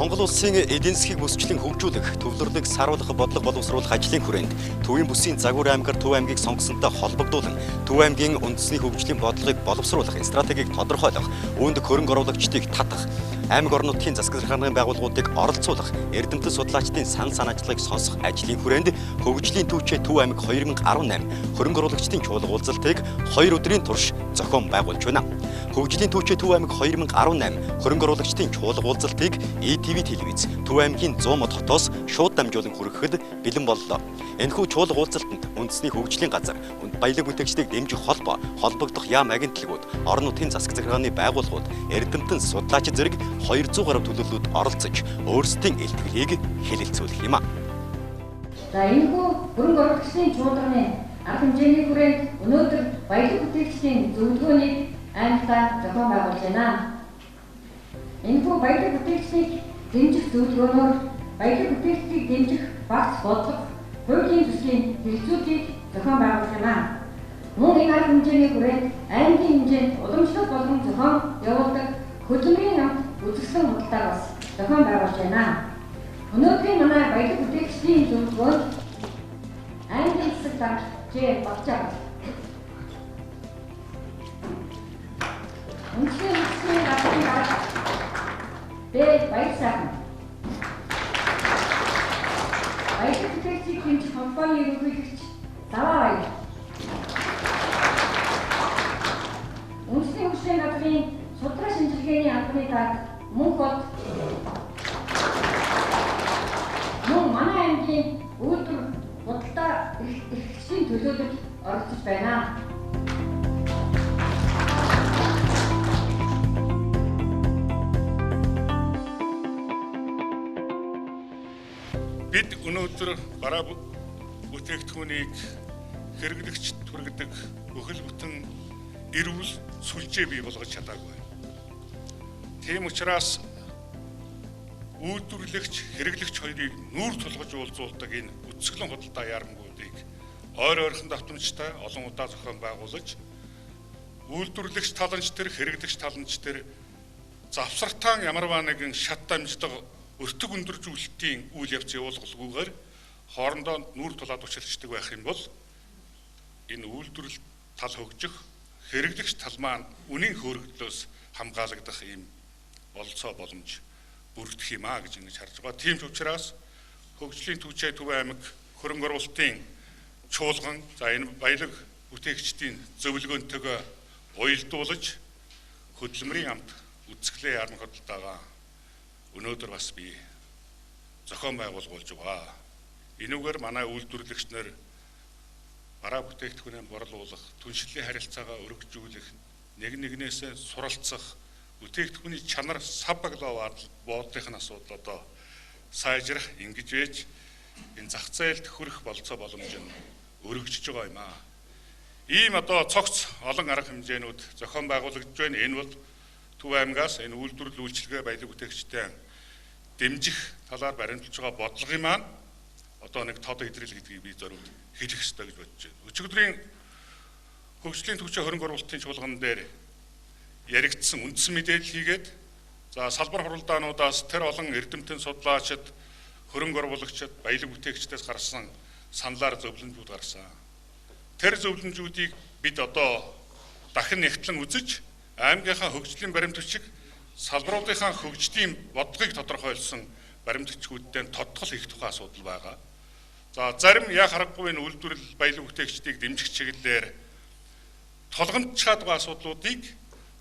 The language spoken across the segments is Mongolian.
Монгол улсын эдийн засгийг бүсчлэн хөгжүүлэх, төвлөрлөг саруулах, бодлого боловсруулах ажлын хүрээнд Төвийн бүсийн Загвар аймгаар Төв аймгийг сонгосонтой холбогдуулан Төв аймгийн үндэсний хөгжлийн бодлогыг боловсруулах, стратегийг тодорхойлох, үүнд хөрөнгө оруулагчдыг татах, аймаг орон нутгийн засаг захиргааны байгууллагуудыг оролцуулах, эрдэмтэн судлаачдын санал санаачлагыг сонсох ажлын хүрээнд хөгжлийн түүчээ Төв аймаг 2018 хөрөнгө оруулагчдын чуулга уулзалтыг 2 өдрийн турш зохион байгуулж байна. Хөгжлийн түүчээ Төв аймаг 2018 хөрөнгө оруулагчдын чуулга уулзалтыг ETV телевиз Төв аймгийн 100 мод хотоос шууд дамжуулан хүргэхэд бэлэн боллоо. Энэхүү чуулга уулзалтанд үндэсний хөгжлийн газар, баялаг бүтээгчдийг дэмжих холбоо, холбогдох яам агентлагууд, орон нутгийн засаг захиргааны байгууллагууд, эрдэмтэн судлаач зэрэг 200 гаруй төлөөллүүд оролцож өөрсдийн илтгэлийг хэлэлцүүлэх юм а. За энэхүү хөрөнгө оруулагчдын чуулганы арга хэмжээний хүрээнд өнөөдөр баялаг бүтээгчдийн зөвлөгөөнийг аймагтаа зохион байгуулж байна. Энэхүү баялаг бүтээгчдийг дэмжих зөвлөгөөнөөр баялаг бүтээгчдийг дэмжих багц бодлого, хуулийн төслийн хэрэгцүүдийг зохион байгуулах юм аа. Мөн энэ арга хэмжээний хүрээнд аймгийн хэмжээнд уламжлалт болгон зохион явуулдаг хөдөлмөрийн амт үзэсгэлэн худалдааг бас зохион байгуулж байна. Өнөөдрийн манай баялаг бүтээгчдийн зөвлөгөөнд аймгийн засаг дарга Ж. Багжаа, Үндэсний хөгжлийн газрын дарга Б. Баярсайхан, баялаг бүтээгчдийг дэмжих холбооны ерөнхийлөгч Заваа Баяр, Үндэсний хөгжлийн газрын шударга шинжилгээний албаны дарга Мөнхболд, мөн манай аймгийн үйлдвэр худалдаа эрхлэгчдийн төлөөлөлд оролцож байна. Бид өнөөдөр бараа бүтээгдэхүүнийг хэрэглэгчд хүргэдэг бүхэл бүтэн эрүүл сүлжээ бий болгож чадаагүй. Тийм учраас үйлдвэрлэгч, хэрэглэгч хоёрыг нүүр тулгаж уулзуулдаг энэ үзэсгэлэн худалдаа яармагуудыг ойр ойрхон давтамжтай олон удаа зохион байгуулж үйлдвэрлэгч таланч төр, хэрэглэгч таланч төр завсартаан ямарваа нэгэн шат дамжлага өртөг өндөржүүлэлтийн үйл явц явуулгалгүйгээр хоорондоо нүүр тулаад учралцдаг байх юм бол энэ үйлдвэрлэл тал хөгжих, хэрэглэгч тал маань үнийн хөөрөгдлөөс хамгаалагдах ийм бололцоо боломж бүрдэх юм а гэж ингэж харж байгаа. Тийм ч учраас хөгжлийн түүчээ Төв аймаг хөрөнгө оруулалтын чуулган, за энэ баялаг бүтээгчдийн зөвлөгөөнтэйгөө уялдуулж хөдөлмөрийн амт үзэсгэлэн яармаг худалдаагаа өнөөдөр бас би зохион байгуулж байгаа. Энүүгээр манай үйлдвэрлэгч нар бараа бүтээгдэхүүнээ борлуулах, түншлэлийн харилцаагаа өргөжүүлэх, нэг нэгнээсээ суралцах, бүтээгдэхүүний чанар сав баглаа боодлынх нь асуудал одоо сайжрах, ингэж ээж энэ зах зээлд хүрэх бололцоо боломж нь өргөжж байгаа юм аа. Ийм одоо цогц олон арга хэмжээнүүд зохион байгуулагдж байна. Энэ бол Төв аймгаас энэ үйлдвэрлэл үйлчилгээ баялаг бүтээгчтэй дэмжих талаар баримталж байгаа бодлогын маань одоо нэг тод идрэл гэдгийг би зориуд хэлэх ёстой гэж бодож байна. Өчигдрийн хөгжлийн түвшин хөрөнгө оруулалтын чуулган дээр яригдсан үндсэн мэдээлэл хийгээд за салбар хуралдаануудаас тэр олон эрдэмтэн судлаачид, хөрөнгө оруулагчид, баялаг бүтээгчдээс гарсан саналаар зөвлөмжүүд гарсан. Тэр зөвлөмжүүдийг бид одоо дахин нэгтлэн үзэж аймгийнхаа хөгжлийн баримт бичиг, салбаруудынхаа хөгжлийн бодлогыг тодорхойлсон баримт бичгүүдтэй тодтгол хийх тухай асуудал байгаа. За зарим яа харахгүй энэ үйлдвэрлэл баялаг бүтээгчдийг дэмжих чиглэлээр тулгамдчаад байгаа асуудлуудыг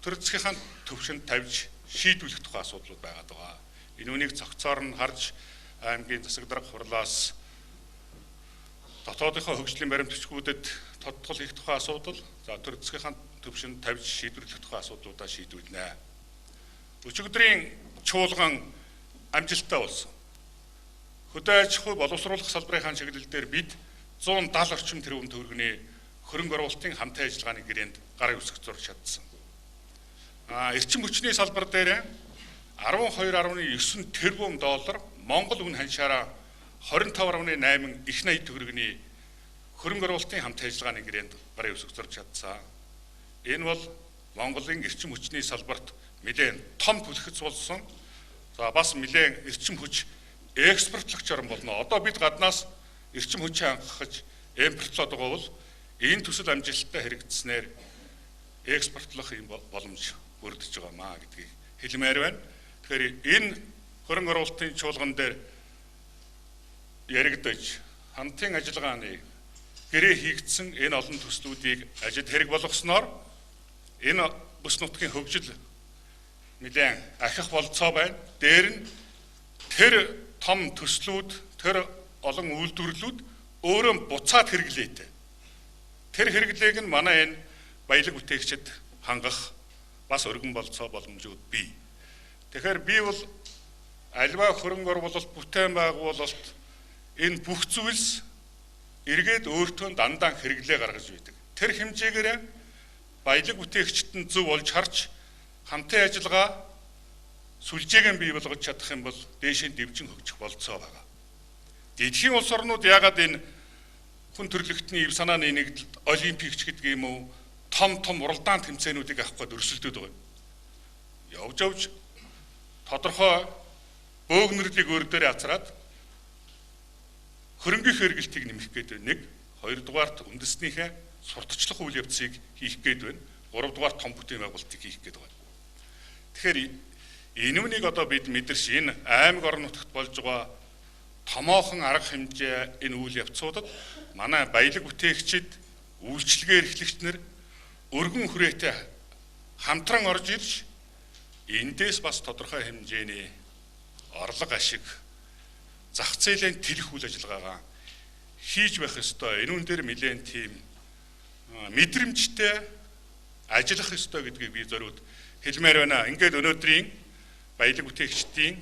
төр засгийнхаа төвшөнд тавьж шийдвэрлэх тухай асуудлууд байгаад байгаа. Энэ үнийг цогцоор нь харж аймгийн засаг дарга хурлаас дотоодынхоо хөгжлийн баримт бичгүүдэд тодтгол хийх тухай асуудал, за төр засгийнхаа төвшөнд тавьж шийдвэрлэх тухай асуудлуудаа шийдвэрлэнэ. Өчигдрийн чуулган амжилттай болсон. Хөдөө аж ахуй боловсруулах салбарын чиглэл дээр бид 170 орчим тэрбум төгрөгийн хөрөнгө оруулалтын хамтын ажиллагааны гэрээнд гарын үсэг зурж чадсан. Эрчим хүчний салбар дээр 12.9 тэрбум доллар Монгол үн ханшаараа 25.8 их 80 төгрөгийн хөрөнгө оруулалтын хамтын ажиллагааны гэрээнд гарын үсэг зурж чадсан. Энэ бол Монголын эрчим хүчний салбарт нэлээд том түлхэц болсон За бас нэлээд эрчим хүч экспортлогч орн болно. Одоо бид гаднаас эрчим хүчээ хангах импортлоод байгаа бол энэ төсөл амжилттай хэрэгжснээр экспортлох юм боломж бүрдэж байгаа маа гэдгийг хэлмээр байна. Тэгэхээр энэ хөрөнгө оруулалтын чуулган дээр яригдаж хамтын ажиллагааны гэрээ хийгдсэн энэ олон төслүүдийг ажил хэрэг болгосноор энэ бүс нутгийн хөгжил нэлээд ахих болцоо байна. Дээр нь тэр том төслүүд, тэр олон үйлдвэрлэлүүд өөрөө буцаад хэрэглээтэй. Тэр хэрэглээг нь манай энэ баялаг бүтээгчид хангах бас өргөн болцоо боломжууд бий. Тэгэхээр би бол альва хөрөнгө оруулалт, бүтээн байгуулалт энэ бүх зүйлс эргээд өөртөө дандаа хэрэглээ гаргаж байдаг. Тэр хэмжээгээр баялаг бүтээгчид нь зөв болж харж хамтын ажиллагаа сүлжээг нь бий болгож чадах юм бол дээшээ дэвжин хөгжих болцоо байгаа. Дэлхийн улс орнууд яагаад энэ хүн төрөлхтний ив санааны нэгдэлд олимпикч гэдэг юм уу том том уралдаан тэмцээнүүдийг авах гээд өрсөлдөд байгаа юм. Явж явж тодорхой бөөгнөрлийг өөр дээрээ ацраад хөрөнгөний хэрэглэлтийг нэмэх гээд байна. Нэг, хоёрдугаарт үндэснийхээ сурталчлах үйл явцыг хийх гээд байна. Гуравдугаар том бүтээн байгуулалтыг хийх гээд байна. Тэгэхээр энэ үнийг одоо бид мэдэрч энэ аймаг орон нутагт болж байгаа томоохон арга хэмжээ энэ үйл явцуудад манай баялаг бүтээгчид, үйлчилгээ эрхлэгч нар өргөн хүрээтэй хамтран орж ирж эндээс бас тодорхой хэмжээний орлого ашиг зах зээлийн тэлэх үйл ажиллагаагаа хийж байх ёстой. Энэ үн дээр нэлээд тийм мэдрэмжтэй ажиллах ёстой гэдгийг би зориуд хэлмээр байна. Ингээд өнөөдрийн баялаг бүтээгчдийн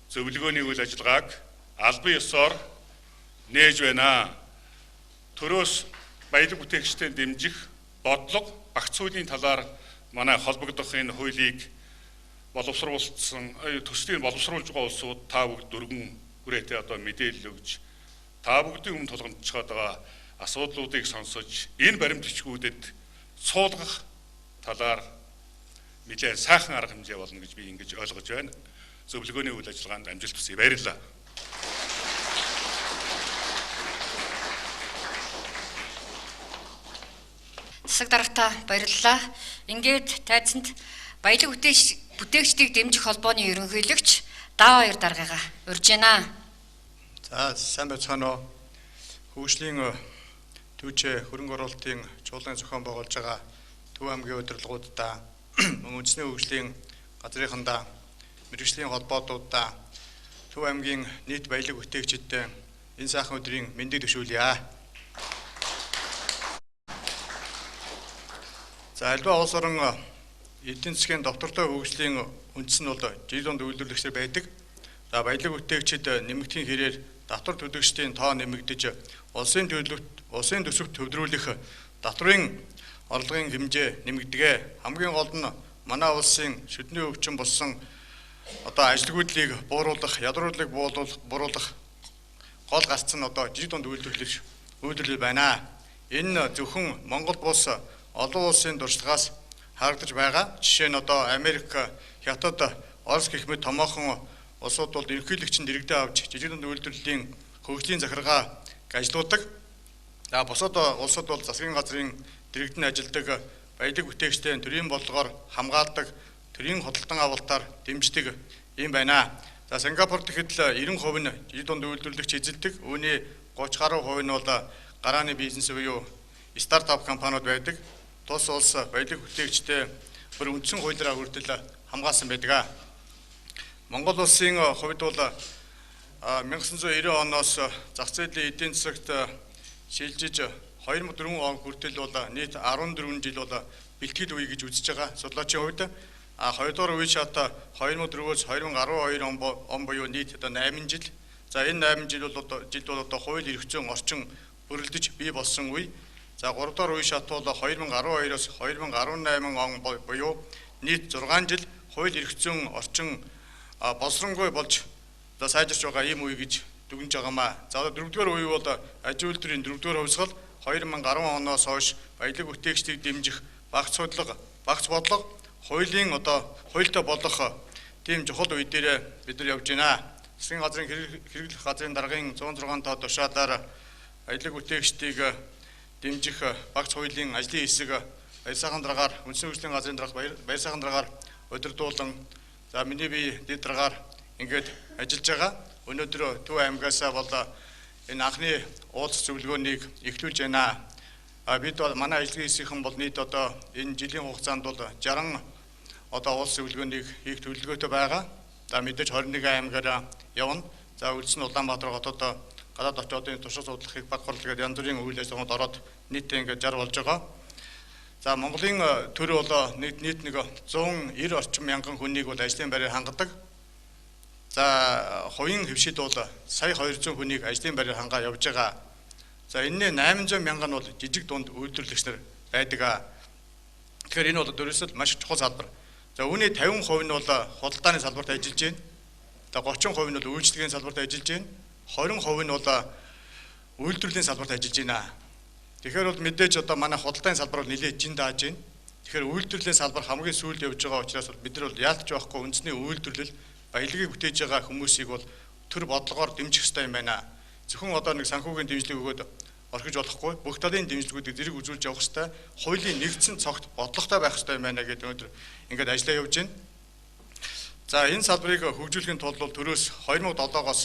зөвлөгөөний үйл ажиллагааг албан ёсоор нээж байна. Төрөөс баялаг бүтээгчдээ дэмжих бодлого, багц хуулийн талаар манай холбогдох энэ хуулийг боловсруулсан төслийн боловсруулж байгаа улсууд та бүгд дөрвөн хүрээтэй одоо мэдээлэл өгж та бүгдийн өмнө тулгамдчиход байгаа асуудлуудыг сонсож энэ баримт бичгүүдэд суулгах талаар нэлээд сайхан арга хэмжээ болно гэж би ингэж ойлгож байна. Зөвлөгөөний үйл ажиллагаанд амжилт хүсье. Баярлалаа. Засаг даргатаа баярлалаа. Ингээд тайзанд баялаг бүтээгчдийг дэмжих холбооны ерөнхийлөгч Даваа хоёр даргыгаа урьж байна. За сайн байцгаана уу. Хөгжлийн түүчээ хөрөнгө оруулалтын чуулган зохион байгуулж байгаа Төв аймгийн удирдлагуудаа, мөн үндэсний хөгжлийн газрынхандаа, мэргэжлийн холбоотуудаа, Төв аймгийн нийт баялаг бүтээгчдэд энэ сайхан өдрийн мэндийг төвшүүлье. За альва улс орон эдийн засгийн доктортой хөгжлийн үндс нь бол жил дунд үйлдвэрлэгчдэр байдаг. За баялаг бүтээгчид нэмэгдэхийн хэрээр татвар төлөгчдийн тоо нэмэгдэж улсын төлөвт улсын төсөвт төвлөрүүлэх татврын орлогын хэмжээ нэмэгдэгэ. Хамгийн гол нь манай улсын шүдний өвчин болсон одоо ажилгүйдлийг бууруулах, ядуурлыг бууруулах гол гарц нь одоо жил дунд үйлдвэрлэл байна. Энэ зөвхөн Монгол улс олон улсын туршлагаас харагдаж байгаа. Жишээ нь одоо Америк, Хятад, Орос гэх мэт томоохон улсууд бол ерөнхийлөгч нь дэрэгдээ авч жижиг дунд үйлдвэрлэлийн хөгжлийн захиргаа ажилладаг. За бусад улсууд бол засгийн газрын дэрэгдэн ажилладаг, баялаг бүтээгчдийн төрийн бодлогоор хамгаалдаг, төрийн худалдан авалтаар дэмждэг юм байна. За Сингапур гэхэд л 90% нь жижиг дунд үйлдвэрлэгч эзэлдэг. Үүний 30 гаруй хувь нь бол гарааны бизнес буюу стартап компаниуд байдаг. Тус улс баялаг бүтээгчдээ бүр үндсэн хуулиараа хүртэл хамгаалсан байдаг. Монгол улсын хувьд бол 1990 оноос зах зээлийн эдийн засагт шилжиж 2004 он хүртэл бол нийт 14 жил бол бэлтгэл үе гэж үзэж байгаа судлаачийн хувьд. А хоёрдугаар үе шат 2004-өөс 2012 он буюу нийт одоо 8 жил. За энэ 8 жил бол одоо хууль эрх зүйн орчин бүрэлдэж бий болсон үе. За гуравдугаар үе шат бол 2012-оос 2018 он буюу нийт 6 жил хууль эрх зүйн орчин боловсронгүй болж за сайжирч байгаа ийм үе гэж дүгнэж байгаамаа. За одоо дөрөвдүгээр үе бол аж үйлдвэрийн дөрөвдүгээр хувьсгал 2010 оноос хойш баялаг бүтээгчдийг дэмжих багц бодлого, хуулийн одоо хуультай болох Тийм чухал үе дээр бид нар явж байна. Засгийн газрын хэрэглэх газрын даргын 106 тоо тушаалаар баялаг бүтээгчдийг дэмжих багц хуулийн ажлын хэсэг Баяр сайхан даргаар үндсэн хөгжлийн газрын дарга Баяр сайхан даргаар удирдуулан за миний бие дэд даргаар ингээд ажиллаж байгаа. Өнөөдөр Төв аймгаас бол энэ анхны уулзах зөвлөгөөнийг эхлүүлж байна. Бид бол манай ажлын хэсгийнхэн бол нийт одоо энэ жилийн хугацаанд бол 60 одоо уулзах зөвлөгөөнийг хийх төлөвлөгөөтэй байгаа. За мэдээж 21 аймгаар явна. За үлдсэн Улаанбаатар хотод гадаад очоодын туршид судлахыг баг хурал гэдэг янз бүрийн үйл ажиллагаанд ороод нийтдээ ингээд 60 болж байгаа. За Монголын төр бол нийт нэг 190 орчим мянган хүнийг бол ажлын байраар хангадаг. За хувийн хэвшид бол сая 200 хүнийг ажлын байраар хангаа явж байгаа. За энэний 800 мянган нь бол жижиг дунд үйлдвэрлэгч нар байдаг. Тэгэхээр энэ бол дөрөөсөл маш чухал салбар. За үүний 50% нь бол худалдааны салбарт ажиллаж байна. За 30% нь бол үйлчилгээний салбарт ажиллаж байна. 20% нь бол үйлдвэрлэлийн салбарт ажиллаж байна. Тэгэхээр бол мэдээж одоо манай худалдааны салбар бол нэлээд жин дааж байна. Тэгэхээр үйлдвэрлэлийн салбар хамгийн сүүлд явж байгаа учраас бид нар бол яалтч байхгүй үндэсний үйлдвэрлэл баялагийг бүтээж байгаа хүмүүсийг бол төр бодлогоор дэмжих ёстой юм байна. Зөвхөн одоо нэг санхүүгийн дэмжлэг өгөөд орхиж болохгүй бүх талын дэмжлэгүүдийг зэрэг үзүүлж явах ёстой. Хуулийн нэгдсэн цогт бодлоготой байх ёстой юм байна гэдэг өнөөдөр ингээд ажиллаа явж байна. За энэ салбарыг хөгжүүлэхийн тулд бол төрөөс 2007-оос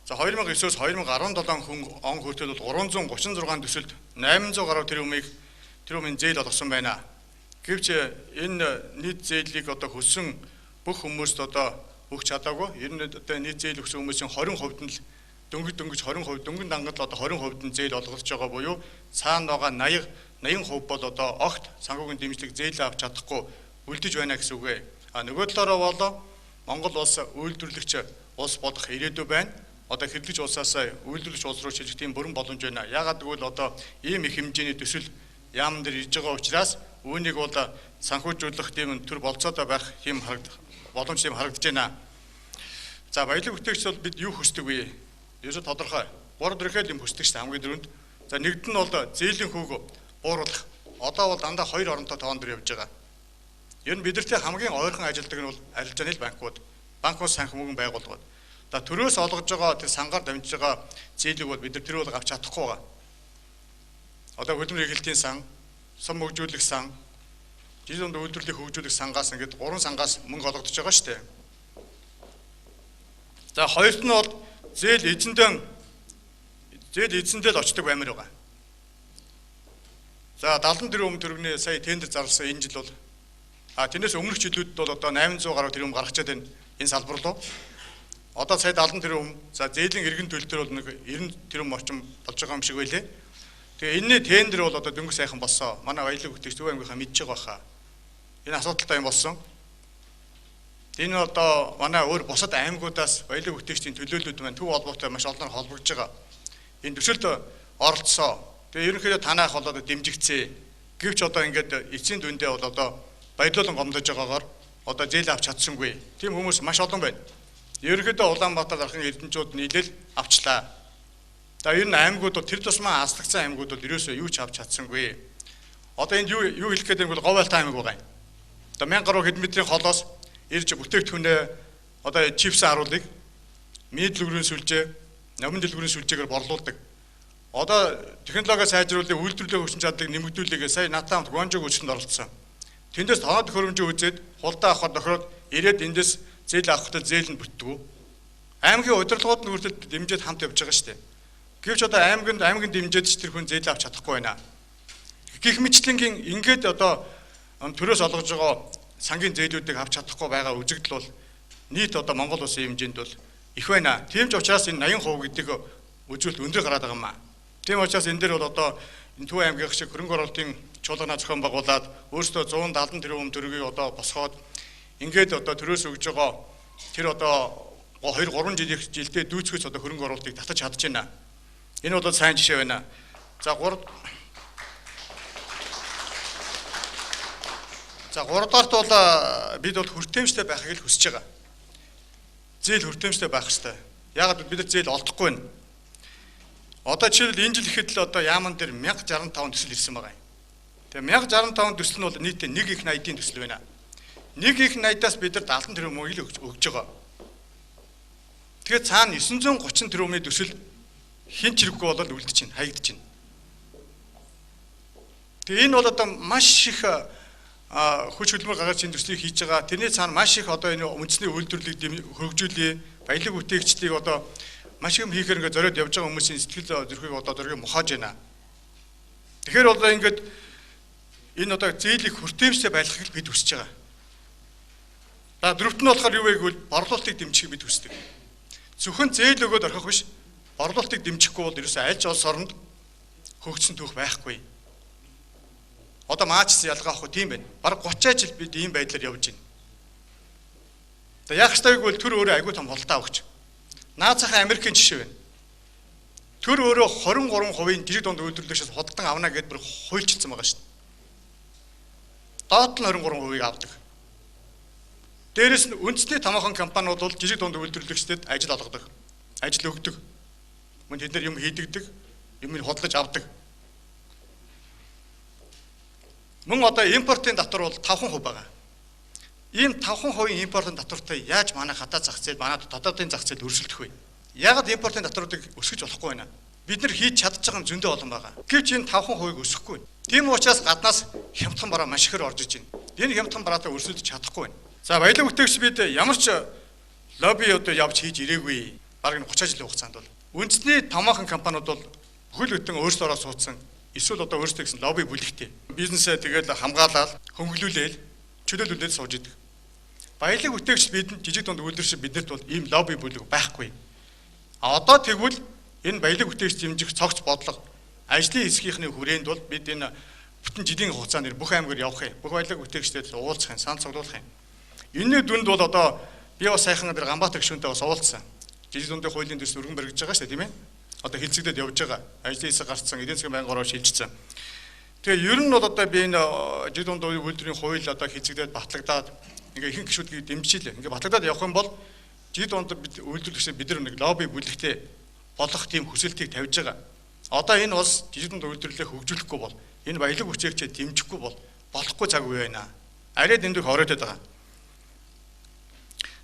за 2009-өөс 2017 хүн он хүртэл бол 336 төсөлд 800 гаруй тэрбумын зээл олгосон байна. Гэвч энэ нийт зээлийг одоо хүссэн бүх хүмүүст одоо өгч чадаагүй. Ер нь одоо нийт зээл өгсөн хүмүүсийн 20% нь л дөнгөж 20%, дөнгөн дангад л одоо 20% нь зээл олгож байгаа буюу цаана байгаа 80% бол одоо огт санхүүгийн дэмжлэг зээл авч чадахгүй үлдэж байна гэсэн үг ээ. А нөгөө талаараа бол Монгол улс үйлдвэрлэгч улс болох ирээдүй байна. Одоо хэрэглэгч улсаас үйлдвэрлэгч улс руу шилжих тийм бүрэн боломж байна. Яагаад гэвэл одоо ийм их хэмжээний төсөл яамн дээр ирж байгаа учраас үүнийг бол санхүүжүүлэх тийм төр болцоотой байх тийм боломж тийм харагдаж байна. За баялаг бүтээгч бол бид юу хүсдэг вэ? Ерөөсөө тодорхой. 3 дөрөв юм хүсдэг шүү дээ хамгийн түрүүнд. За нэгд нь бол зээлийн хүүг бууруулах. Одоо бол дандаа 2 оронтой тоон дээр явж байгаа. Ер нь бидэртэй хамгийн ойрхон ажилладаг нь бол арилжааны банкуд. Банкуд санхүүгийн байгууллагууд. За төрөөс олгож байгаа тэр сангаар дамжиж байгаа зээлийг бол бид нар тэр бол авч чадахгүй байгаа. Одоо хөдөлмөр эрхлэлтийн сан, сум хөгжүүлэх сан, жил дунд үйлдвэрлэлийг хөгжүүлэх сангаас ингээд 3 сангаас мөнгө олгодож байгаа шүү дээ. За хоёрт нь бол зээл эзэндээ л очдог баймар байгаа. За 74 өмнө төгрөгийн сая тендер зарласан энэ жил бол тэрнээс өмнөх жилүүдэд бол одоо 800 гаруй тэрбум гаргачаад байна энэ салбар руу. Одоо сая 70 тэрбум, за зээлийн эргэн төлөл төр бол нэг 90 тэрбум орчим болж байгаа юм шиг байлээ. Тэгээ энэний тендер бол одоо дөнгөж сайхан болсон. Манай баялаг бүтээгч Төв аймгийнхаа мэдж байгаа баха. Энэ асуудалтай юм болсон. Энэ одоо манай өөр бусад аймагудаас баялаг бүтээгчдийн төлөөллүүд маань төв холбоотой маш олноор холбогдож байгаа. Энэ төсөлд оролцсоо. Тэгээ ерөнхийдөө танаах бол одоо дэмжигдсэн. Гэвч одоо ингээд эцсийн дүндээ бол одоо баялуулан гомдож байгаагаар одоо зээл авч чадсангүй. Тийм хүмүүс маш олон байна. Ерөнхийдөө Улаанбаатар дарахын эрдэнчүүд нийлэл авчлаа. За ер нь аймагуд бол тэр тусмаа аслагдсан аймагуд бол ерөөсөө юу ч авч чадсангүй. Одоо энд юу хэлэх гээд юм бол Говьалт аймаг байгаа юм. Одоо 1000 гаруй хэдэн метрийн холоос ирж бүтээгдэхүүнээ одоо чипс харуулыг миний дэлгүүрийн сүлжээ, номын дэлгүүрийн сүлжээгээр борлуулдаг. Одоо технологи сайжруулах, үйлдвэрлэлийн хүчин чадлыг нэмэгдүүлэгээ сая надтай хамт Гуанжоог үйлчлэнд оролцсон. Тэндээс тооноо төхөөрөмжөө үзээд хулдаа авахар тохироод ирээд эндээс зээл авахдаа зээл нь бүтдэггүй. Аймгийн удирдлагууд нь хүртэл дэмжиж хамт явж байгаа шүү дээ. Гэвч одоо аймгийн дэмжиж ч тэр хүн зээл авч чадахгүй байна. Гэх мэтлэнгийн ингээд одоо төрөөс олгож байгаа сангийн зээлүүдийг авч чадахгүй байгаа үзэгдэл бол нийт одоо Монгол улсын хэмжээнд бол их байна. Тийм ч учраас энэ 80% гэдэг үзүүлэлт өндөр гараад байгаа юм аа. Тийм учраас энэ дээр бол одоо энэ Төв аймгийн шиг хөрөнгө оруулалтын чуулганаа зохион байгуулад өөрсдөө 170 тэрбум төгрөгийг одоо босгоод ингээд одоо төрөөс өгж байгаа тэр одоо 2 3 жилдээ дүүцгэж одоо хөрөнгө оруулалтыг татаж чадж байна. Энэ бол сайн жишээ байна. За 3 дугаарт бол бид бол хүртээмжтэй байхыг л хүсэж байгаа. Зээл хүртээмжтэй байх ёстой. Яагаад бид нар зээл олдохгүй байна. Одоо жишээлбэл энэ жил ихэд л одоо яаман дээр 1065 төсөл ирсэн байгаа юм. Тэгээ 1065 төсөл нь бол нийтдээ 1 их 80-ийн төсөл байна. Нэг их найдаас бид нар 70 тэрбум мөнгө өгж байгаа. Тэгэхээр цаана 930 тэрбумын төсөл хин ч хэрэггүй болол үлдэж байна, хаягдж байна. Тэгээ энэ бол одоо маш их хүч хөдөлмөр гаргаж энэ төслийг хийж байгаа. Тэрний цаана маш их одоо энэ үндэсний үйлдвэрлэлийг хөгжүүлье, баялаг бүтээгчлийг одоо маш их юм хийхээр ингээд зориод явж байгаа хүмүүсийн сэтгэл зүрхийг одоо дөргийг мохоож байна. Тэгэхээр одоо ингээд энэ одоо зээлийг хүртээмжтэй байлгахыг бид хүсэж байгаа. За дөрөвт нь болохоор юу вэ гэвэл борлуулалтыг дэмжихийг бид хүсдэг. Зөвхөн зээл өгөөд орхих биш, борлуулалтыг дэмжихгүй бол ерөөсөө аль ч улс оронд хөгжсөн түүх байхгүй. Одоо маачс ялгаа авах тийм байна. Бараг 30 жил бид ийм байдлаар явж байна. За яах ёстой гэвэл төр өөрөө айгүй том худалдаа өгч. Наад захын Америкийн жишээ байна. Төр өөрөө 23% жижиг дунд үйлдвэрлэгчээс худалдан авна гэдээ бүр хуульчилсан байгаа шүү дээ. Доод нь 23%-ийг авдаг. Дээрээс нь үндэсний томоохон компаниуд бол жижиг дунд үйлдвэрлэгчдэд ажил олгодог, ажил өгдөг. Мөн тэд нар юм хийдэгдэг, юм худалдаж авдаг. Мөн одоо импортын татвар бол 5% байгаа. Ийм 5% импортын татвартай яаж манай гадаад зах зээл, манай дотоодын зах зээл өрсөлдөх вэ? Яагаад импортын татваруудыг өсгөж болохгүй байна? Бид нар хийж чадж байгаа юм зөндөө олон байгаа. Гэвч энэ 5%-ийг өсөхгүй. Тийм учраас гаднаас хямдхан бараа маш ихээр орж иж байна. Энэ хямдхан бараатай өрсөлдөж чадахгүй байна. За баялаг бүтээгч бид ямар ч лобби одоо явж хийж ирээгүй. Бараг 30 жилийн хугацаанд бол үндэсний томоохон компаниуд бол бүхэл бүтэн өөрсдөө суудсан. Эсвэл одоо өөрсдөө гэсэн лобби бүлэгтэй. Бизнесээ тэгэл хамгаалаад, хөнгөлүүлээл, чөлөөлүүлээд сууж идэг. Баялаг бүтээгч бидэнд жижиг дунд үйлдвэрч биднэрт бол ийм лобби бүлэг байхгүй. А одоо тэгвэл энэ баялаг бүтээгч дэмжих цогц бодлого ажлын хэсгийнхний хүрээнд бол бид энэ бүтэн жилийн хугацаанд бүх аймгаар явах юм. Бүх баялаг бүтээгчдэд уулзах юм, санал цуглуулах юм. Энэний дүнд бол одоо би бас сайхан дээр Ганбаатар гишүүнтэй бас уулзсан. Жижиг дундын хуулийн төсөл өргөн баригдаж байгаа шүү дээ, тийм ээ. Одоо хилцэгдээд явж байгаа. Ажлын хэсэг гарцсан, эдийн засгийн байнгын ороо шилжчихсэн. Тэгээ ер нь бол одоо би энэ жижиг дунд үйлдвэрийн хууль одоо хилцэгдээд батлагдаад ингээ ихэнх гишүүдгийг дэмжижлээ. Ингээ батлагдаад явах юм бол жижиг дунд бид үйлдвэрлэгчид бид нар нэг лобби бүлэгтэй болох тийм хүсэлтийг тавьж байгаа. Одоо энэ улс жижиг дунд үйлдвэрлэлээ хөгжүүлэхгүй бол энэ баялаг хүчээгчээ дэмжихгүй бол болохгүй цаг үе байна. Арай дэндүү оройтод байгаа.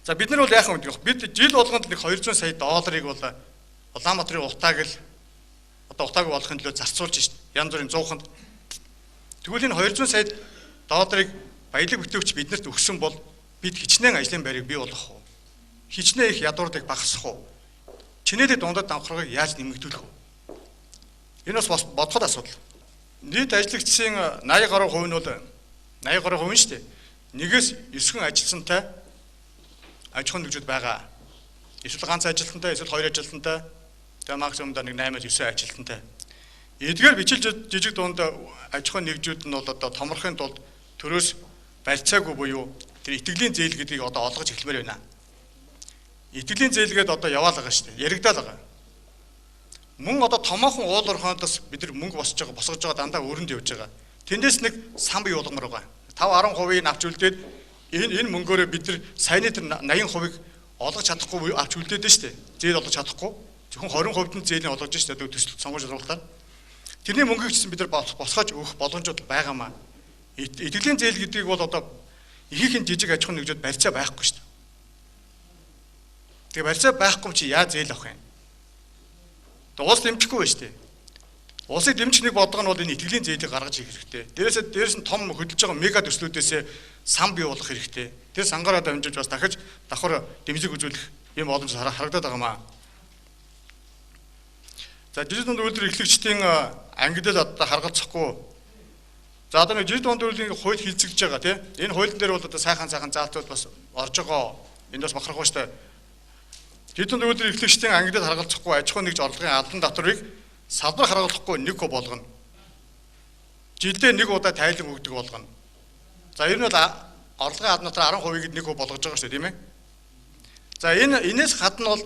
За бид нар бол яахан гэдэг вэ? Бид жил болгонд нэг 200 сая долларыг бол Улаанбаатарын утааг л одоо утааг болохын төлөө зарцуулж шít. Янз бүрийн зууханд. Тэгвэл энэ 200 сая долларыг баялаг бүтээгч биднэрт өгсөн бол бид хичнээн ажлын байрыг бий болгох уу? Хичнээн их ядуурдыг багасгах уу? Чинээдээ дундад давхаргыг яаж нэмэгдүүлэх вэ? Энэ бас бодоход асуудал. Нийт ажиллагчдын 80 гаруй хувь нь бол 80 гаруй хувь нь шүү дээ. Нэгээс 9 ажилтнтай аж ахуйн нэгжүүд байгаа. Эсвэл ганц ажилтнтай, эсвэл хоёр ажилтнтай, тэгээ максимумдаа нэг 8-9 ажилтнтай. Эдгээр бичил жижиг дунд аж ахуйн нэгжүүд нь бол одоо томрохын тулд төрөөс барьцаагүй буюу тэр итгэлийн зээл гэдгийг одоо олгож эхлэмээр байна. Итгэлийн зээлгээд одоо яваал байгаа шүү дээ. Яригдаал байгаа. Мөн одоо томоохон уул уурхайдаас бид нар мөнгө босгож байгаа, босгож байгаа дандаа өрөнд явж байгаа. Тэндээс нэг сан бий болгомор байгаа. 5 10%-ийг авч үлдээд энэ мөнгөөрөө бид нар саяны тэр 80%-ыг олгож чадахгүй авч үлдээд нь шүү дээ. Зээл олгож чадахгүй. Зөвхөн 20% нь зээлийн олгож шүү дээ. Төсөл сонгож шалгуултаар. Тэрний мөнгийг ч гэсэн бид нар босгож өгөх боломжууд байгаамаа. Итгэлийн зээл гэдгийг бол одоо ихэнх жижиг аж ахуйн нэгжүүд барьцаа байхгүй шүү дээ. Тэгээ барьцаа байхгүй чи яаж зээл авах юм? Тэгээ улс дэмжихгүй байна шүү дээ. Улсыг дэмжих нэг бодлого нь бол энэ итгэлийн зээлийг гаргаж ирэх хэрэгтэй. Дээрээс нь том хөдөлж байгаа мега төслүүдээс сан бий болох хэрэгтэй. Тэр сангаараа дамжуулж бас дахиж давхар дэмжлэг үзүүлэх юм боломж харагдаад байгаа маа. За жижиг дунд үйлдвэр эрхлэгчдийн ангидал одоо харгалзахгүй. За одоо нэг жижиг дунд үйлдвэрийн хууль хилцэгдэж байгаа тий. Энэ хуулийн дээр бол одоо сайхан заалтууд бас орж байгаа. Энд бас бахархуу шүү дээ. Жижиг дунд үйлдвэр эрхлэгчдийн ангидал харгалзахгүй аж ахуйн нэгж орлогын албан татварыг салбар харгалзахгүй 1% болгоно. Жилдээ нэг удаа тайлан өгдөг болгоно. За ер нь бол орлогын албан татвар 10%-ийг 1% болгож байгаа шүү дээ, тийм ээ. За энэс гадна бол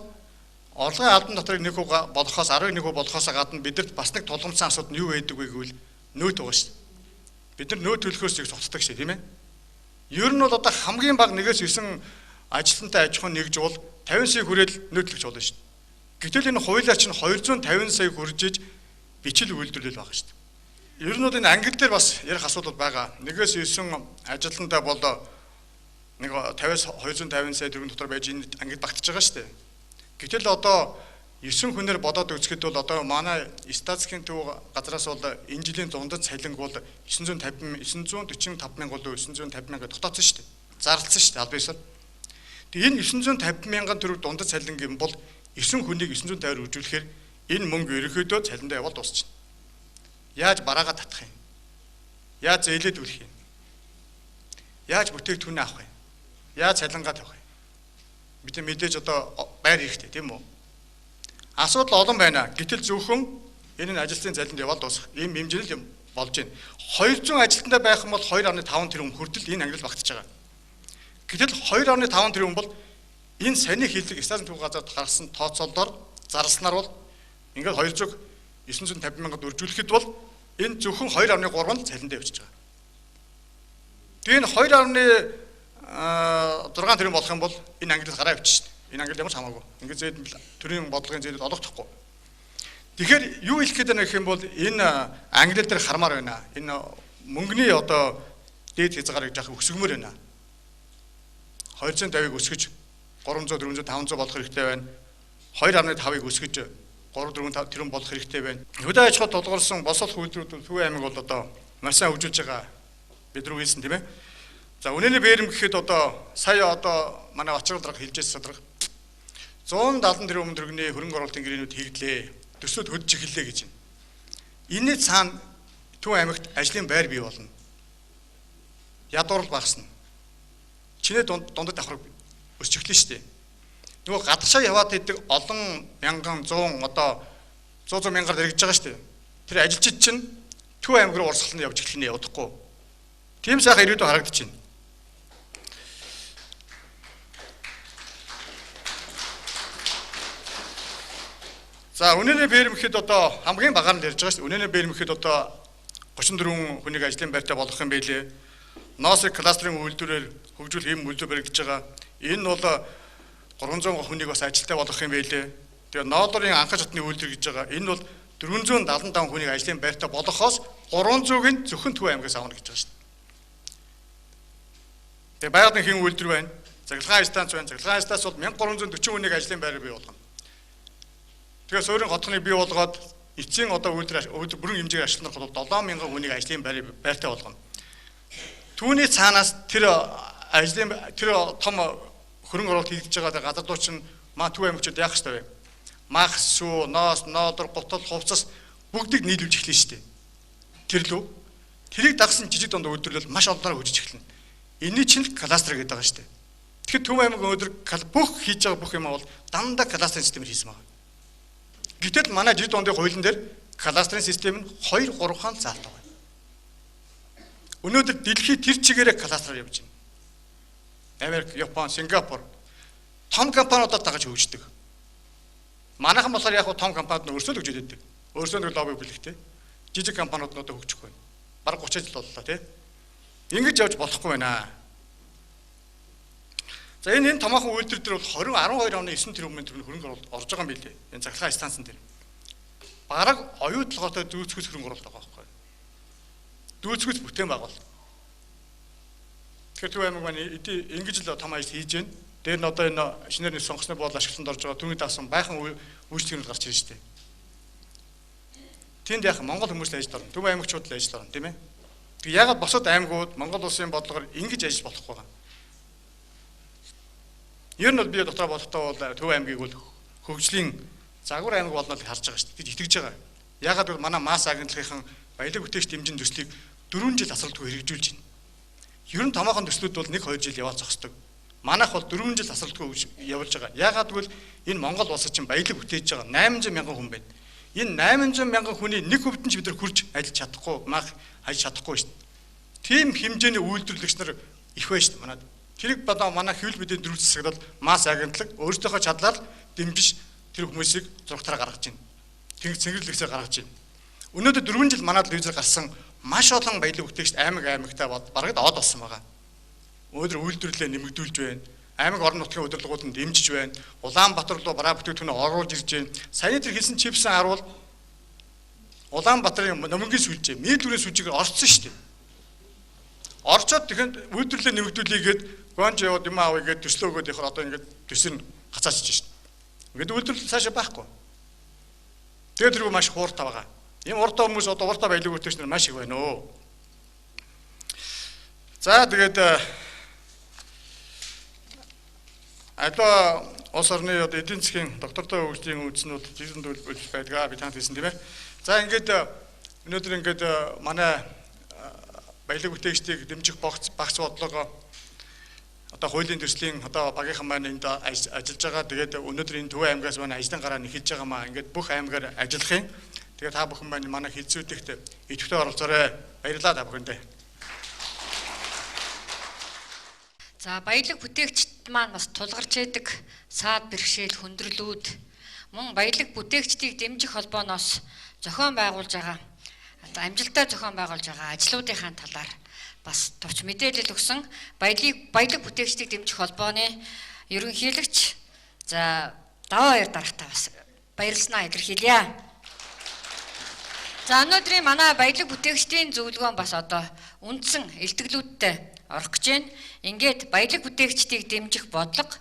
орлогын албан татварыг 1% болгохоос 11% болгохоос гадна бидэрт бас нэг тулгамдсан асуудал нь юу байдаг вэ гэвэл нөөт байгаа шүү дээ. Бид нар нөөт төлөхөөс их цуцдаг шүү дээ, тийм ээ. Ер нь бол одоо хамгийн бага 1-9 ажилтнтай аж ахуйн нэгж бол 50 сая хүрээл нөөтлөгч болно шүү дээ. Гэтэл энэ хуулиар чинь 250 сая хүрж иж бичил үйлдвэрлэл байгаа шүү дээ. Ер нь бол энэ ангил дээр бас ярих асуудал байгаа. 1-9 ажилтнтай бол Нэг 50-аас 250 сая төгрөг дотор байж энэ ангид багтж байгаа шүү дээ. Гэтэл одоо 9 хүнээр бодоод үзэхэд бол одоо манай статистикийн төв газраас бол энэ жилийн дундад цалинг бол 950 945 мянга болов 950 мянга тогтооцсон шүү дээ. Зарласан шүү дээ аль биесээр. Тэгээ энэ 950 мянган төгрөг дундад цалинг юм бол 9 хүнийг 950-аар үржүүлэхээр энэ мөнгө ерөнхийдөө цалиндаа явбал дуусчихна. Яаж бараагаа татах юм? Яаж зээлээд үлэх юм? Яаж бүтээгдэхүүнээ авах юм? Яаж цалингаа тавих юм? Бид мэдээж одоо байр хэрэгтэй тийм үү? Асуудал олон байна. Гэтэл зөвхөн энэ нь ажилтны цалинд явбал дуусах. Ийм хэмжээний юм болж байна. 200 ажилтнтай байх юм бол 2.5 тэрбум хүртэл энэ ангилал багтж байгаа. Гэтэл 2.5 тэрбум бол энэ саяны хиллэг статистикийн төв газарт гаргасан тооцоололоор зарласнаар бол ингээд 200 950 мянгад үржүүлэхэд бол энэ зөвхөн 2.3 нь цалиндаа явчихж байгаа. Тэгээ энэ 2.6 тэрбум болох юм бол энэ ангилал гараа явчих шин. Энэ ангилал ямар ч хамаагүй. Ингээд зээд төрийн бодлогын зээдэд олгохдохгүй. Тэгэхээр юу хэлэх гээд байна гэх юм бол энэ ангилал дээр хармаар байна. Энэ мөнгөний одоо дээд хязгаарыг жаахан өсгөмөр байна. 250-ыг өсгөж 300, 400, 500 болох хэрэгтэй байна. 2.5-ыг өсгөж 3, 4, 5 тэрбум болох хэрэгтэй байна. Хөдөө аж ахуйд тулгуурсан босолх үйлдвэрүүд Төв аймаг бол одоо маш сайн хөгжүүлж байгаа. Бид рүү хэлсэн тийм ээ. За үнэний бээрэм гэхэд одоо сая одоо манай Очрол дарга хэлж байсан дарга 170 тэрбум төгрөгийн хөрөнгө оруулалтын гэрээнүүд хийгдлээ. Төслүүд хөдөлж эхэллээ гэж байна. Энэний цаана Төв аймагт ажлын байр бий болно. Ядуурл багасна. Чинээ дундад давхар өсч эхлэв шүү дээ. Нөгөө гадагшаа яваад идэг олон мянган 100 одоо 100 мянгаар дэрэгдэж байгаа шүү дээ. Тэр ажилчид чинь Төв аймаг руу урсгал нь явж эхлэх нь явахгүй. Тийм сайхан ирээдүй харагдаж байна. За үнэний бээрэм гэхэд одоо хамгийн багаар нь ярьж байгаа шүү дээ. Үнэний бээрэм гэхэд одоо 34 хүнийг ажлын байртай болгох юм байлээ. Ноосыг кластерын үйлдвэрээр хөгжүүлэх юм үйлдвэр баригдаж байгаа. Энэ бол 300 хүнийг бас ажилтай болгох юм байлээ. Тэгээ ноолорын анхаж хотны үйлдвэр гэж байгаа. Энэ бол 475 хүнийг ажлын байртай болгохоос 300-ыг нь зөвхөн Төв аймагаас авна гэж байгаа шүү дээ. Тэгээ байгалийн хэн үйлдвэр байна? Цахилгаан станц байна. Цахилгаан станц бол 1340 хүнийг ажлын байраар бий болгоно. Тэгээ суурин хотхныг бий болгоод эцсийн одоо үйлдвэр бүрэн хэмжээгээр ашиглах бол 7000 хүнийг ажлын байртай болгоно. Түүний цаанаас тэр ажлын тэр том хөрөнгө оруулалт хийгдэж байгаа газар дуу чинь маа Төв аймагчуд яах ёстой вэ? Мах, сүү, ноос, ноодор, гутал, хувцас бүгдийг нийлүүлж эхлэв шүү дээ. Тэр лүү тэрийг дагсан жижиг дунд үйлдвэрлэл маш олоноор хөгжиж эхэлнэ. Энэний чинь кластер гэдэг байгаа шүү дээ. Тэгэхээр Төв аймаг өнөөдөр бүх хийж байгаа бүх юм бол дандаа кластерын системээр хийсэн байгаа. Гэтэл манай жид дундын хуулийн дээр кластерын систем нь 2 3 хаан заалт байгаа. Өнөөдөр дэлхий тэр чигээрээ кластераар явж байна. Америк, Япон, Сингапур том компаниудад дагаж хөгждөг. Манайхан болохоор яг том компаниуд нь өөрсдөө л хөгжөөд байдаг. Өөрсдөө нэг лобби бүлэгтэй. Жижиг компаниуд нь одоо хөгжихгүй байна. Бараг 30 жил боллоо тий. Ингэж явж болохгүй байна. За энэ томоохон үйлдвэр дээр бол 20 12.9 тэрбум төгрөг хөрөнгө оруулалт орж байгаа юм билээ. Энэ цахилгаан станцан дээр. Бараг оюутлогоотой дүүцгээс хөрөнгө оруулалт байгаа байхгүй. Дүүцгээс бүтээн байгуул. Тэгэхээр Төв аймаг маань ингэж л том ажил хийж байна. Дээр нь одоо энэ шинээр нэг сонгосны боол ашиглалтанд орж байгаа түүний дагсан байхан үйлчлэгнүүд гарч ирж штэ. Тэнд яг Монгол хүмүүс л ажил орно. Төв аймагчуд л ажил орно, тийм ээ. Тэг ягаад бусад аймагуд Монгол улсын бодлогоор ингэж ажил болохгүй байгаа. Ер нь бол би дотроо бодохдоо бол Төв аймгийг бол хөгжлийн загвар аймаг болно л харж байгаа шүү дээ. Тэгж итгэж байгаа. Ягаад гэвэл манай масс агентлагийнхан баялаг бүтээгч дэмжин төслийг 4 жил асралтгүй хэрэгжүүлж байна. Ер нь томоохон төслүүд бол 1-2 жил яваад зогсдог. Манайх бол 4 жил асралтгүй явуулж байгаа. Ягаад гэвэл энэ Монгол улсад чинь баялаг бүтээж байгаа 800 мянган хүн байна. Энэ 800 мянган хүний нэг хувьд нь ч бид нар хурж ажиллаж чадахгүй, мах ажиллаж чадахгүй шүү дээ. Тийм хэмжээний үйлдвэрлэгч нар их байна шүү дээ манад. Тэрийг одоо манай хэвлэл мэдээний дөрвөн засаг бол масс агентлаг өөрсдийнхөө чадлаар дэмжиж тэр хүмүүсийг зурагтаар гаргаж байна. Тэнгэр цэнгэрлэгсээр гаргаж байна. Өнөөдөр 4 жил манай телевизээр гарсан маш олон баялаг бүтээгчд аймаг аймагтай бараг од болсон байгаа. Өнөөдөр үйлдвэрлэлээ нэмэгдүүлж байна. Аймаг орон нутгийн удирдлагууд нь дэмжиж байна. Улаанбаатар руу бараа бүтээгдэхүүнээ оруулж ирж байна. Саяны тэр хэлсэн чипсэн харуул Улаанбаатарын номынгийн сүлжээ, нийлүүрийн сүлжээгээр орцсон шүү дээ. Орчоод тэгэхэд үйлдвэрлэлээ нэмэгдүүлье гээд гонж яваад юм аавъя гээд төслөө өгөөд явахаар одоо ингээд төсөл нь гацаачиж шин. Ингээд үйлдвэрлэл цаашаа байхгүй. Тэгээд тэргүй маш хууртай байгаа. Ийм урдаа хүмүүс одоо урдаа баялаг бүтээгч нар маш их байна өө. За тэгээд аливаа улс орны одоо эдийн засгийн доктортой хөгжлийн үндснүүд жижигэн төлбөлж байдгаа би танд хэлсэн тийм ээ. За ингээд өнөөдөр ингээд манай баялаг бүтээгчдийг дэмжих багц бодлого одоо хуулийн төслийн одоо багийнхан маань энд ажиллаж байгаа. Тэгээд өнөөдөр энэ Төв аймгаас маань ажлын гараа нэхэлж байгаа маа. Ингээд бүх аймгаар ажиллах юм. Тэгээд та бүхэн маань манай хэлцүүдэгт идэвхтэй оролцоорой. Баярлалаа та бүхэндээ. За баялаг бүтээгчд маань бас тулгарч яадаг саад бэрхшээл хүндрэлүүд мөн баялаг бүтээгчдийг дэмжих холбооноос зохион байгуулж байгаа одоо амжилттай зохион байгуулж байгаа ажлуудынхаа талаар бас товч мэдээлэл өгсөн баялаг бүтээгчдийг дэмжих холбооны ерөнхийлөгч за Даваа хоёр дарагтаа бас баярлалаа илэрхийлье. За өнөөдрийн манай баялаг бүтээгчдийн зөвлөгөөн бас одоо үндсэн илтгэлүүдтэй орох гэж байна. Ингээд баялаг бүтээгчдийг дэмжих бодлого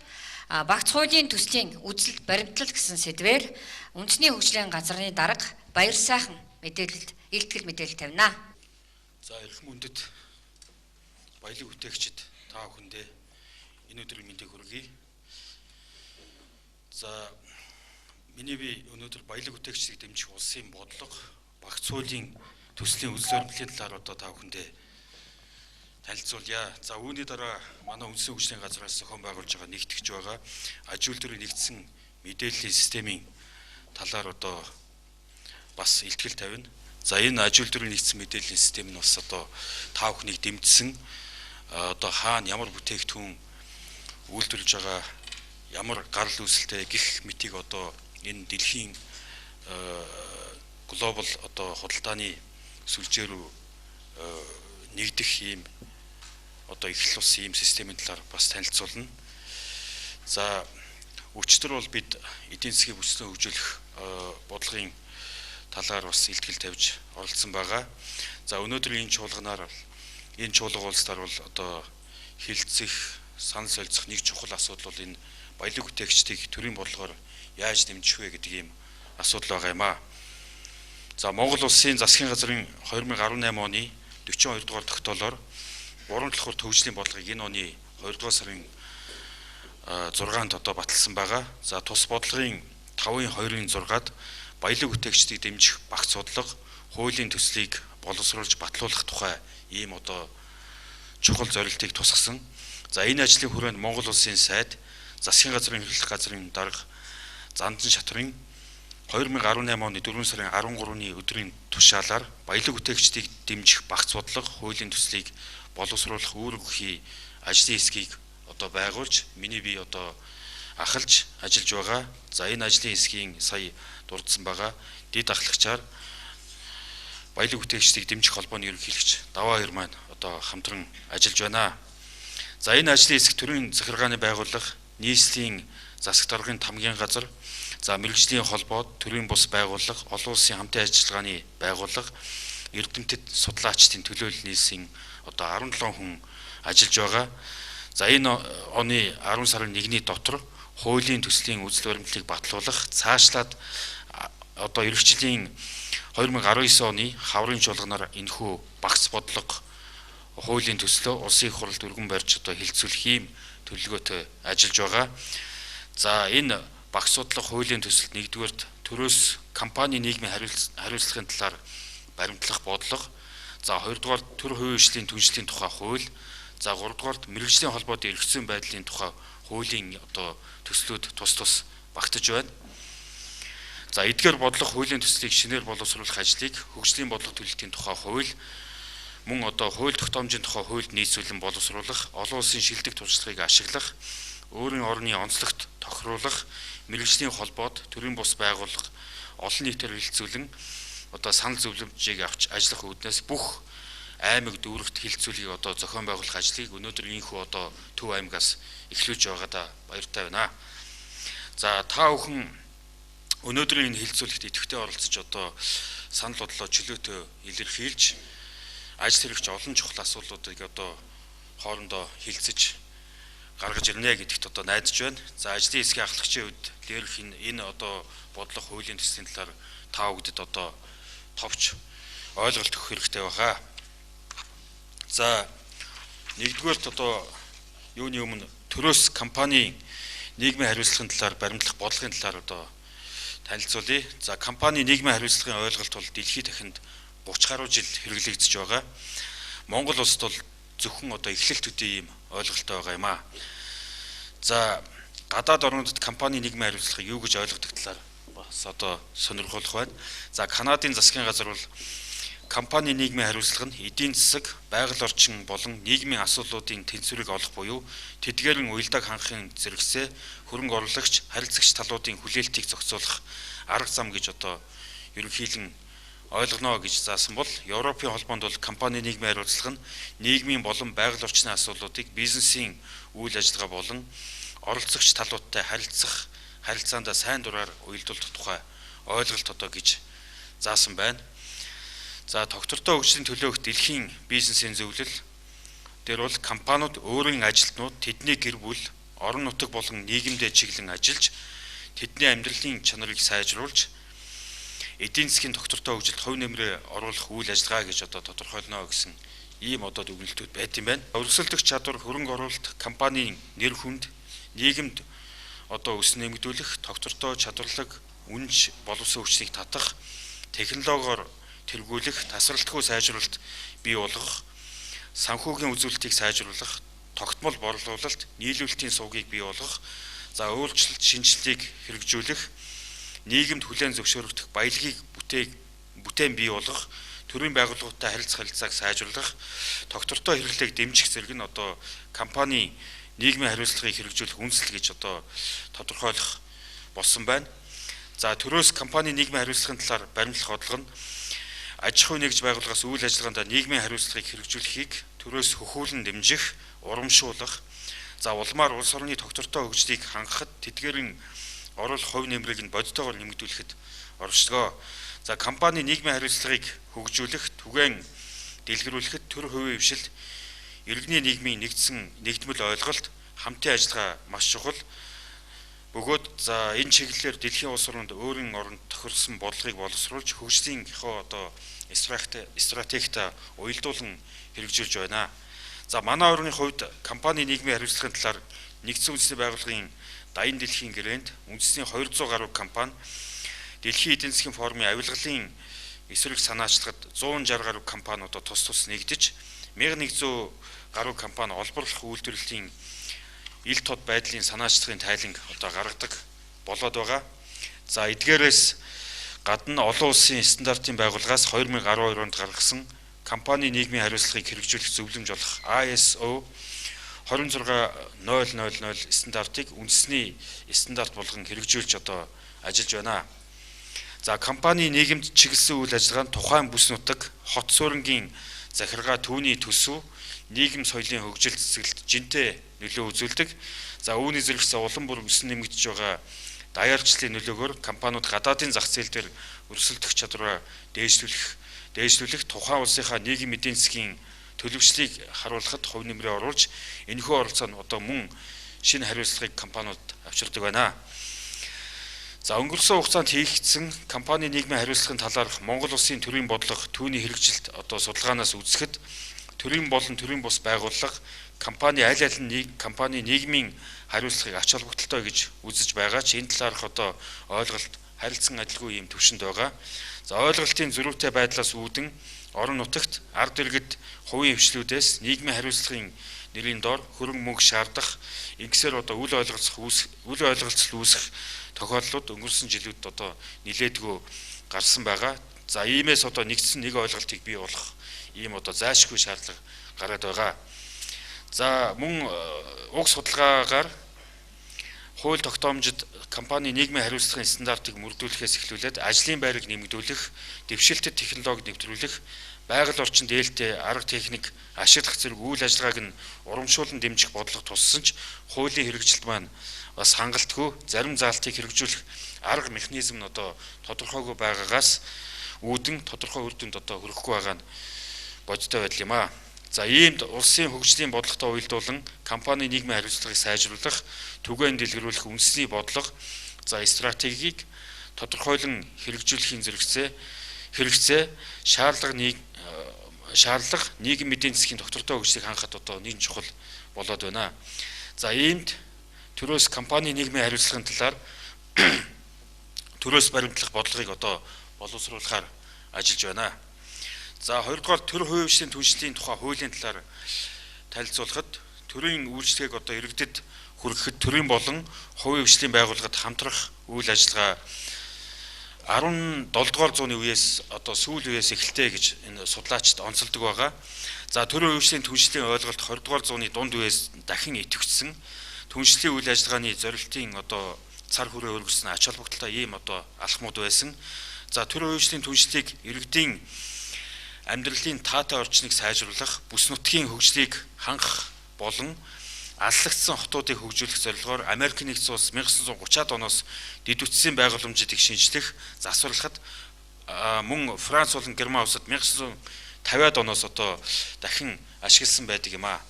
багц хуулийн төслийн үзэл баримтлал гэсэн сэдвээр үндэсний хөгжлийн газрын дарга Баярсайхан мэдээлэл илтгэл мэдээлэл тавина. За эрхэм хүндэт баялаг бүтээгчид та бүхэндээ энэ өдрийн мэндийг хүргэе. За миний би өнөөдөр баялаг бүтээгчдийг дэмжих улсын бодлого багц хуулийн төслийн үзэл баримтлалын талаар одоо та бүхэндээ танилцуулъя. За үүний дараа манай үндэсний хөгжлийн газраас зохион байгуулж байгаа нэгтгэж байгаа аж үйлдвэрийн нэгдсэн мэдээллийн системийн талаар одоо бас илтгэл тавина. За энэ аж үйлдвэрийн нэгдсэн мэдээллийн систем нь бас одоо та бүхнийг дэмжсэн одоо хаана ямар бүтээгдэхүүн үйлдвэрлэж байгаа ямар гарал үүсэлтэй гих мэтийг одоо энэ дэлхийн глобал одоо худалдааны сүлжээ рүү нэгдэх ийм одоо эхлэл ус ийм системийн талаар бас танилцуулна. За өчигдөр бол бид эдийн засгийг бүслэн хөгжүүлэх бодлогын талаар бас илтгэл тавьж оролцсон байгаа. За өнөөдөр энэ чуулганаар энэ чуулга уулзалтаар бол одоо хилцэх, санал солилцох нэг чухал асуудал бол энэ баялаг бүтээгчдийг төрийн бодлогоор яаж дэмжих вэ гэдэг ийм асуудал байгаа юм аа. За Монгол улсын засгийн газрын 2018 оны 42 дугаар тогтоолоор 3 талхуур төвжлийн бодлогыг энэ оны 2 дугаар сарын 6-нд одоо баталсан байгаа. За тус бодлогын 5-ын 2-ын 6-ад баялаг бүтээгчдийг дэмжих багц бодлого хуулийн төслийг боловсруулж батлуулах тухай ийм одоо чухал зорилтыг тусгасан. За энэ ажлын хүрээнд Монгол улсын сайд, засгийн газрын хэрэглэх газрын дарга Зандан шатрын 2018 оны 4 сарын 13-ны өдрийн тушаалаар баялаг бүтээгчдийг дэмжих багц бодлого хуулийн төслийг боловсруулах үүрэг бүхий ажлын хэсгийг одоо байгуулж миний бие одоо ахалж ажиллаж байгаа. За энэ ажлын хэсгийн сая дурдсан байгаа дэд ахлагчаар баялаг бүтээгчдийг дэмжих холбооны ерөнхийлөгч Даваа хоёр маань одоо хамтран ажиллаж байна. За энэ ажлын хэсэг төрийн захиргааны байгууллага, нийслэлийн засаг даргын тамгийн газар, за мэргэжлийн холбоод төрийн бус байгууллага, олон улсын хамтын ажиллагааны байгууллага, эрдэмтэд судлаачдын төлөөлөл нийслэлийн одоо 17 хүн ажиллаж байгаа. За энэ оны 10 сарын 1-ний дотор хуулийн төслийн үзэл баримтлалыг батлуулах, цаашлаад одоо эх жилийн 2019 оны хаврын чуулганаар энэхүү багц бодлого хуулийн төслөө улсын их хурлд өргөн барьж одоо хилцүүлэх ийм төлөвлөгөөтэй ажиллаж байгаа. За энэ багц бодлого хуулийн төсөлд нэгдүгээрт төрөөс компани нийгмийн хариуцлагын талаар баримтлах бодлого, за хоёрдугаар төр хувийн хвшлийн түншлэлийн тухай хууль, за гуравдугаарт мэргэжлийн холбоот эрх зүйн байдлын тухай хуулийн одоо төслүүд тус тус багтаж байна. За эдгээр бодлого хуулийн төслийг шинээр боловсруулах ажлыг хөгжлийн бодлого төлөлтийн тухай хууль, мөн одоо хууль тогтоомжийн тухай хуульд нийцүүлэн боловсруулах, олон улсын шилдэг туршлагыг ашиглах, өөрийн орны онцлогт тохируулах, мэргэжлийн холбоот, төрийн бус байгууллага олон нийтээр хэлэлцүүлэн одоо санал зөвлөмжийг авч ажиллах үүднээс бүх аймаг дүүрэгт хилцүүлгийг одоо зохион байгуулах ажлыг өнөөдөр ийхүү одоо Төв аймгаас эхлүүлж байгаадаа баяртай байна. За та бүхэн өнөөдрийн энэ хилцүүлэгт идэвхтэй оролцож одоо санал бодлоо чөлөөтэй илэрхийлж ажил хэрэгч олон чухал асуудлуудыг одоо хоорондоо хилцэж гаргаж ирнэ гэдэгт одоо найдаж байна. За ажлын хэсгийн ахлагчийн хувьд дээрх энэ одоо бодлого хуулийн төслийн талаар та бүгдэд одоо товч ойлголт өгөх хэрэгтэй байхаа. За нэгдүгээрт одоо юуны өмнө төрөөс компанийн нийгмийн хариуцлагын талаар баримтлах бодлогын талаар одоо танилцуулъя. За компани нийгмийн хариуцлагын ойлголт бол дэлхийд дахинд 30 гаруй жил хэрэглэгдэж байгаа. Монгол улсад бол зөвхөн одоо эхлэл төдий ийм ойлголттой байгаа юм аа. За гадаад орнуудад компани нийгмийн хариуцлагыг юу гэж ойлгодог талаар бас одоо сонирхолтой байна. За Канадын засгийн газар бол компани нийгмийн хариуцлага нь эдийн засаг, байгаль орчин болон нийгмийн асуудлуудын тэнцвэрийг олох буюу тэдгээрэн уялдааг хангахын зэрэгсээ хөрөнгө оруулагч, харилцагч талуудын хүлээлтийг зохицуулах арга зам гэж одоо ерөнхийлөн ойлгоно гэж заасан бол Европын холбоонд бол компани нийгмийн хариуцлага нь нийгмийн болон байгаль орчны асуудлуудыг бизнесийн үйл ажиллагаа болон оролцогч талуудтай харилцах харилцаандаа сайн дураар уялдуулах тухай ойлголт одоо гэж заасан байна. За тогтвортой хөгжлийн төлөөх дэлхийн бизнесийн зөвлөл дээр бол компаниуд өөрийн ажилтнууд, тэдний гэр бүл, орон нутаг болон нийгэмдээ чиглэн ажиллаж тэдний амьдралын чанарыг сайжруулж эдийн засгийн тогтвортой хөгжилд хувь нэмрээ оруулах үйл ажиллагаа гэж одоо тодорхойлно гэсэн ийм одоо дүгнэлтүүд байт юм байна. Өрсөлдөх чадвар, хөрөнгө оруулалт, компанийн нэр хүнд, нийгэмд одоо өсөн нэмэгдүүлэх, тогтвортой чадварлаг, үнж боловсон хүчнийг татах, технологиор тэргүүлэх, тасралтгүй сайжруулалт бий болгох, санхүүгийн үзүүлэлтийг сайжруулах, тогтмол борлуулалт, нийлүүлэлтийн сувгийг бий болгох, за өөрчлөлт шинжилгээг хэрэгжүүлэх, нийгэмд хүлээн зөвшөөрөгдөх баялагийг бүтээн бий болгох, төрийн байгууллагуудтай харилцах харилцааг сайжруулах, тогтвортой хэрэглээг дэмжих зэрэг нь одоо компани нийгмийн хариуцлагыг хэрэгжүүлэх үндэслэл гэж одоо тодорхойлох болсон байна. За төрөөс компани нийгмийн хариуцлагын талаар баримтлах бодлого нь аж ахуй нэгж байгууллагаас үйл ажиллагаанд нийгмийн хариуцлагыг хэрэгжүүлэхийг төрөөс хөхүүлэн дэмжих, урамшуулах, за улмаар улс орны тогтвортой хөгжлийг хангахад тэдгээрэн оруулах хувь нэмрийг нь бодитойгоор нэмэгдүүлэхэд оршдог. За компани нийгмийн хариуцлагыг хөгжүүлэх, түгээн дэлгэрүүлэхэд төр хувийн хвшил, иргэний нийгмийн нэгдсэн нэгдмэл ойлголт, хамтын ажиллагаа маш чухал. Бөгөөд за энэ чиглэлээр дэлхийн улс оронд өөрийн оронд тохирсон бодлогыг боловсруулж хөгжлийнхөө одоо стратегт уялдуулан хэрэгжүүлж байна. За манай орны хувьд компани нийгмийн хариуцлагын талаар нэгдсэн үндэсний байгууллагын даян дэлхийн гэрээнд үндэсний 200 гаруй компани дэлхийн эдийн засгийн форумын авилгалын эсрэг санаачлагад 160 гаруй компани одоо тус тус нэгдэж 1100 гаруй компани олборлох үйлдвэрлэлийн ил тод байдлын санаачлагын тайланг одоо гаргадаг болоод байгаа. За эдгээрээс гадна олон улсын стандартын байгууллагаас 2012 онд гаргасан компани нийгмийн хариуцлагыг хэрэгжүүлэх зөвлөмж болох ISO 26000 стандартыг үндэсний стандарт болгон хэрэгжүүлж одоо ажиллаж байна. За компани нийгэмд чиглэсэн үйл ажиллагаа нь тухайн бүс нутаг, хот суурингийн захиргаа, түүний төсөв, нийгэм соёлын хөгжил цэцгэлд жинтэй нөлөө үзүүлдэг. За үүний зэрэгцээ улам бүр өсөн нэмэгдэж байгаа даяарчлалын нөлөөгөөр компаниуд гадаадын зах зээл дээр өрсөлдөх чадвараа дээшлүүлэх, тухайн улсынхаа нийгэм эдийн засгийн төлөвшлийг харуулхад хувь нэмрээ оруулж энэхүү оролцоо нь одоо мөн шинэ хариуцлагыг компаниуд авчирдаг байна. За өнгөрсөн хугацаанд хийгдсэн компани нийгмийн хариуцлагын талаарх Монгол улсын төрийн бодлого түүний хэрэгжилт одоо судалгаанаас үзэхэд төрийн болон төрийн бус байгууллага компани аль аль нь компани нийгмийн хариуцлагыг ач холбогдолтой гэж үзэж байгаа ч энэ талаарх одоо ойлголт харилцан адилгүй юм төвшөнд байгаа. За ойлголтын зөрүүтэй байдлаас үүдэн орон нутагт ард иргэд хувийн хвшлүүдээс нийгмийн хариуцлагын нэрийн доор хөрөнгө мөнгө шаардах ингэсээр одоо үл ойлголцол үүсэх тохиолдлууд өнгөрсөн жилүүдэд одоо нилээдгүй гарсан байгаа. За иймээс одоо нэгдсэн нэг ойлголтыг бий болгох ийм одоо зайлшгүй шаардлага гараад байгаа. За мөн уг судалгаагаар хууль тогтоомжид компани нийгмийн хариуцлагын стандартыг мөрдүүлэхээс эхлүүлээд ажлын байрыг нэмэгдүүлэх, дэвшилтэт технологи нэвтрүүлэх, байгаль орчинд ээлтэй арга техник ашиглах зэрэг үйл ажиллагааг нь урамшуулан дэмжих бодлого туссан ч хуулийн хэрэгжилт маань бас хангалтгүй, зарим заалтыг хэрэгжүүлэх арга механизм нь одоо тодорхойгүй байгаагаас үүдэн тодорхой үр дүнд одоо хүрэхгүй байгаа нь бодиттой байдал юм аа. За иймд улсын хөгжлийн бодлоготой уялдуулан компани нийгмийн хариуцлагыг сайжруулах, түгээн дэлгэрүүлэх үндэсний бодлого, за стратегийг тодорхойлон хэрэгжүүлэхийн зэрэгцээ шаардлага нийгэм эдийн засгийн тогтвортой хөгжлийг хангахад одоо нэгэн чухал болоод байна. За иймд төрөөс компани нийгмийн хариуцлагын талаар төрөөс баримтлах бодлогыг одоо боловсруулахаар ажиллаж байна. За хоёрдугаар төр хувийн түншлэлийн тухай хуулийн талаар танилцуулахад төрийн үйлчлэгийг одоо иргэдэд хүргэхэд төрийн болон хувийн хвшлийн байгууллагад хамтрах үйл ажиллагаа 17 дугаар зууны үеэс одоо сүүл үеэс эхэлтэй гэж энэ судлаачид онцолдог байгаа. За төрийн хувийн түншлэлийн ойлголт 20 дугаар зууны дунд үеэс дахин идэвхжсэн түншлэлийн үйл ажиллагааны зорилтын одоо цар хүрээ өргөсөн ач холбогдолтой ийм одоо алхмууд байсан. За төрийн хувийн түншлэлийг иргэдийн амьдралын таатай орчныг сайжруулах, бүс нутгийн хөгжлийг хангах болон аллагдсан хотуудыг хөгжүүлэх зорилгоор Америк нэгдсэн улс 1930-ад оноос дэд үтсийн байгууламжуудыг шинжлэх, засварлахад мөн Франц болон Герман улсад 1950-ад оноос одоо дахин ашигласан байдаг юм аа.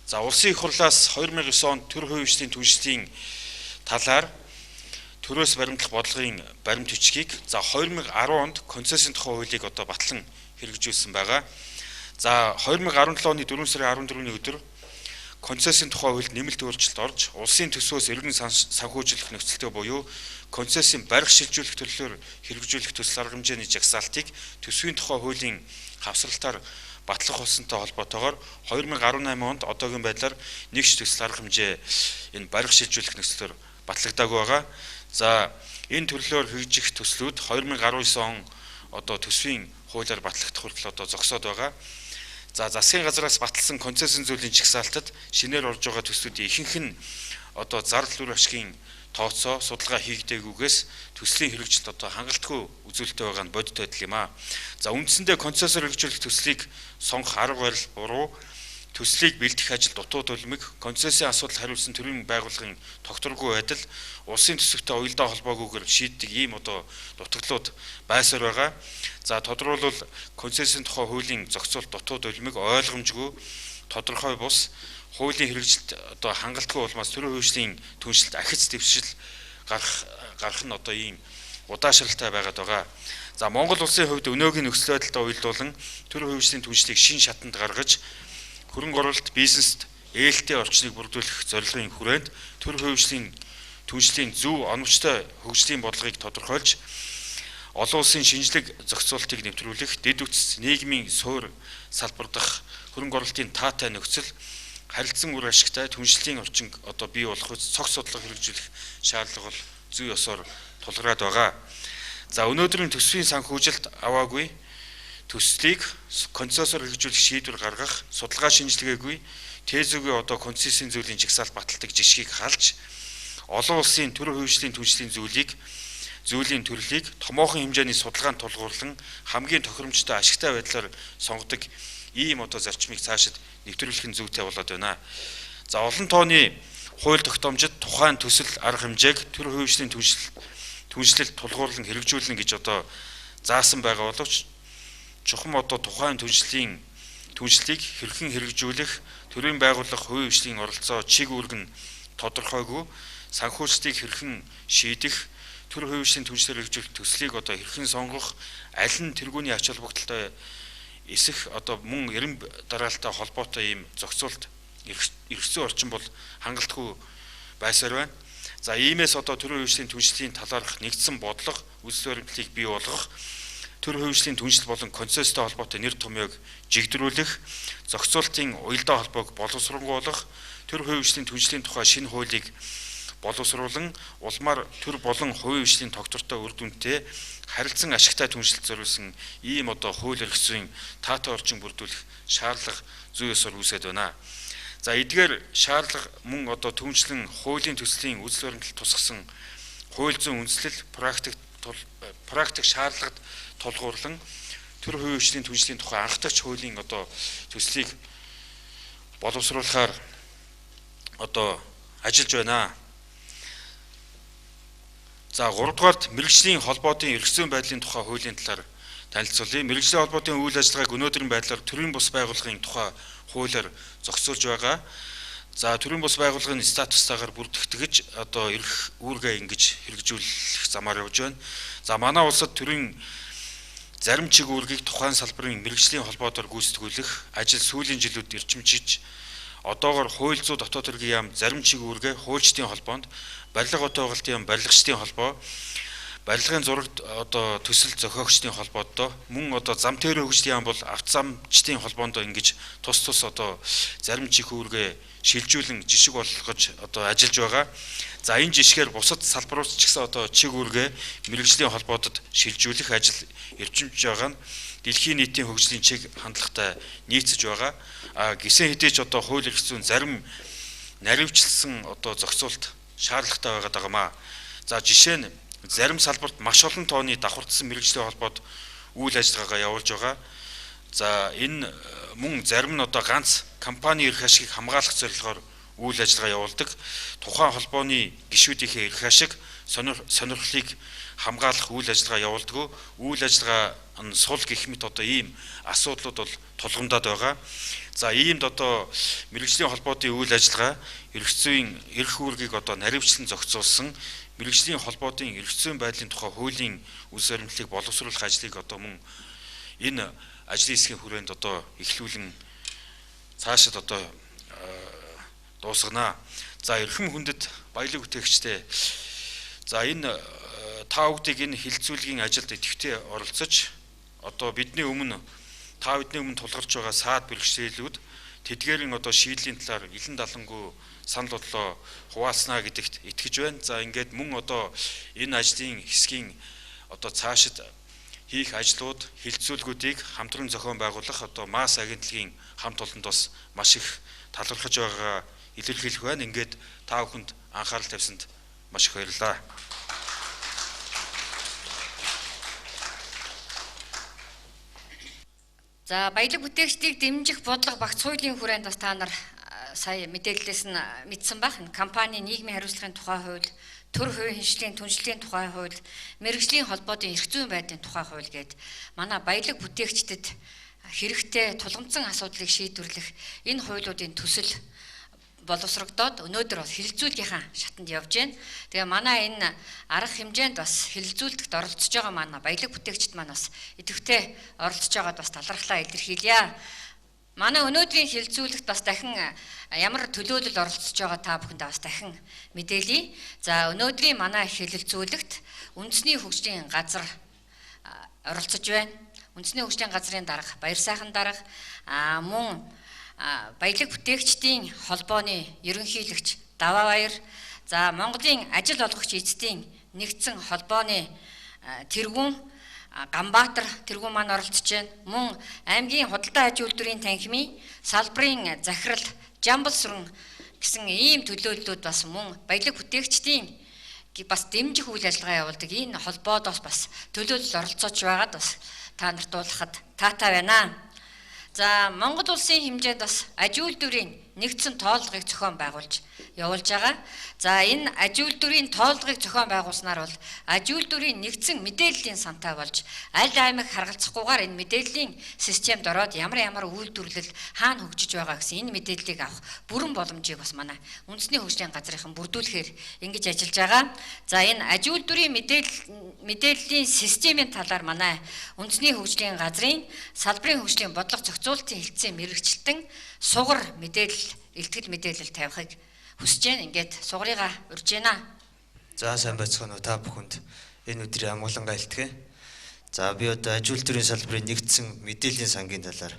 За улсын их хурлаас 2009 онд төр хувийн түншлэлийн талаар төрөөс баримтлах бодлогын баримт бичгийг за 2010 онд концессийн тухай хуулийг одоо батлан хэрэгжүүлсэн байгаа. За 2017 оны 4 сарын 14-ний өдөр концессийн тухай хуульд нэмэлт өөрчлөлт орж улсын төсвөөс эргэн санхүүжүүлэх нөхцөлтэй буюу концессийн барих шилжүүлэх төрлөөр хэрэгжүүлэх төсөл арга хэмжээний жагсаалтыг төсвийн тухай хуулийн хавсралтаар батлах болсонтой холбоотойгоор 2018 онд одоогийн байдлаар нэгч төсөл арга хэмжээ энэ барих шилжүүлэх нөхцлөөр батлагдаагүй байгаа. За энэ төрлөөр хэрэгжих төслүүд 2019 он одоо төсвийн хуулиар батлагдах хүртэл одоо зогсоод байгаа. За засгийн газраас баталсан концессийн зүйлийн жагсаалтад шинээр орж байгаа төслүүдийн ихэнх нь одоо зардал үр ашигын тооцоо судалгаа хийгдээгүйгээс төслийн хэрэгжилт одоо хангалтгүй үзүүлэлттэй байгаа нь бодит байдал юм аа. За үндсэндээ концессоор хэрэгжүүлэх төслийг сонгох арга барил буруу, төслийг бэлтгэх ажил дутуу төлмөг, концессийн асуудал хариуцсан төрийн байгууллагын тогтворгүй байдал, улсын төсөвтэй уялдаа холбоогүйгээр шийддэг ийм одоо дутагдлууд байсаар байгаа. За тодорхойлбол концессийн тухай хуулийн зохицуулт дутуу төлмөг, ойлгомжгүй, тодорхой бус, хуулийн хэрэгжилт одоо хангалтгүй улмаас төрийн хөгжлийн түншлэлд ахиц дэвшил гарах нь одоо ийм удаашралтай байгаад байгаа. За Монгол улсын хувьд өнөөгийн нөхцөл байдалтай уялдуулан төрийн хөгжлийн түншлэлийг шин шатанд гаргаж хөрөнгө оруулалт бизнест ээлтэй орчныг бүрдүүлэх зорилгын хүрээнд төр хувийн түншлэлийн зөв оновчтой хөгжлийн бодлогыг тодорхойлж олон улсын шинжлэх зохицуултыг нэвтрүүлэх, дэд үтс нийгмийн суур салбар дахь хөрөнгө оруулалтын таатай нөхцөл, харилцан үр ашигтай түншлэлийн орчин одоо бий болох үс цогц судлага хэрэгжүүлэх шаардлага бол зүй ёсоор тулгараад байгаа. За өнөөдрийн төсвийн санхүүжилт аваагүй төслийг концессоор хэрэгжүүлэх шийдвэр гаргах, судалгаа шинжилгээгүй, тээзүүгийн одоо концессийн зүйлийн жагсаалт баталдаг жишгийг халж, олон улсын төр хувийн түншлэлийн зүйлийн төрлийг томоохон хэмжээний судалгаанд тулгуурлан хамгийн тохиромжтой ашигтай байдлаар сонгодог ийм одоо зарчмыг цаашид нэвтрүүлэх нь зүйтэй болоод байна. За олон тооны хууль тогтоомжид тухайн төсөл арга хэмжээг төр хувийн түншлэлд тулгуурлан хэрэгжүүлнэ гэж одоо заасан байгаа боловч чухам одоо тухайн түншлэлийг хэрхэн хэрэгжүүлэх, төрийн байгууллага хувийн хвшлийн оролцоо чиг үүрэг нь тодорхойгүй, санхүүжилтийг хэрхэн шийдэх, төр хувийн хвшлийн түншлэлээр хэрэгжүүлэх төслийг одоо хэрхэн сонгох, аль нь тэргүүний ач холбогдолтой эсэх одоо мөн эрен дараалтай холбоотой ийм зохицуулт эрх зүйн орчин бол хангалтгүй байсаар байна. За иймээс одоо төрийн хувийн хвшлийн түншлэлийн талаарх нэгдсэн бодлого, үзэл баримтлалыг бий болгох, төр хувийн түншлэл болон концесстэй холбоотой нэр томьёог жигдрүүлэх, зохицуултын уялдаа холбоог боловсронгуйлах, төр хувийн түншлэлийн тухай шинэ хуулийг боловсруулан улмаар төр болон хувийн хвшлийн тогтвортой үр дүнтэй харилцан ашигтай түншлэлд зориулсан ийм одоо хууль эрх зүйн таатай орчин бүрдүүлэх шаардлага зүй ёсоор үүсээд байна. За эдгээр шаардлага мөн одоо түншлэн хуулийн төслийн үзэл баримтлал тусгасан хууль зүйн үндэслэл практик шаардлагад тулгуурлан төр хувийн хвшлийн түншлэлийн тухай анхдагч хуулийн одоо төслийг боловсруулахаар одоо ажиллаж байна. За 3 дугаарт мэргэжлийн холбоотын эрх зүйн байдлын тухай хуулийн талаар танилцуулъя. Мэргэжлийн холбоотын үйл ажиллагааг өнөөдрийн байдлаар төрийн бус байгууллагын тухай хуулиар зохицуулж байгаа. За төрийн бус байгууллагын статустаагаар бүртгэгдэж одоо эрх үүргээ ингэж хэрэгжүүлэх замаар явж байна. За манай улсад төрийн зарим чиг үүргийг тухайн салбарын мэргэжлийн холбоотоор гүйцэтгүүлэх ажил сүүлийн жилүүд эрчимжиж одоогор хууль зүйн дотоод хэргийн яам зарим чиг үүргээ хуульчдын холбоонд, барилга отооголтын яам, барилгачдын холбоо, барилгын зураг одоо төсөл зохиогчдын холбоодоо мөн одоо зам тээрээ хөгжлийн яам бол автозамчдын холбоонд ингэж тус тус одоо зарим чих үүргээ шилжүүлэн жишг болгож одоо ажиллаж байгаа. За энэ жишгээр бусад салбарууд ч гэсэн одоо чиг үүргээ мэргэжлийн холбоодод шилжүүлэх ажил эрчимж байгаа нь дэлхийн нийтийн хөгжлийн чиг хандлагатай нийцэж байгаа. А гисэн хэдий ч одоо хууль эрх зүйн зарим наривчлсан одоо зохицуулалт шаардлагатай байгаад байгаа маа. За жишээ нь зарим салбарт маш олон тооны давхардсан мэргэжлийн холбоот үйл ажиллагаагаа явуулж байгаа. За энэ мөн зарим нь одоо ганц компани эрх ашигыг хамгаалах зорилгоор үйл ажиллагаа явуулдаг. Тухайн холбооны гишүүдийнхээ эрх ашиг сонирхлыг хамгаалах үйл ажиллагаа явуулдаг. Үйл ажиллагаа нь сул гэх мэт одоо ийм асуудлууд бол тулгамдаад байгаа. За иймд одоо мэргэжлийн холбоотын үйл ажиллагаа эрх зүйн эрх үүргийг одоо наривчлан зохицуулсан мэргэжлийн холбоотын эрх зүйн байдлын тухай хуулийн үс баримтлалыг боловсруулах ажлыг одоо мөн энэ ажлын хэсгийн хүрээнд одоо эхлүүлэн цаашид одоо дуусгана. За эрхэм хүндэт баялаг бүтээгчдээ. За энэ та бүгдийг энэ хилцүүлгийн ажилд идэвхтэй оролцож одоо бидний өмнө та бидний өмнө тулгарч байгаа саад бэрхшээлүүд тэдгээрийн одоо шийдлийн талаар илэн далангүй санал бодлоо хуваалцнаа гэдэгт итгэж байна. За ингээд мөн одоо энэ ажлын хэсгийн одоо цаашид хийх ажлууд, хилцүүлгүүдийг хамтран зохион байгуулах одоо масс агентлагийн хамт олонд бас маш их талархаж байгаагаа илэрхийлэх байна. Ингээд та бүхэнд анхаарал тавьсанд маш их баярлалаа. За баялаг бүтээгчдийг дэмжих бодлого багц хуулийн хүрээнд бас та нар сая мэдээллээс нь мэдсэн байх. Компани нийгмийн хариуцлагын тухай хууль, төр хувийн хэншлийн түншлэлийн тухай хууль, мэргэжлийн холбоотын эрх зүйн байдлын тухай хууль гээд манай баялаг бүтээгчдэд хэрэгтэй тулгамдсан асуудлыг шийдвэрлэх энэ хуулиудын төсөл боловсрогдоод өнөөдөр бол хэлэлцүүлгийнхаа шатанд явж байна. Тэгээ манай энэ арга хэмжээнд бас хэлэлцүүлэгт оролцож байгаа манай баялаг бүтээгчд маань бас идэвхтэй оролцож байгаад бас талархлаа илэрхийлье. Манай өнөөдрийн хэлэлцүүлэгт бас дахин ямар төлөөлөл оролцож байгаа та бүхэндээ бас дахин мэдээлье. За өнөөдрийн манай хэлэлцүүлэгт үндэсний хөгжлийн газар оролцож байна. Үндэсний хөгжлийн газрын дарга Баярсайхан дарга, мөн баялаг бүтээгчдийн холбооны ерөнхийлөгч Даваа Баяр, за Монголын ажил олгогч эцдийн нэгдсэн холбооны тэргүүн Ганбаатар тэргүүн маань оролцож байна. Мөн аймгийн худалдаа аж үйлдвэрийн танхимын салбарын захирал Жамбал Сүрэн гэсэн ийм төлөөллүүд бас мөн баялаг бүтээгчдийн бас дэмжих үйл ажиллагаа явуулдаг энэ холбоодоос бас төлөөлөл оролцож байгаад бас та нарт дуулахад таатай байна. За Монгол улсын хэмжээнд бас аж үйлдвэрийн нэгдсэн тоологыг зохион байгуулж явуулж байгаа. За энэ аж үйлдвэрийн тоологыг зохион байгуулснаар бол аж үйлдвэрийн нэгдсэн мэдээллийн сантай болж аль аймаг харгалзахгүйгээр энэ мэдээллийн системд ороод ямар ямар үйлдвэрлэл хаана хөгжиж байгаа гэсэн энэ мэдээллийг авах бүрэн боломжийг бас манай үндэсний хөгжлийн газрынхан бүрдүүлэхээр ингэж ажиллаж байгаа. За энэ аж үйлдвэрийн мэдээллийн системийн талаар манай үндэсний хөгжлийн газрын салбарын хөгжлийн бодлого зохицуулалтын хэлтсийн мэргэжилтэн сугар мэдээлэл, илтгэл мэдээлэл тавихыг хүсэж байна. Ингээд сугарыгаа урьж байна. За сайн байцгаана уу та бүхэнд энэ өдрийн амгалангаа илтгэе. За би одоо аж үйлдвэрийн салбарын нэгдсэн мэдээллийн сангийн талаар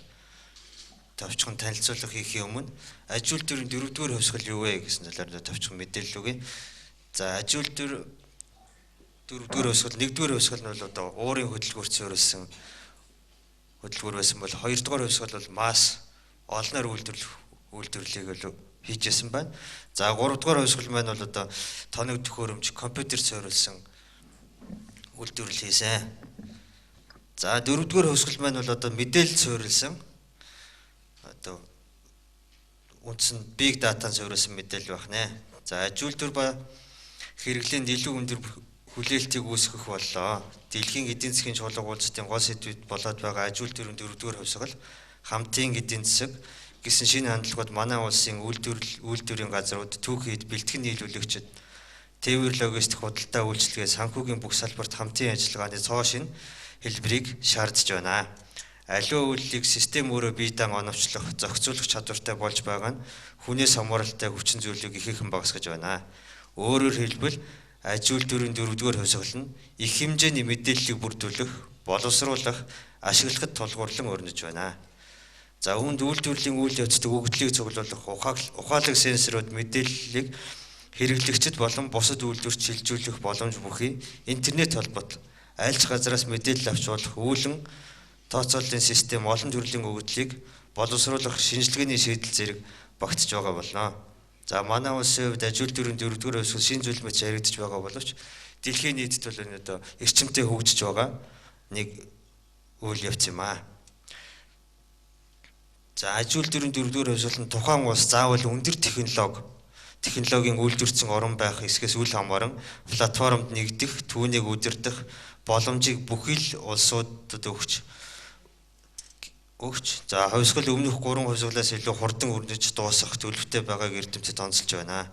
товчхон танилцуулга хийхийн өмнө аж үйлдвэрийн дөрөвдүгээр хувьсгал юу вэ гэсэн талаар товчхон мэдээлэл өгье. За аж үйлдвэр дөрөвдүгээр хувьсгал, нэгдүгээр хувьсгал нь бол одоо уурын хөдөлгүүрт суурилсан хөдөлгүүр байсан бол хоёрдугаар хувьсгал бол масс олноор үйлдвэрлэлийг бол хийжсэн байна. За гуравдугаар хувьсгал маань бол одоо тоног төхөөрөмж компьютер суурилсан үйлдвэрлэл хийсэн. За дөрөвдүгээр хувьсгал маань бол одоо мэдээлэл суурилсан одоо үндсэн big data-н суурилсан мэдээлэл байх нэ. За аж үйлдвэр ба хэрэглээнд илүү өндөр хүлээлтийг үүсгэх боллоо. Дэлхийн эдийн засгийн чуулга уулзалтын гол сэдвүүд болоод байгаа аж үйлдвэрийн дөрөвдүгээр хувьсгал, хамтын эдийн засаг гэсэн шинэ хандлагууд манай улсын үйлдвэрийн газрууд, түүхийд бэлтгэн нийлүүлэгчид, тээвэр логистик худалдаа үйлчилгээ, санхүүгийн бүх салбарт хамтын ажиллагааны цоо шинэ хэлбэрийг шаардж байна. Аливаа үйлдэлийг систем өөрөө бие даан оновчлох, зохицуулах чадвартай болж байгаа нь хүнээс хамааралтай хүчин зүйлийг ихээхэн багасгаж байна. Өөрөөр хэлбэл аж үйлдвэрийн дөрөвдүгээр хувьсгал нь их хэмжээний мэдээллийг бүрдүүлэх, боловсруулах, ашиглахад тулгуурлан өрнөж байна. За үүнд үйлдвэрлэлийн үйл явцад өгөгдлийг цуглуулах, ухаалаг сенсорууд мэдээллийг хэрэглэгчид болон бусад үйлдвэрт шилжүүлэх боломж бүхий интернет холбоот, аль ч газараас мэдээлэл авч болох үүлэн тооцооллын систем олон төрлийн өгөгдлийг боловсруулах шинжилгээний шийдэл зэрэг багтж байгаа болно. За манай улсын хувьд аж үйлдвэрийн дөрөвдүгээр хувьсгал шинэ зүйл мэт яригдж байгаа боловч дэлхийн нийтэд бол энэ одоо эрчимтэй хөгжиж байгаа нэг үйл явц юм аа. За аж үйлдвэрийн дөрөвдүгээр хувьсгал нь тухайн улс заавал өндөр технологийн үйлдвэрсэн орон байх эсхээс үл хамааран платформд нэгдэх, түүнийг удирдах боломжийг бүхий л улсуудад өгч. За хувьсгал өмнөх 3 хувьсгалаас илүү хурдан өрнөж дуусах төлөвтэй байгааг эрдэмтэд онцолж байна.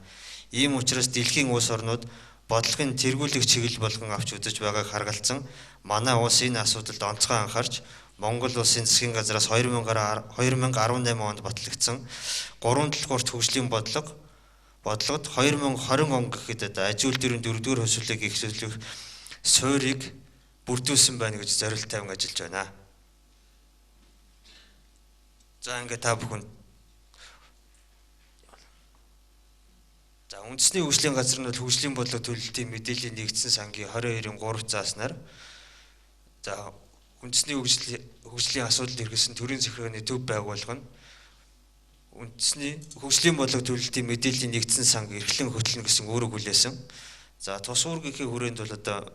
Ийм учраас дэлхийн улс орнууд бодлогын тэргүүлэх чиглэл болгон авч үзэж байгааг харгалзан манай улс энэ асуудалд онцгой анхаарч Монгол улсын засгийн газраас 2018 онд батлагдсан 3 долгуурт хөгжлийн бодлогод 2020 он гэхэд аж үйлдвэрийн дөрөвдүгээр хувьсгалыг эхлүүлэх суурийг бүрдүүлсэн байна гэж зорилт тавин ажиллаж байна. За ингээд та бүхэн за үндэсний хөгжлийн газар нь бол хөгжлийн бодлого төлөлтийн мэдээллийн нэгдсэн сангийн 22-ын 3 зааснаар за үндэсний хөгжлийн асуудал эргэлсэн төрийн захиргааны төв байгууллага нь үндэсний хөгжлийн бодлого төлөлтийн мэдээллийн нэгдсэн санг эрхлэн хөтлөнө гэсэн үүрэг хүлээсэн. За тус үүргийнхээ хүрээнд бол одоо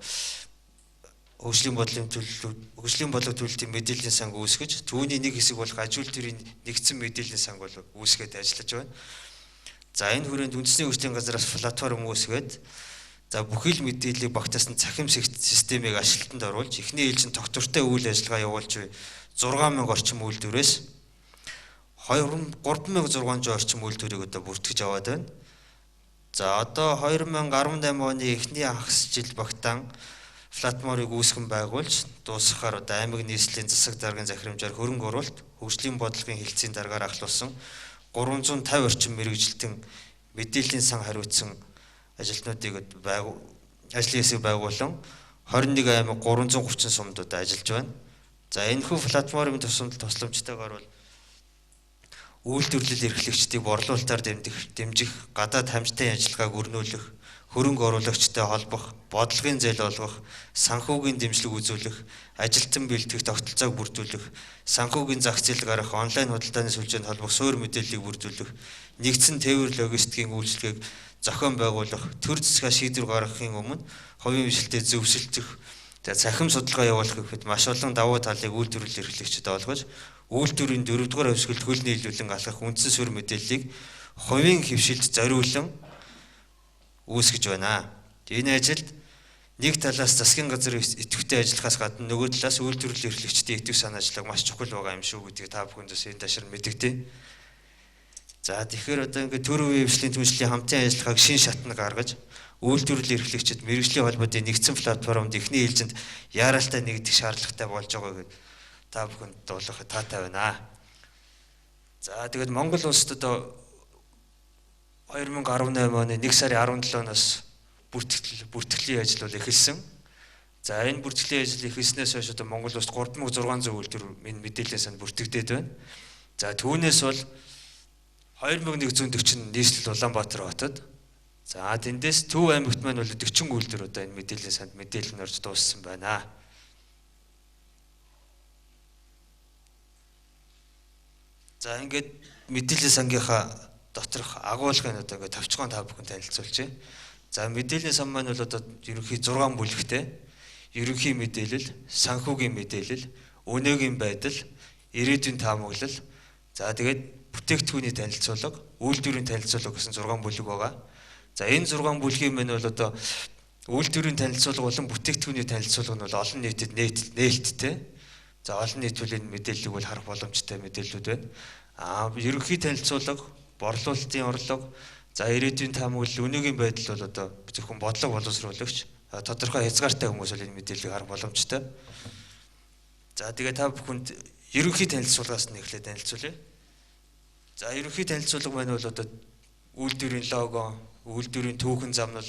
хөгжлийн бодлогын төлөв хөгжлийн бодлого төлөлтийн мэдээллийн санг үүсгэж түүний нэг хэсэг болох аж үйлдвэрийн нэгдсэн мэдээллийн санг бол үүсгээд ажиллаж байна. За энэ хүрээнд үндэсний хөгжлийн газраас платформ үүсгээд за бүхий л мэдээллийг багтаасан цахим системийг ашиглалтанд оруулж эхний ээлжинд тогтвортой үйл ажиллагаа явуулж буй 6000 орчим үйлдвэрээс 3600 орчим үйлдвэрийг одоо бүртгэж аваад байна. За одоо 2018 оны эхний хагас жил багтаан платформыг үүсгэн байгуулж дуусгахаар одоо аймаг нийслэлийн засаг даргын захирамжаар хөрөнгө оруулалт хөгжлийн бодлогын хэлтсийн даргаар ахлуулсан 350 орчим мэргэжилтэн мэдээллийн сан хариуцсан ажилтнуудыг ажлын хэсэг байгуулан 21 аймаг 330 сумд одоо ажиллаж байна. За энэхүү платформын тусламжтайгаар бол үйлдвэрлэл эрхлэгчдийг борлуулалтаар дэмжих, гадаад хамжтай ажиллагааг өрнүүлэх, хөрөнгө оруулагчтай холбох, бодлогын зээл олгох, санхүүгийн дэмжлэг үзүүлэх, ажилтан бэлтгэх тогтолцоог бүрдүүлэх, санхүүгийн зах зээл гаргах, онлайн худалдааны сүлжээнд холбох суурь мэдээллийг бүрдүүлэх, нэгдсэн тээвэр логистикийн үйлчилгээг зохион байгуулах, төр засгаа шийдвэр гаргахын өмнө хувийн хвшилтэд зөвшөлдөх, цахим судалгаа явуулах гэхэд маш олон давуу талыг үйлдвэрлэл эрхлэгчид олгож, үйлдвэрийн дөрөвдүгээр хувьсгалд хөл нийлүүлэн алхах үндсэн суурь мэдээллийг хувийн хвшилд зориулан үүсгэж байна. Энэ ажилд нэг талаас засгийн газар идэвхтэй ажиллахаас гадна нөгөө талаас үйлдвэрлэл эрхлэгчдийн идэвх санаачлаг маш чухал байгаа юм шүү гэдгийг та бүхэндээс энэ ташир мэдэгдээ. За тэгэхээр одоо ингээд төр үеийн хвшлийн түншлэлийн хамтын ажиллагааг шин шатнд гаргаж үйлдвэрлэл эрхлэгчид мэргэжлийн холбоотын нэгдсэн платформд эхний ээлжинд яаралтай нэгдэх шаардлагатай болж байгаа гэд та бүхэнд дуулах таатай байна. За тэгээд Монгол улсад одоо 2018 оны 1 сарын 17-наас бүртгэлийн ажил бол эхэлсэн. За энэ бүртгэлийн ажил эхэлснээс хойш одоо Монгол улсад 3600 үйлдвэр энэ мэдээллийн санд бүртгэгдээд байна. За түүнээс бол 2140 нийслэл Улаанбаатар хотод. За тэндээс Төв аймагт маань бол 40 үйлдвэр одоо энэ мэдээллийн санд мэдээлэл нь орж дууссан байна. За ингээд мэдээллийн сангийнхаа доторх агуулгыг одоо ингээд товчхон та бүхэн танилцуулж байна. За мэдээллийн сан маань бол одоо ерөнхий 6 бүлэгтэй. Ерөнхий мэдээлэл, санхүүгийн мэдээлэл, өнөөгийн байдал, ирээдүйн таамаглал, за тэгээд бүтээгдэхүүний танилцуулга, үйлдвэрийн танилцуулга гэсэн 6 бүлэг байгаа. За энэ 6 бүлгийн маань бол одоо Үйлдвэрийн танилцуулга болон бүтээгдэхүүний танилцуулга нь бол олон нийтэд нээлттэй. За олон нийт бол энэ мэдээллийг бол харах боломжтой мэдээллүүд байна. Ерөнхий танилцуулга, борлуулалтын орлого, за ирээдүйн таамаглал, өнөөгийн байдал бол одоо зөвхөн бодлого боловсруулагч тодорхой хязгаартай хүмүүс бол энэ мэдээллийг харах боломжтой. За тэгээ та бүхэнд ерөнхий танилцуулгаас нь эхлээд танилцуулъя. За ерөнхий танилцуулга маань бол одоо үйлдвэрийн лого, үйлдвэрийн түүхэн замнал.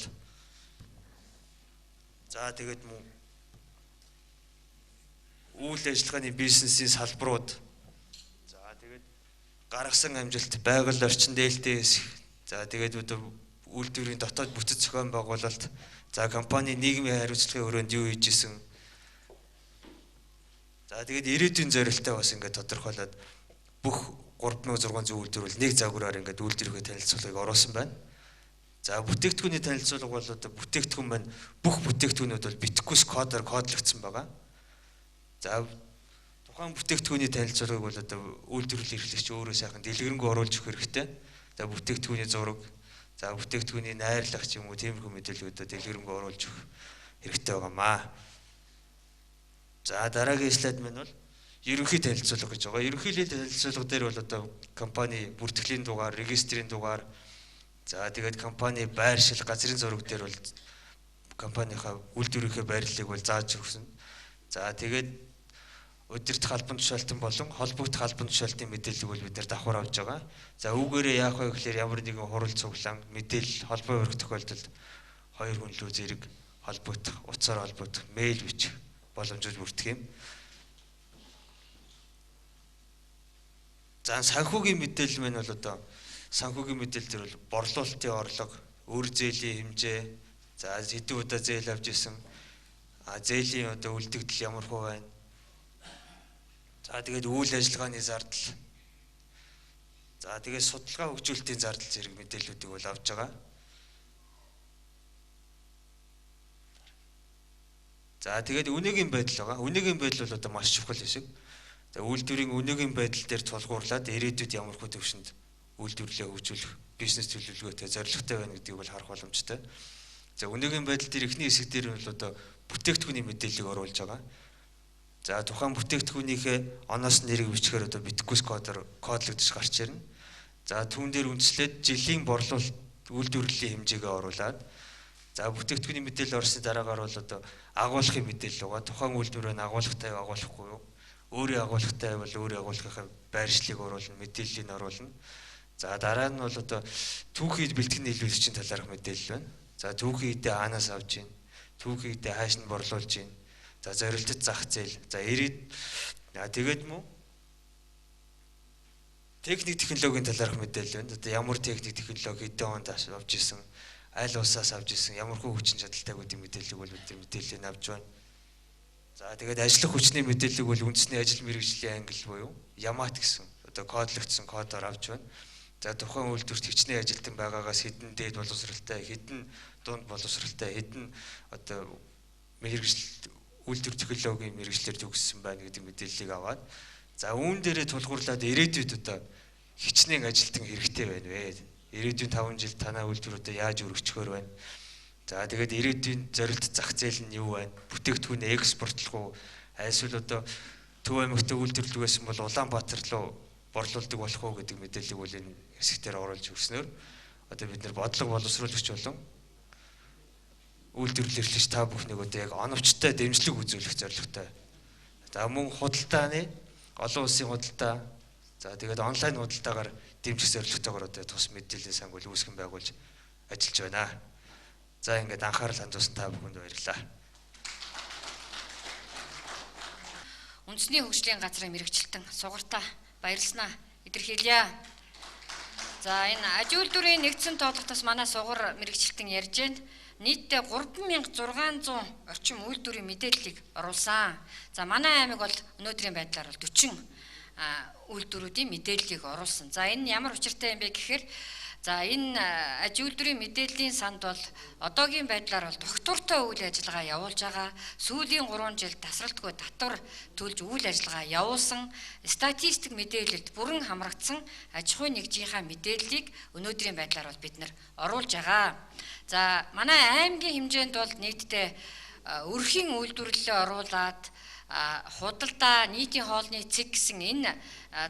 За тэгээд мөн үйл ажиллагааны бизнесийн салбарууд. За тэгээд гаргасан амжилт, байгаль орчин дээлтэй хэсэг. За тэгээд одоо үйлдвэрийн дотоод бүтэц зохион байгуулалт, за компани нийгмийн хариуцлагын өрөөнд юу хийж исэн. За тэгээд ирээдүйн зорилттой бас ингээд тодорхойлоод бүх 3600 үйлдвэр бол нэг загвараар ингээд үйлдвэрийнхээ танилцуулгыг оруулсан байна. За бүтээгдэхүүний танилцуулга бол одоо бүтээгдэхүүн маань бүх бүтээгдэхүүнүүд бол биткус кодоор кодлогдсон байгаа. За тухайн бүтээгдэхүүний танилцуулгыг бол одоо үйлдвэрлэл эрхлэгч өөрөө сайхан дэлгэрэнгүй оруулж өгөх хэрэгтэй. За бүтээгдэхүүний зураг, за бүтээгдэхүүний найрлах ч юм уу тиймэрхүү мэдээллүүдээ дэлгэрэнгүй оруулж өгөх хэрэгтэй байгаамаа. За дараагийн слайд маань бол ерөнхий танилцуулга гэж байгаа. Ерөнхий танилцуулга дээр бол одоо компани бүртгэлийн дугаар, регистрийн дугаар, за тэгээд компани байршил, газрын зураг дээр бол компанийнхаа үйлдвэрийнхээ байрлалыг бол зааж өгсөн. За тэгээд удирдах албан тушаалтан болон холбогдох албан тушаалтын мэдээллийг бол бид нар давхар авч байгаа. За үүгээрээ яах вэ гэхээр ямар нэгэн хурал цуглаан мэдээлэл холбоо өрөх тохиолдолд хоёр хүн лүү зэрэг холбогдох, утсаар холбогдох, мэйл бичих боломжууд бүрдэх юм. За санхүүгийн мэдээлэл маань бол одоо санхүүгийн мэдээлэл дээр бол борлуулалтын орлого, өр зээлийн хэмжээ, за хэдэн удаа зээл авч исэн, зээлийн одоо үлдэгдэл ямар хуу байна. За тэгээд үйл ажиллагааны зардал. За тэгээд судалгаа хөгжүүлэлтийн зардал зэрэг мэдээллүүдийг бол авч байгаа. За тэгээд өнөөгийн байдал байгаа. Өнөөгийн байдал бол одоо маш чухал хэсэг. За үйлдвэрийн өнөөгийн байдал дээр тулгуурлаад ирээдүйд ямар хөө төвшөнд үйлдвэрлэлээ хөгжүүлэх бизнес төлөвлөгөөтэй зорилготой байна гэдгийг бол харах боломжтой. За өнөөгийн байдал дээр эхний хэсэг дээр бол одоо бүтээгдэхүүний мэдээллийг оруулж байгаа. За тухайн бүтээгдэхүүнийхээ оноос нэрийг бичгээр одоо биткус кодоор кодлогдож гарч ирнэ. За түүн дээр үндэслээд жилийн борлуулалт үйлдвэрлэлийн хэмжээгээ оруулаад за бүтээгдэхүүний мэдээлэл орсны дараагаар бол одоо агуулгын мэдээлэл байгаа. Тухайн үйлдвэрээ агуулгатай юу, агуулгахгүй юу? Өөрийн агуулгатай бол өөрийн агуулгынхаа байршлыг оруулна, мэдээллийг оруулна. За дараа нь бол одоо түүхий бэлтгэн нийлүүлэгчийн талаарх мэдээлэл байна. За түүхий эдээ хаанаас авч ийн? Түүхий эдээ хааш нь борлуулж ийн? За зорилтод зах зээл. За ирээд тэгээд мөн техник технологийн талаарх мэдээлэл байна. Одоо ямар техник технологи хэдэн онд авч исэн, аль улсаас авч исэн, ямар хүү хүчин чадалтай гэдэг мэдээллийг бол бид мэдээллийг авч байна. За тэгээд ажиллах хүчний мэдээллийг бол үндэсний ажил мэргэжлийн англи буюу Ямат гэсэн одоо кодлогдсон кодоор авч байна. За тухайн үйлдвэрт хичнээн ажилтан байгаагаас хэдэн дээд боловсралтай, хэдэн дунд боловсралтай, хэдэн одоо мэргэжил үйлдвэр технологийн мэргэжлэр төгссөн байна гэдэг мэдээллийг аваад за үүн дээрээ тулгуурлаад ирээдүйд одоо хичнээн ажилтан хэрэгтэй байна вэ? Ирээдүйн 5 жил танай үйлдвэр одоо яаж өргөчхөөр байна? За тэгээд ирээдүйн зорилт зах зээл нь юу байна? Бүтээгдэхүүнээ экспортлох уу? Эсвэл одоо Төв аймагт үйлдвэрлэдэг байсан бол Улаанбаатар руу борлуулдаг болох уу гэдэг мэдээллийг бол энэ хэсэгтэр оруулж өгснөөр одоо бид нар бодлого боловсруулагч болон үйлдвэрлэл эрхлэгч та бүхнийг одоо яг оновчтой дэмжлэг үзүүлэх зорилготой. За мөн худалдааны олон улсын худалдаа, за тэгээд онлайн худалдаагаар дэмжих зорилготойгоор одоо тус мэдээллийн санг бол үүсгэн байгуулж ажиллаж байна. За ингээд анхаарал хандуулсан та бүхэнд баярлалаа. Үндэсний хөгжлийн газрын мэрэгчлэлтэн сугартаа баярлснаа илэрхийлье. За энэ аж үйлдвэрийн нэгдсэн тоологтоос манай сугар мэрэгчлэлтэн ярьж байна. Нийтдээ 3600 орчим үйлдвэрийн мэдээллийг оруулсан. За манай аймаг бол өнөөдрийн байдлаар бол 40 үйлдвэрүүдийн мэдээллийг оруулсан. За энэ ямар учиртай юм бэ гэхээр За энэ аж үйлдвэрийн мэдээллийн санд бол одоогийн байдлаар бол тогтвортой үйл ажиллагаа явуулж байгаа. Сүүлийн 3 жил тасралтгүй татвар төлж үйл ажиллагаа явуулсан статистик мэдээлэлд бүрэн хамрагдсан аж ахуйн нэгжийнхаа мэдээллийг өнөөдрийн байдлаар бол бид нар оруулж байгаа. За манай аймгийн хэмжээнд бол нийтдээ өрхийн үйлдвэрлэлээ оруулаад худалдаа, нийтийн хоолны цэг гэсэн энэ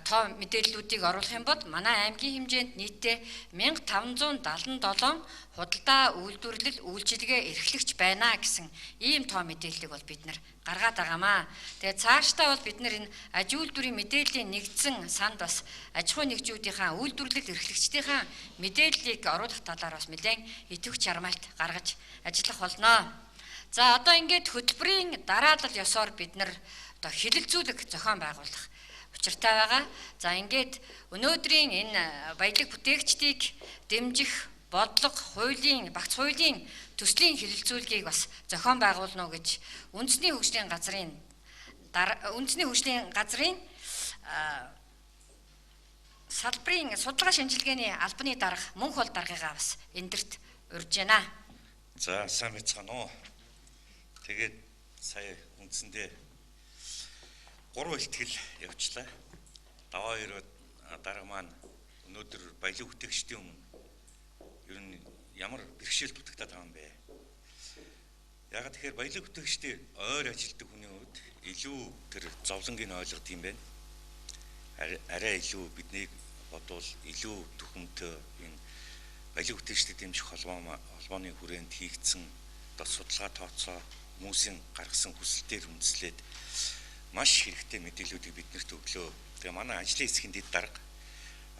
тоо мэдээллүүдийг оруулах юм бол манай аймгийн хэмжээнд нийтдээ 1577 худалдаа, үйлдвэрлэл, үйлчилгээ эрхлэгч байна гэсэн ийм тоо мэдээллийг бол бид нар гаргаад байгаамаа. Тэгээ цаашдаа бол бид нар энэ аж үйлдвэрийн мэдээллийн нэгдсэн санд бас аж ахуйн нэгжүүдийнхаа үйлдвэрлэл эрхлэгчдийнхаа мэдээллийг оруулах талаар бас нэлээд идэвх чармайлт гаргаж ажиллах болно. За одоо ингээд хөтөлбөрийн дараалал ёсоор бид нар одоо хилэлцүүлэг зохион байгуулах учиртай байгаа. За ингээд өнөөдрийн энэ баялаг бүтээгчдийг дэмжих бодлого, хуулийн, багц хуулийн төслийн хилэлцүүлгийг бас зохион байгуулна уу гэж үндэсний хөгжлийн газрын үндэсний хөгжлийн газрын салбарын судалгаа шинжилгээний албаны дарга Мөнх бол даргыгаа бас эндэрт урьж байна. За сайн байцгаана уу. Тэгээд сая үндсэндээ 3 илтгэл явуулчлаа. Даваа хоёр дарга маань өнөөдөр баялаг бүтээгчдийн өмнө ер нь ямар бэрхшээл дутагдаад байгаа юм бэ? Яг тэгэхээр баялаг бүтээгчдийн ойр ажилтдаг хүний хувьд илүү тэр зовлонгийг ойлгодог юм байна. Арай илүү биднийг бодвол илүү төхөмтөө энэ баялаг бүтээгчдэд дэмжих холбооны хүрээнд хийгдсэн одоо судалгаа тооцоо хүмүүсийн гаргасан хүсэлтээр үндэслээд маш хэрэгтэй мэдээллүүдийг биднэрт өглөө. Тэгээ манай ажлын хэсгийн дэд дарга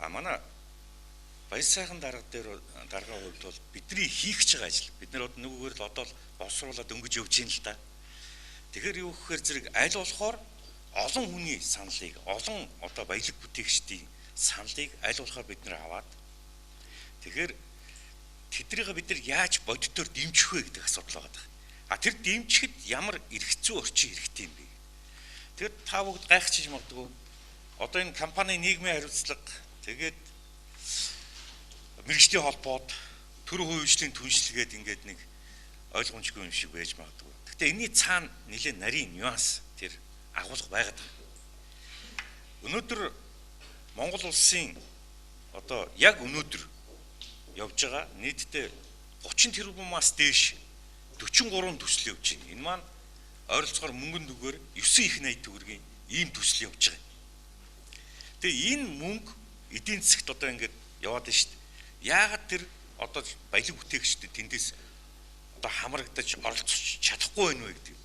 манай Баяр сайхан дарга дээр даргын хувьд бол бидний хийх гэж байгаа ажил. Бид нар одоо нөгөөр л одоо л боловсруулаад дөнгөж явж байна л да. Тэгэхээр юу гэхээр зэрэг аль болохоор олон хүний саналыг, олон одоо баялаг бүтээгчдийн саналыг аль болохоор бид нар аваад тэгэхээр тэднийг бид нар яаж бодитоор дэмжих вэ гэдэг асуудал байгаа. А тэр дэмжихэд ямар эрх зүй орчин хэрэгтэй юм бэ? Тэгэхээр та бүгд гайхчих магадгүй. Одоо энэ компани нийгмийн хариуцлага, тэгээд мэргэжлийн холбоод төр хувьчлалын түншлэгээд ингээд нэг ойлгомжгүй юм шиг байж магадгүй. Гэхдээ энэний цаана нэлээд нарийн нюанс тэр агуулга байгаад байна. Өнөөдөр Монгол улсын одоо яг өнөөдөр явж байгаа нийтдээ 30 тэрбумаас дээш 43 төсөл явж байна. Энэ маань ойролцоогоор мөнгөн төгөөр 9 их 80 төгрөгийн ийм төсөл явж байгаа. Тэгээ энэ мөнгө эдийн засагт одоо ингээд яваад байна шүү дээ. Яагаад тэр одоо баялаг бүтээгчдэд тэндээс одоо хамрагдаж оролцож чадахгүй байна вэ гэдэг.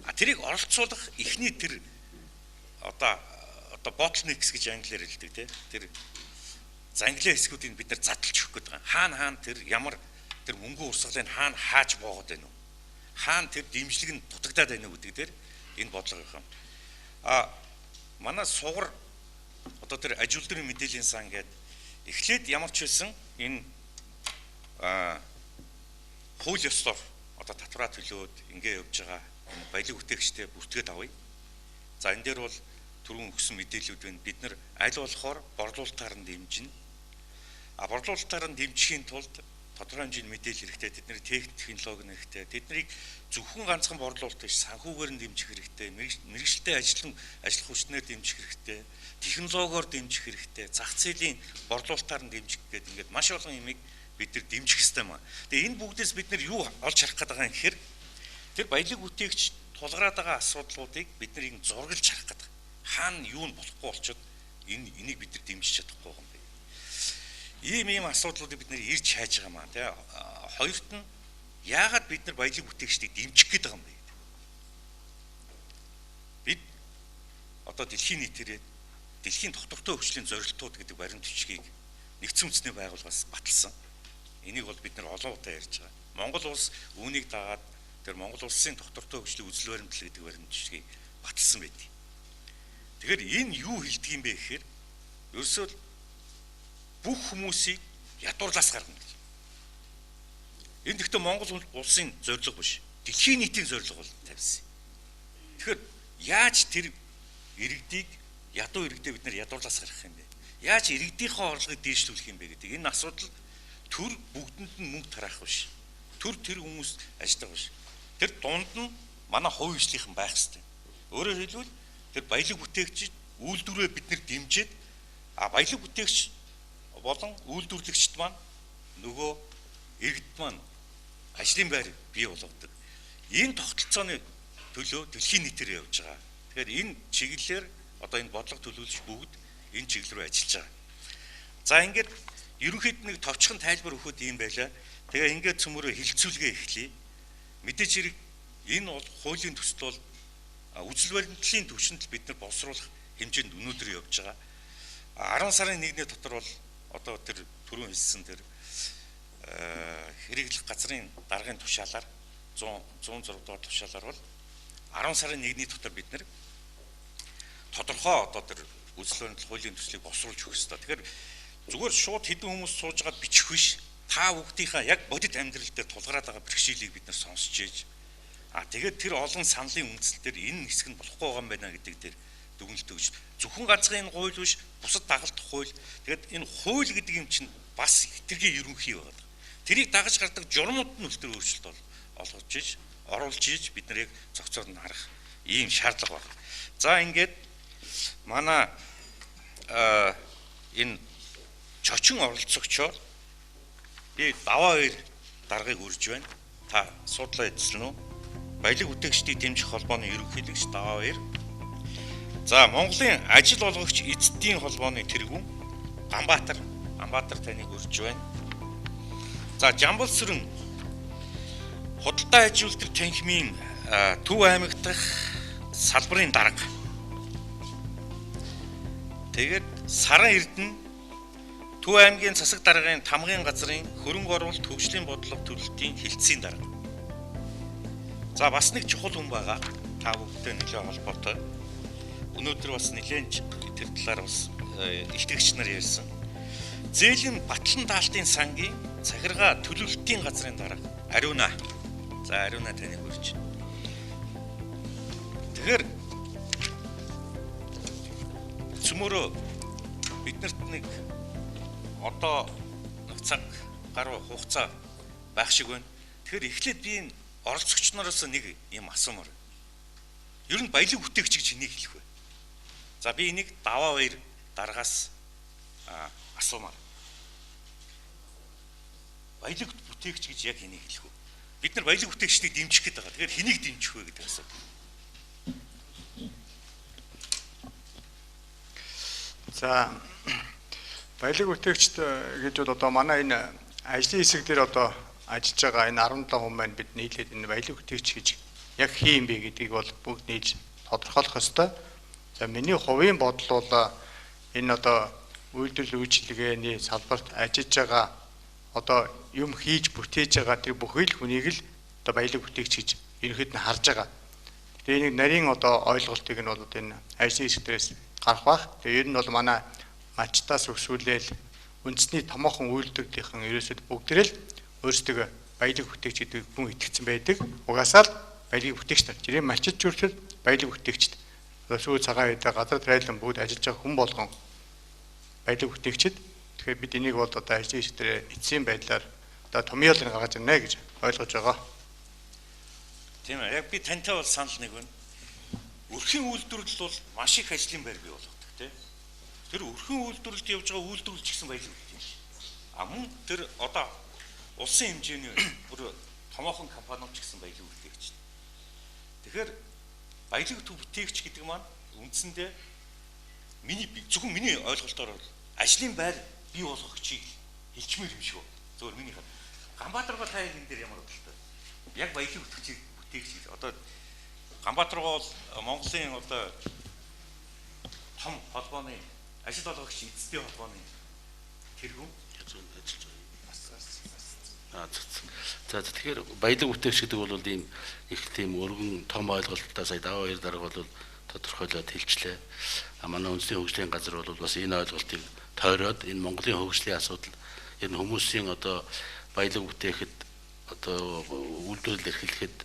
А тэрийг оролцуулах эхний тэр одоо bottlenecks гэж англиар хэлдэг тий. Тэр занглаа хэсгүүдийг бид нар задлж өгөх гээд байгаа. Хаана хаана тэр ямар тэр мөнгөн урсгалыг хаана хааж боогод байна уу? Хаана тэр дэмжлэг нь дутагдаад байна уу гэдэг дээр энэ бодлого юм. А манай сугар одоо тэр аж үйлдвэрийн мэдээллийн сан гээд эхлээд ямар ч байсан энэ хууль ёслоор одоо татвараа төлөөд ингээ явж байгаа энэ баялаг бүтээгчтэй бүртгээд авъя. За энэ дээр бол түрүүн өгсөн мэдээллүүд байна. Бид нар аль болохоор борлуулалтаар нь дэмжинэ. А борлуулалтаар нь дэмжихийн тулд тодорхой хэмжээний мэдээлэл хэрэгтэй, тэдний техник технологи хэрэгтэй, тэднийг зөвхөн ганцхан борлуулалт биш санхүүгээр нь дэмжих хэрэгтэй, мэргэжилтэй ажиллах хүчнээр дэмжих хэрэгтэй, технологиор дэмжих хэрэгтэй, зах зээлийн борлуулалтаар нь дэмжих гэдэг ингээд маш олон юмыг бид нар дэмжих хэрэгтэй маа. Тэгээ энэ бүгдээс бид нар юу олж харах гээд байгаа юм гэхээр тэр баялаг бүтээгч тулгараад байгаа асуудлуудыг бид нар ингэ зургалж харах гээд байгаа. Хаана юу нь болохгүй болчиход энийг бид нар дэмжиж чадахгүй юм бэ? Ийм асуудлуудыг бид нэр ирж хайж байгаа маа тий. Хоёрт нь яагаад бид нар баялаг бүтээгчдийг дэмжих гээд байгаа юм бэ гэдэг. Бид одоо дэлхийн нийтээрээ дэлхийн тогтвортой хөгжлийн зорилтууд гэдэг баримт бичгийг нэгдсэн үндэсний байгууллагаас баталсан. Энийг бол бид нар олон удаа ярьж байгаа. Монгол улс үүнийг дагаад тэр Монгол улсын тогтвортой хөгжлийн үзэл баримтлал гэдэг баримт бичгийг баталсан байдаг. Тэгэхээр энэ юу хэлдэг юм бэ гэхээр ерөөсөө бүх хүмүүсийг ядуурлаас гаргана гэж. Энэ гэхдээ Монгол улсын зорилго биш. Дэлхийн нийтийн зорилго бол тавьсан. Тэгэхээр яаж тэр иргэдийг ядуу иргэдээ бид нар ядуурлаас гаргах юм бэ? Яаж иргэдийнхээ орлогыг дээшлүүлэх юм бэ гэдэг энэ асуудал төр бүгдэнд нь мөнгө тараах биш. Төр тэр хүмүүс ажиллах биш. Тэр дунд нь манай хувийн хвшлийнхэн байх хэрэгтэй. Өөрөөр хэлбэл тэр баялаг бүтээгч үйлдвэрээ бид нэр дэмжиж, баялаг бүтээгч болон үйлдвэрлэгчд маань нөгөө иргэд маань ажлын байр бий болгодог. Энэ тогтолцооны төлөө дэлхийн нийтээр явж байгаа. Тэгэхээр энэ чиглэлээр одоо энэ бодлого төлөвлөж бүгд энэ чиглэл рүү ажиллаж байгаа. За ингээд ерөнхийд нэг товчхон тайлбар өгөхөд ийм байлаа. Тэгээ ингээд цөмөрөө хилцүүлгээ эхлэе. Мэдээж хэрэг энэ бол хуулийн төсөл бол үзэл баримтлалын түвшинд бид нар боловсруулах хэмжээнд өнөөдөр явж байгаа. 10 сарын 1-ний дотор бол одоо тэр түрүүн хэлсэн тэр хэрэглэх газрын даргын тушаалаар 100 106 дугаар тушаалаар бол 10 сарын 1-ний дотор бид нар тодорхой одоо тэр үзэл баримтлал хуулийн төслийг боловсруулж өгөх ёстой. Тэгэхээр зүгээр шууд хэдэн хүмүүс сууж байгаад бичих биш. Та бүгдийнхээ яг бодит амьдрал дээр тулгараад байгаа бэрхшээлийг бид нар сонсч ээж тэгээд тэр олон саналын үндсэл дээр энэ хэсэг нь болохгүй байгаа юм байна гэдэг дээр дүгнэлт өгч зөвхөн ганцхан энэ хууль биш, бусад дагалдах хууль. Тэгээд энэ хууль гэдэг юм чинь бас хэтэрхий ерөнхий байгаа. Тэрийг дагаж гардаг журмууд нь үлдэр өөрчлөлт олгож иж оруулж иж бид нар яг зохицоод нь харах ийм шаардлага байна. За ингээд манай энэ чочин оролцогчоор би даваа хоёр даргаыг үрж байна. Та суудлаа эзэлнэ үү? Баялаг бүтээгчдийг дэмжих холбооны ерөнхийлөгч даваа хоёр. За Монголын ажил олгогч эзэдийн холбооны тэргүүн Ганбаатар. Ганбаатар таныг үрж байна. За Жамбал сүрэн худалдаа аж үйлдвэр танхимын Төв аймаг дахь салбарын дарга. Тэгээд Саран Эрдэнэ Төв аймгийн засаг даргын тамгын газрын хөрөнгө оруулалт хөгжлийн бодлого төлөлтийн хэлтсийн дарга. За бас нэг чухал хүн байгаа. Та бүгдтэй нэлээд холбоотой. Өнөөдөр бас нэлээд тэр талаар бас илтгэгч нар ярьсан. Зээлийн Батлан даалтын сангийн захиргаа төлөвлөлтийн газрын дарга Ариуна. За Ариуна таныг хүрч. Тэгэхээр цөмөрөө биднэрт нэг одоо нэг цаг гаруй хугацаа байх шиг байна. Тэгэхээр эхлээд би энэ оролцогч нараас нэг юм асуумаар. Ер нь баялаг бүтээгч гэж энийг хэлэх вэ? За би энийг даваа хоёр даргаас асуумаар. Баялаг бүтээгч гэж яг энийг хэлэх үү? Бид нар баялаг бүтээгчдийг дэмжих гээд байгаа. Тэгэхээр хэнийг дэмжих вэ гэдэг асуудал. За баялаг бүтээгчд гэж бол одоо манай энэ ажлын хэсэг дээр одоо ажиллаж байгаа энэ 17 хүн маань бид нийлээд энэ баялаг бүтээгч гэж яг хий юм бэ гэдгийг бол бүгд нийлж тодорхойлох ёстой. За миний хувийн бодол бол энэ одоо үйлдвэрлэл үйлчилгээний салбарт ажиллаж байгаа одоо юм хийж бүтээж байгаа тэр бүхий л хүнийг л одоо баялаг бүтээгч гэж ерөнхийд нь харж байгаа. Тэгээ энийг нарийн одоо ойлголтыг нь бол энэ ажлын хэсэг дээрээс гарах бах. Тэгээ ер нь бол манай малчтаас өсвөлээл үндэсний томоохон үйлдвэрлэлийнхэн ерөөсөө бүгдээрээ л өөрсдөө баялаг бүтээгч гэдэг хүн итгэцэн байдаг. Угаасаа л баялаг бүтээгч нар. Жирийн малчид хүртэл баялаг бүтээгчд. Сүүл цагаан үедээ газар трайлан бүгд ажиллаж байгаа хүн болгон баялаг бүтээгчд. Тэгэхээр бид энийг бол одоо ажлын хэсэг дээр эцсийн байдлаар одоо томьёолыг гаргаж ирнэ гэж ойлгож байгаа. Тийм ээ. Яг би тантай бол санал нэг байна. Өрхийн үйлдвэрлэл бол маш их ажлын байр бий болгодог тийм. Тэр өрхийн үйлдвэрлэлд явж байгаа үйлдвэрлэлч гэсэн баялаг бүтээгч. А мөн тэр одоо улсын хэмжээний бүр томоохон компаниуд ч гэсэн баялаг бүтээгч. Тэгэхээр баялаг бүтээгч гэдэг маань үндсэндээ миний зөвхөн миний ойлголтоор бол ажлын байр бий болгогчийг хэлчмээр юм шиг байна. Зөвхөн миний хад. Ганбаатаргаа та яг энэ дээр ямар бодолтой? Яг баялаг бүтээгч одоо Ганбаатаргаа бол Монголын одоо том холбооны ажил олгогч эзэдийн холбооны тэргүүн ажиллаж байгаа. За тэгэхээр баялаг бүтээгч гэдэг бол ийм их тийм өргөн том ойлголттой сая даваа хоёр дарга бол тодорхойлоод хэлчлээ. А манай үндэсний хөгжлийн газар бол бас энэ ойлголтыг тойроод энэ Монголын хөгжлийн асуудал ер нь хүмүүсийн одоо баялаг бүтээхэд одоо үйлдвэрлэл эрхлэхэд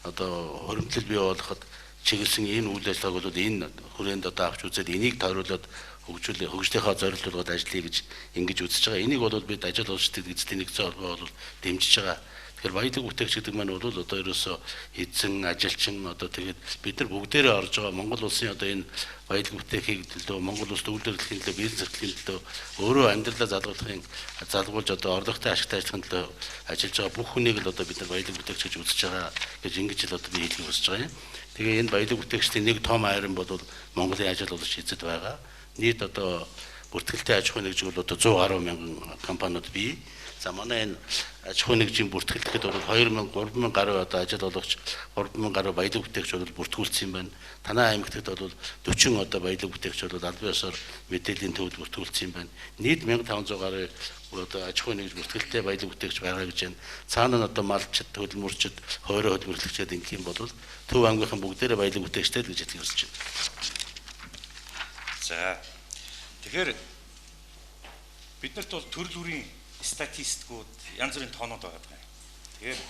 одоо хуримтлал бий болгоход чиглэсэн энэ үйл ажиллагааг бол энэ хүрээнд одоо авч үзээд энийг тойруулаад хөгжлийнхаа зорилт болгоод ажиллая гэж ингэж үзэж байгаа. Энийг бол бид ажил олгогчдын эзэдийн нэгдсэн холбоо бол дэмжиж байгаа. Тэгэхээр баялаг бүтээгч гэдэг маань бол одоо ерөөсөө эзэн, ажилчин одоо тэгээд бид нар бүгдээрээ орж байгаа Монгол улсын одоо энэ баялаг бүтээхийг төлөө, Монгол улс үйлдвэрлэхийн төлөө, бизнес эрхлэхийн төлөө, өөрөө амьдралаа залгуулж одоо орлоготой ашигтай ажиллахын төлөө ажиллаж байгаа бүх хүнийг л одоо бид нар баялаг бүтээгч гэж үзэж байгаа гэж ингэж л одоо би хэлхийг хүсэж байгаа юм. Тэгээ энэ баялаг бүтээгчдийн нэг том айран бол Монголын ажил олгогч эзэд байгаа. Нийт одоо бүртгэлтэй аж ахуйн нэгж бол одоо 100 гаруй мянган компаниуд бий. За манай энэ аж ахуйн нэгжийн бүртгэл гэхэд бол 2000 3000 гаруй одоо ажил олгогч 3000 гаруй баялаг бүтээгч бол бүртгүүлсэн юм байна. Танай аймагт бол 40 одоо баялаг бүтээгч бол албан ёсоор мэдээллийн төвд бүртгүүлсэн юм байна. Нийт 1500 гаруй одоо аж ахуйн нэгж бүртгэлтэй баялаг бүтээгч байгаа гэж байна. Цаана нь одоо малчид, хөдөлмөрчид, хойроо хөдөлмөрлөгчид ингэх юм бол Төв аймгийнхан бүгдээрээ баялаг бүтээгчтэй л гэж хэлэх ёстой байна. За тэгэхээр биднэрт бол төрөл бүрийн статистикууд, янз бүрийн тоонууд байгаа юм. Тэгэхээр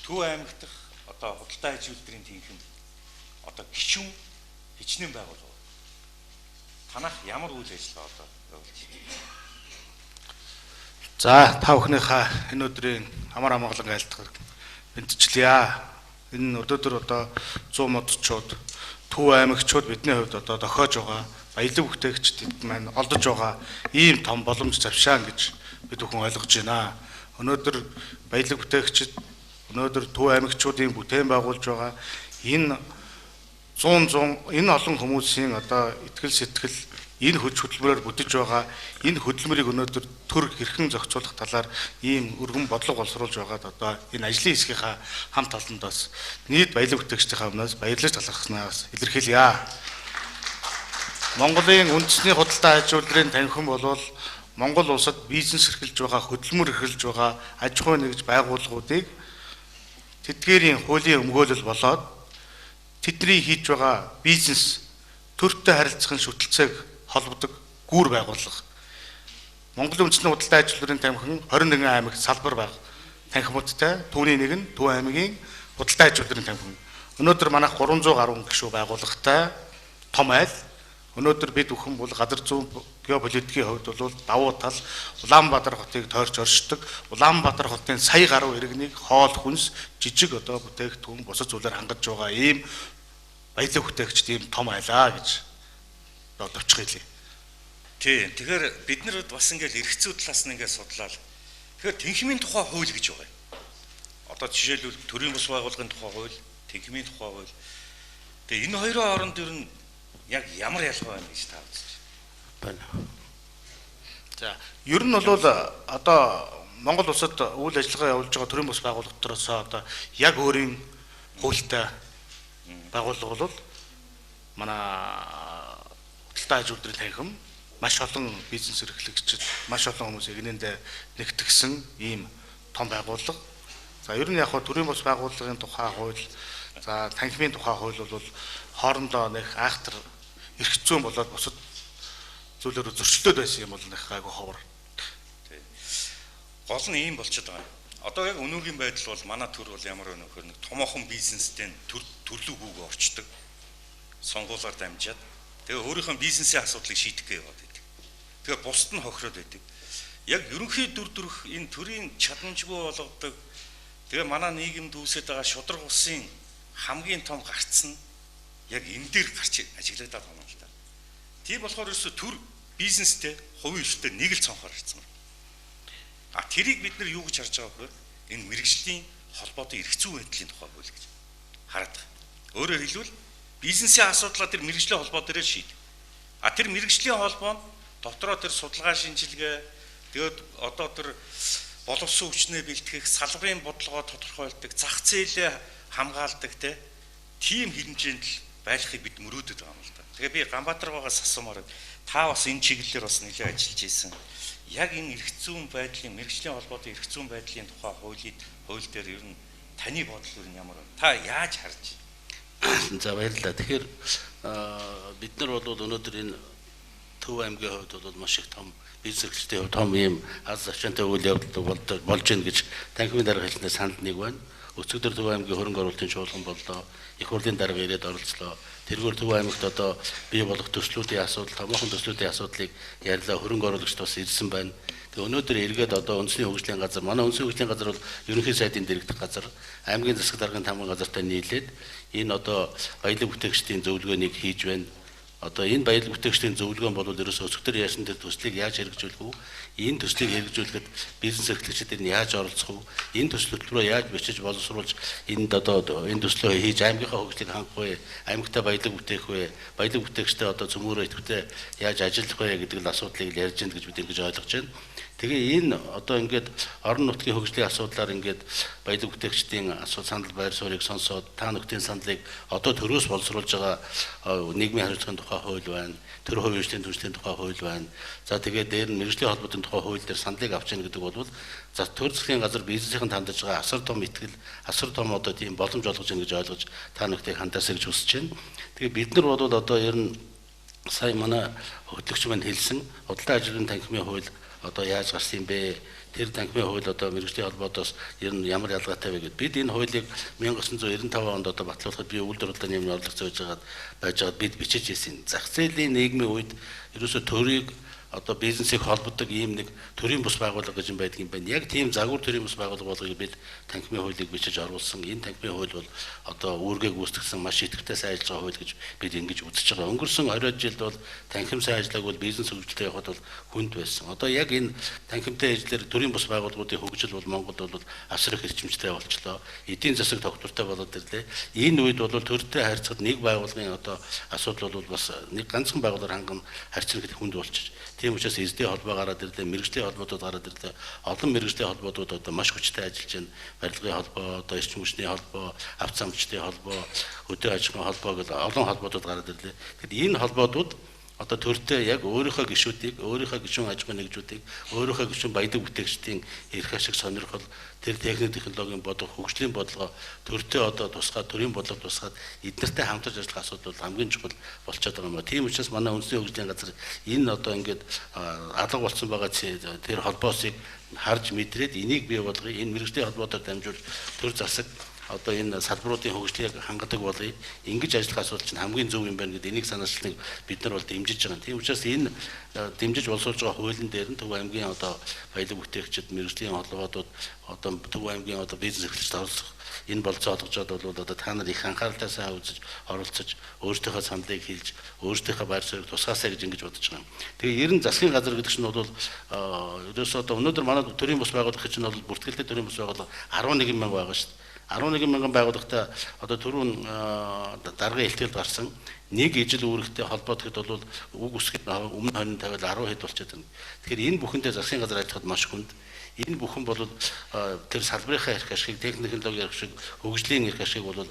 Төв аймаг дахь одоо худалдаа аж үйлдвэрийн тэнхимд одоо гишүүн хичнээн байгууллага. Танах ямар үйл ажиллагаа одоо явуулж байна? За та бүхнийхээ энэ өдрийн амар амгалан айлтгах мэдчилье. Энэ өнөөдөр одоо 100 модчууд, Төв аймагчууд бидний хувьд одоо дохиож байгаа баялаг бүтээгчдэд маань олдож байгаа ийм том боломж завшаан гэж бид бүхэн ойлгож байна. Өнөөдөр баялаг бүтээгчид, өнөөдөр Төв аймагчуудын бүтээн байгуулж байгаа энэ 100 энэ олон хүмүүсийн одоо итгэл сэтгэл энэ хүч хөдөлмөрөөр бүтэж байгаа энэ хөдөлмөрийг өнөөдөр төр хэрхэн зохицуулах талаар ийм өргөн бодлого боловсруулж байгаад одоо энэ ажлын хэсгийнхаа хамт олонд бас нийт баялаг бүтээгчдийнхаа өмнөөс баярлаж талархснаас илэрхийлье. Монголын үндэсний худалдаа аж үйлдвэрийн танхим бол Монгол улсад бизнес эрхэлж байгаа, хөдөлмөр эрхэлж байгаа аж ахуйн нэгж байгууллагуудыг тэдгээрийн хуулийн өмгөөлөл болоод тэдний хийж байгаа бизнес төртөө харилцахын шүтэлцээг холбодог гүүр байгууллага. Монголын үндэсний худалдаа аж үйлдвэрийн танхим 21 аймагт салбар баг танхимуудтай. Түүний нэг нь Төв аймгийн худалдаа аж үйлдвэрийн танхим. Өнөөдөр манайх 300 гаруй гишүүн байгууллагатай том айл. Өнөөдөр бид бүхэн бол газар зүйн геополитикийн хувьд бол давуу тал Улаанбаатар хотыг тойрч оршдог. Улаанбаатар хотын сая гаруй иргэнийг хоол хүнс, жижиг одоо бүтээгдэхүүн, бусад зүйлээр хангаж байгаа ийм баялаг бүтээгчд ийм том айлаа гэж товчих хэлье. Тийм. Тэгэхээр бид нар бас ингээл эрх зүй талаас нь ингээд судлаад. Тэгэхээр тэнхимийн тухай хууль гэж байгаа юм. Одоо жишээлбэл төрийн бус байгууллагын тухай хууль, тэнхимийн тухай хууль. Тэгээ энэ хоёрын хооронд ер нь яг ямар ялгаа байна гэж та үзэж байна? За, ер нь бол одоо Монгол улсад үйл ажиллагаа явуулж байгаа төрийн бус байгууллага дотроос одоо яг өөрийн хуультай байгууллага бол манай худалдаа аж үйлдвэрийн танхим маш олон бизнес эрхлэгчид, маш олон хүмүүс эгнээндээ нэгтгсэн ийм том байгууллага. За ер нь яг төрийн бус байгууллагын тухай хууль, за танхимын тухай хууль бол хоорондоо нэг айхтар эрх зүйн болоод бусад зүйлээр зөрчилдөд байсан юм бол нэг гайгүй ховор. Тийм. Гол нь ийм болчиход байгаа юм. Одоо яг өнөөгийн байдал бол манай төр бол ямар вэ нөхөр нэг томоохон бизнестэй төрлөг хүүгээ орчдөг. Сонгуулаар дамжаад тэгээ өөрийнхөө бизнесийн асуудлыг шийдэх гээ яваад байдаг. Тэгээ бусд нь хохироод байдаг. Яг ерөнхий дүр төрх энэ төрийн чадамжгүй болгодог. Тэгээ манай нийгэмд үүсэж байгаа шударга усын хамгийн том гарц нь яг энэ дээр гарч ажиглагдаад байгаа юм л та. Тийм болохоор ерөөсө төр бизнестэй хувийн эрхтэй нэг л цонхоор харцсан байна. А тэрийг бид нар юу гэж харж байгаа вэ? Энэ мэрэгжлийн холбоотой эрх зүйн байдлын тухай хууль гэж хараад байгаа. Өөрөөр хэлбэл бизнесийн асуудлаа тэр мэрэгжлийн холбоо дээрээ шийд. А тэр мэрэгжлийн холбоо нь дотроо тэр судалгаа шинжилгээ тэгээд одоо тэр боловсон хүчнээ бэлтгэх, салбарын бодлогоо тодорхойлдог, зах зээлээ хамгаалдаг тийм хэмжээнд л байхыг бид мөрөөдөд байгаа юм л да. Тэгээ би Ганбаатар байгаас асуумаар та бас энэ чиглэлээр бас нэлээд ажиллаж ийсэн. Яг энэ эрх зүйн байдлын мэрэгжлийн холбоотой эрх зүйн байдлын тухай хууль дээр ер нь таны бодол ер нь ямар вэ? Та яаж харж байна? За баярлалаа. Тэгэхээр бид нар бол өнөөдөр энэ Төв аймгийн хувьд бол маш их том бизнес эрхлэлтийн хувьд том ийм аз завчаантай үйл явдал болж байна гэж танхимын дарга хэлснээр санал нэг байна. Өцөгдөр Төв аймгийн хөрөнгө оруулалтын чуулган боллоо. Их хурлын дарга ирээд оролцлоо. Тэргээр Төв аймагт одоо бий болох төслүүдийн асуудал, томоохон төслүүдийн асуудлыг ярьлаа. Хөрөнгө оруулагчид бас ирсэн байна. Тэгээ өнөөдөр эргээд одоо үндэсний хөгжлийн газар, манай үндэсний хөгжлийн газар бол ерөнхий сайдын дэргэдэх газар, аймгийн засаг даргын тамган газартай нийлээд энэ одоо баялаг бүтээгчдийн зөвлөгөөнийг хийж байна. Одоо энэ баялаг бүтээгчдийн зөвлөгөөн бол ерөөсөө өсгөтөр яасан тэр төслийг яаж хэрэгжүүлэх вэ? Энэ төслийг хэрэгжүүлэхэд бизнес эрхлэгчид энэ яаж оролцох вэ? Энэ төсөл хөтөлбөрөө яаж бичиж боловсруулж энд одоо энэ төслөө хийж аймгийнхаа хөгжлийг хангах вэ? Аймагтай баялаг бүтээх вэ? Баялаг бүтээгчтэй одоо цөмөөрөө идэвхтэй яаж ажиллах вэ гэдэг л асуудлыг ярьж байна гэж бид ингэж ойлгож байна. Тэгээ энэ одоо ингээд орон нутгийн хөгжлийн асуудлаар ингээд баялаг бүтээгчдийн асуудал санал байр суурийг сонсоод та нөхдийн саналыг одоо төрөөс боловсруулж байгаа нийгмийн хариуцлагын тухай хууль байна. Төр хувийн хөгжлийн түншлэлийн тухай хууль байна. За тэгээд дээр нь мэргэжлийн холбоотын тухай хууль дээр саналыг авч яах гэдэг бол за төр засгийн газар бизнесийн хандаж байгаа асар том итгэл, асар том одоо тийм боломж олгож байна гэж ойлгож та нөхдийг хандаасаа гэж хүсэж байна. Тэгээ бид нар бол одоо ер нь сая манай хөтлөгч маань хэлсэн худалдаа ажлын танхимын хууль одоо яаж гарсан юм бэ? Тэр танхимын хууль одоо мэргэжлийн холбоотоос ер нь ямар ялгаатай вэ гэд. Бид энэ хуулийг 1995 онд одоо батлуулахад би үйлдвэр хөдөлгөөний нэмийн орлогц байж байгаад бид бичиж ирсэн. Зах зээлийн нийгмийн үед ерөөсөө төрийг одоо бизнесийг холбодог ийм нэг төрийн бус байгууллага гэж юм байдаг юм байна. Яг тийм загвар төрийн бус байгууллага болгохыг бид танхимын хуулийг бичиж оруулсан. Энэ танхимын хууль бол одоо үүргээ гүйцэтгсэн маш идэвхтэй сайн ажиллаж байгаа хууль гэж бид ингэж үзэж байгаа. Өнгөрсөн 20 жилд бол танхим сайн ажиллаагүй бол бизнес хөгжилтэй явахад бол хүнд байсан. Одоо яг энэ танхимтай ажиллаар төрийн бус байгууллагуудын хөгжил бол Монголд бол асар их эрчимжтэй болчлоо. Эдийн засаг тогтвортой болоод ирлээ. Энэ үед бол төртэй харьцахад нэг байгууллагын одоо асуудал бол бас нэг ганцхан байгууллагаар ханган харьцах гэдэг хүнд болчих. Тийм учраас эсдийн холбоо гараад ирлээ, мэргэжлийн холбоотууд гараад ирлээ. Олон мэргэжлийн холбоотууд одоо маш хүчтэй ажиллаж байна. Барилгын холбоо, одоо эрчим хүчний холбоо, авц амчдын холбоо, хөдөө аж ахуйн холбоо гэл олон холбоотууд гараад ирлээ. Тэгэхээр энэ холбоотууд одоо төртөө яг өөрийнхөө гишүүдийг, өөрийнхөө гишүүн аж ахуйн нэгжүүдийг, өөрийнхөө гишүүн баялаг бүтээгчдийн эрх ашиг сонирхол, тэр техник технологийн бодлого, хөгжлийн бодлого төртөө одоо тусгаад, төрийн бодлого тусгаад эднэртэй хамтарч ажиллах асуудал бол хамгийн чухал болчиход байгаа юм а. Тийм учраас манай үндэсний хөгжлийн газар энэ одоо ингээд алга болсон байгаа тэр холбоосыг харж мэдрээд энийг бий болгоё. Энэ мэргэжлийн холбоотоор дамжуулж төр засаг одоо энэ салбаруудын хөгжлийг хангадаг болъё. Ингэж ажиллах асуудал чинь хамгийн зөв юм байна гэдэг энийг санаачлалыг бид нар бол дэмжиж байгаа. Тийм учраас энэ дэмжиж боловсруулж байгаа хуулийн дээр нь Төв аймгийн одоо баялаг бүтээгчид, мэргэжлийн холбоотууд, одоо Төв аймгийн одоо бизнес эрхлэгчид оролцох энэ болцоо олгожоод бол одоо та нар их анхааралтай сайн үзэж, оролцож, өөрсдийнхөө саналыг хэлж, өөрсдийнхөө байр суурийг тусгаасаа гэж ингэж бодож байгаа юм. Тэгээ ер нь засгийн газар гэдэг чинь бол ерөөсөө одоо өнөөдөр манай төрийн бус байгууллага чинь бол бүртгэлтэй төрийн бус байгууллага 11 мянга байгаа шүү дээ. 11 мянган байгууллагатай одоо түрүүн даргын илтгэл гарсан нэг ижил үүрэгтэй холбоотоход бол үг үсгэд өмнө хонин тавиал 10 хэд болчиход байна. Тэгэхээр энэ бүхэндээ засгийн газар ажиллахад маш хүнд. Энэ бүхэн бол тэр салбарынхаа эрх ашигыг, техник технологийн эрх ашиг, хөгжлийн эрх ашигыг бол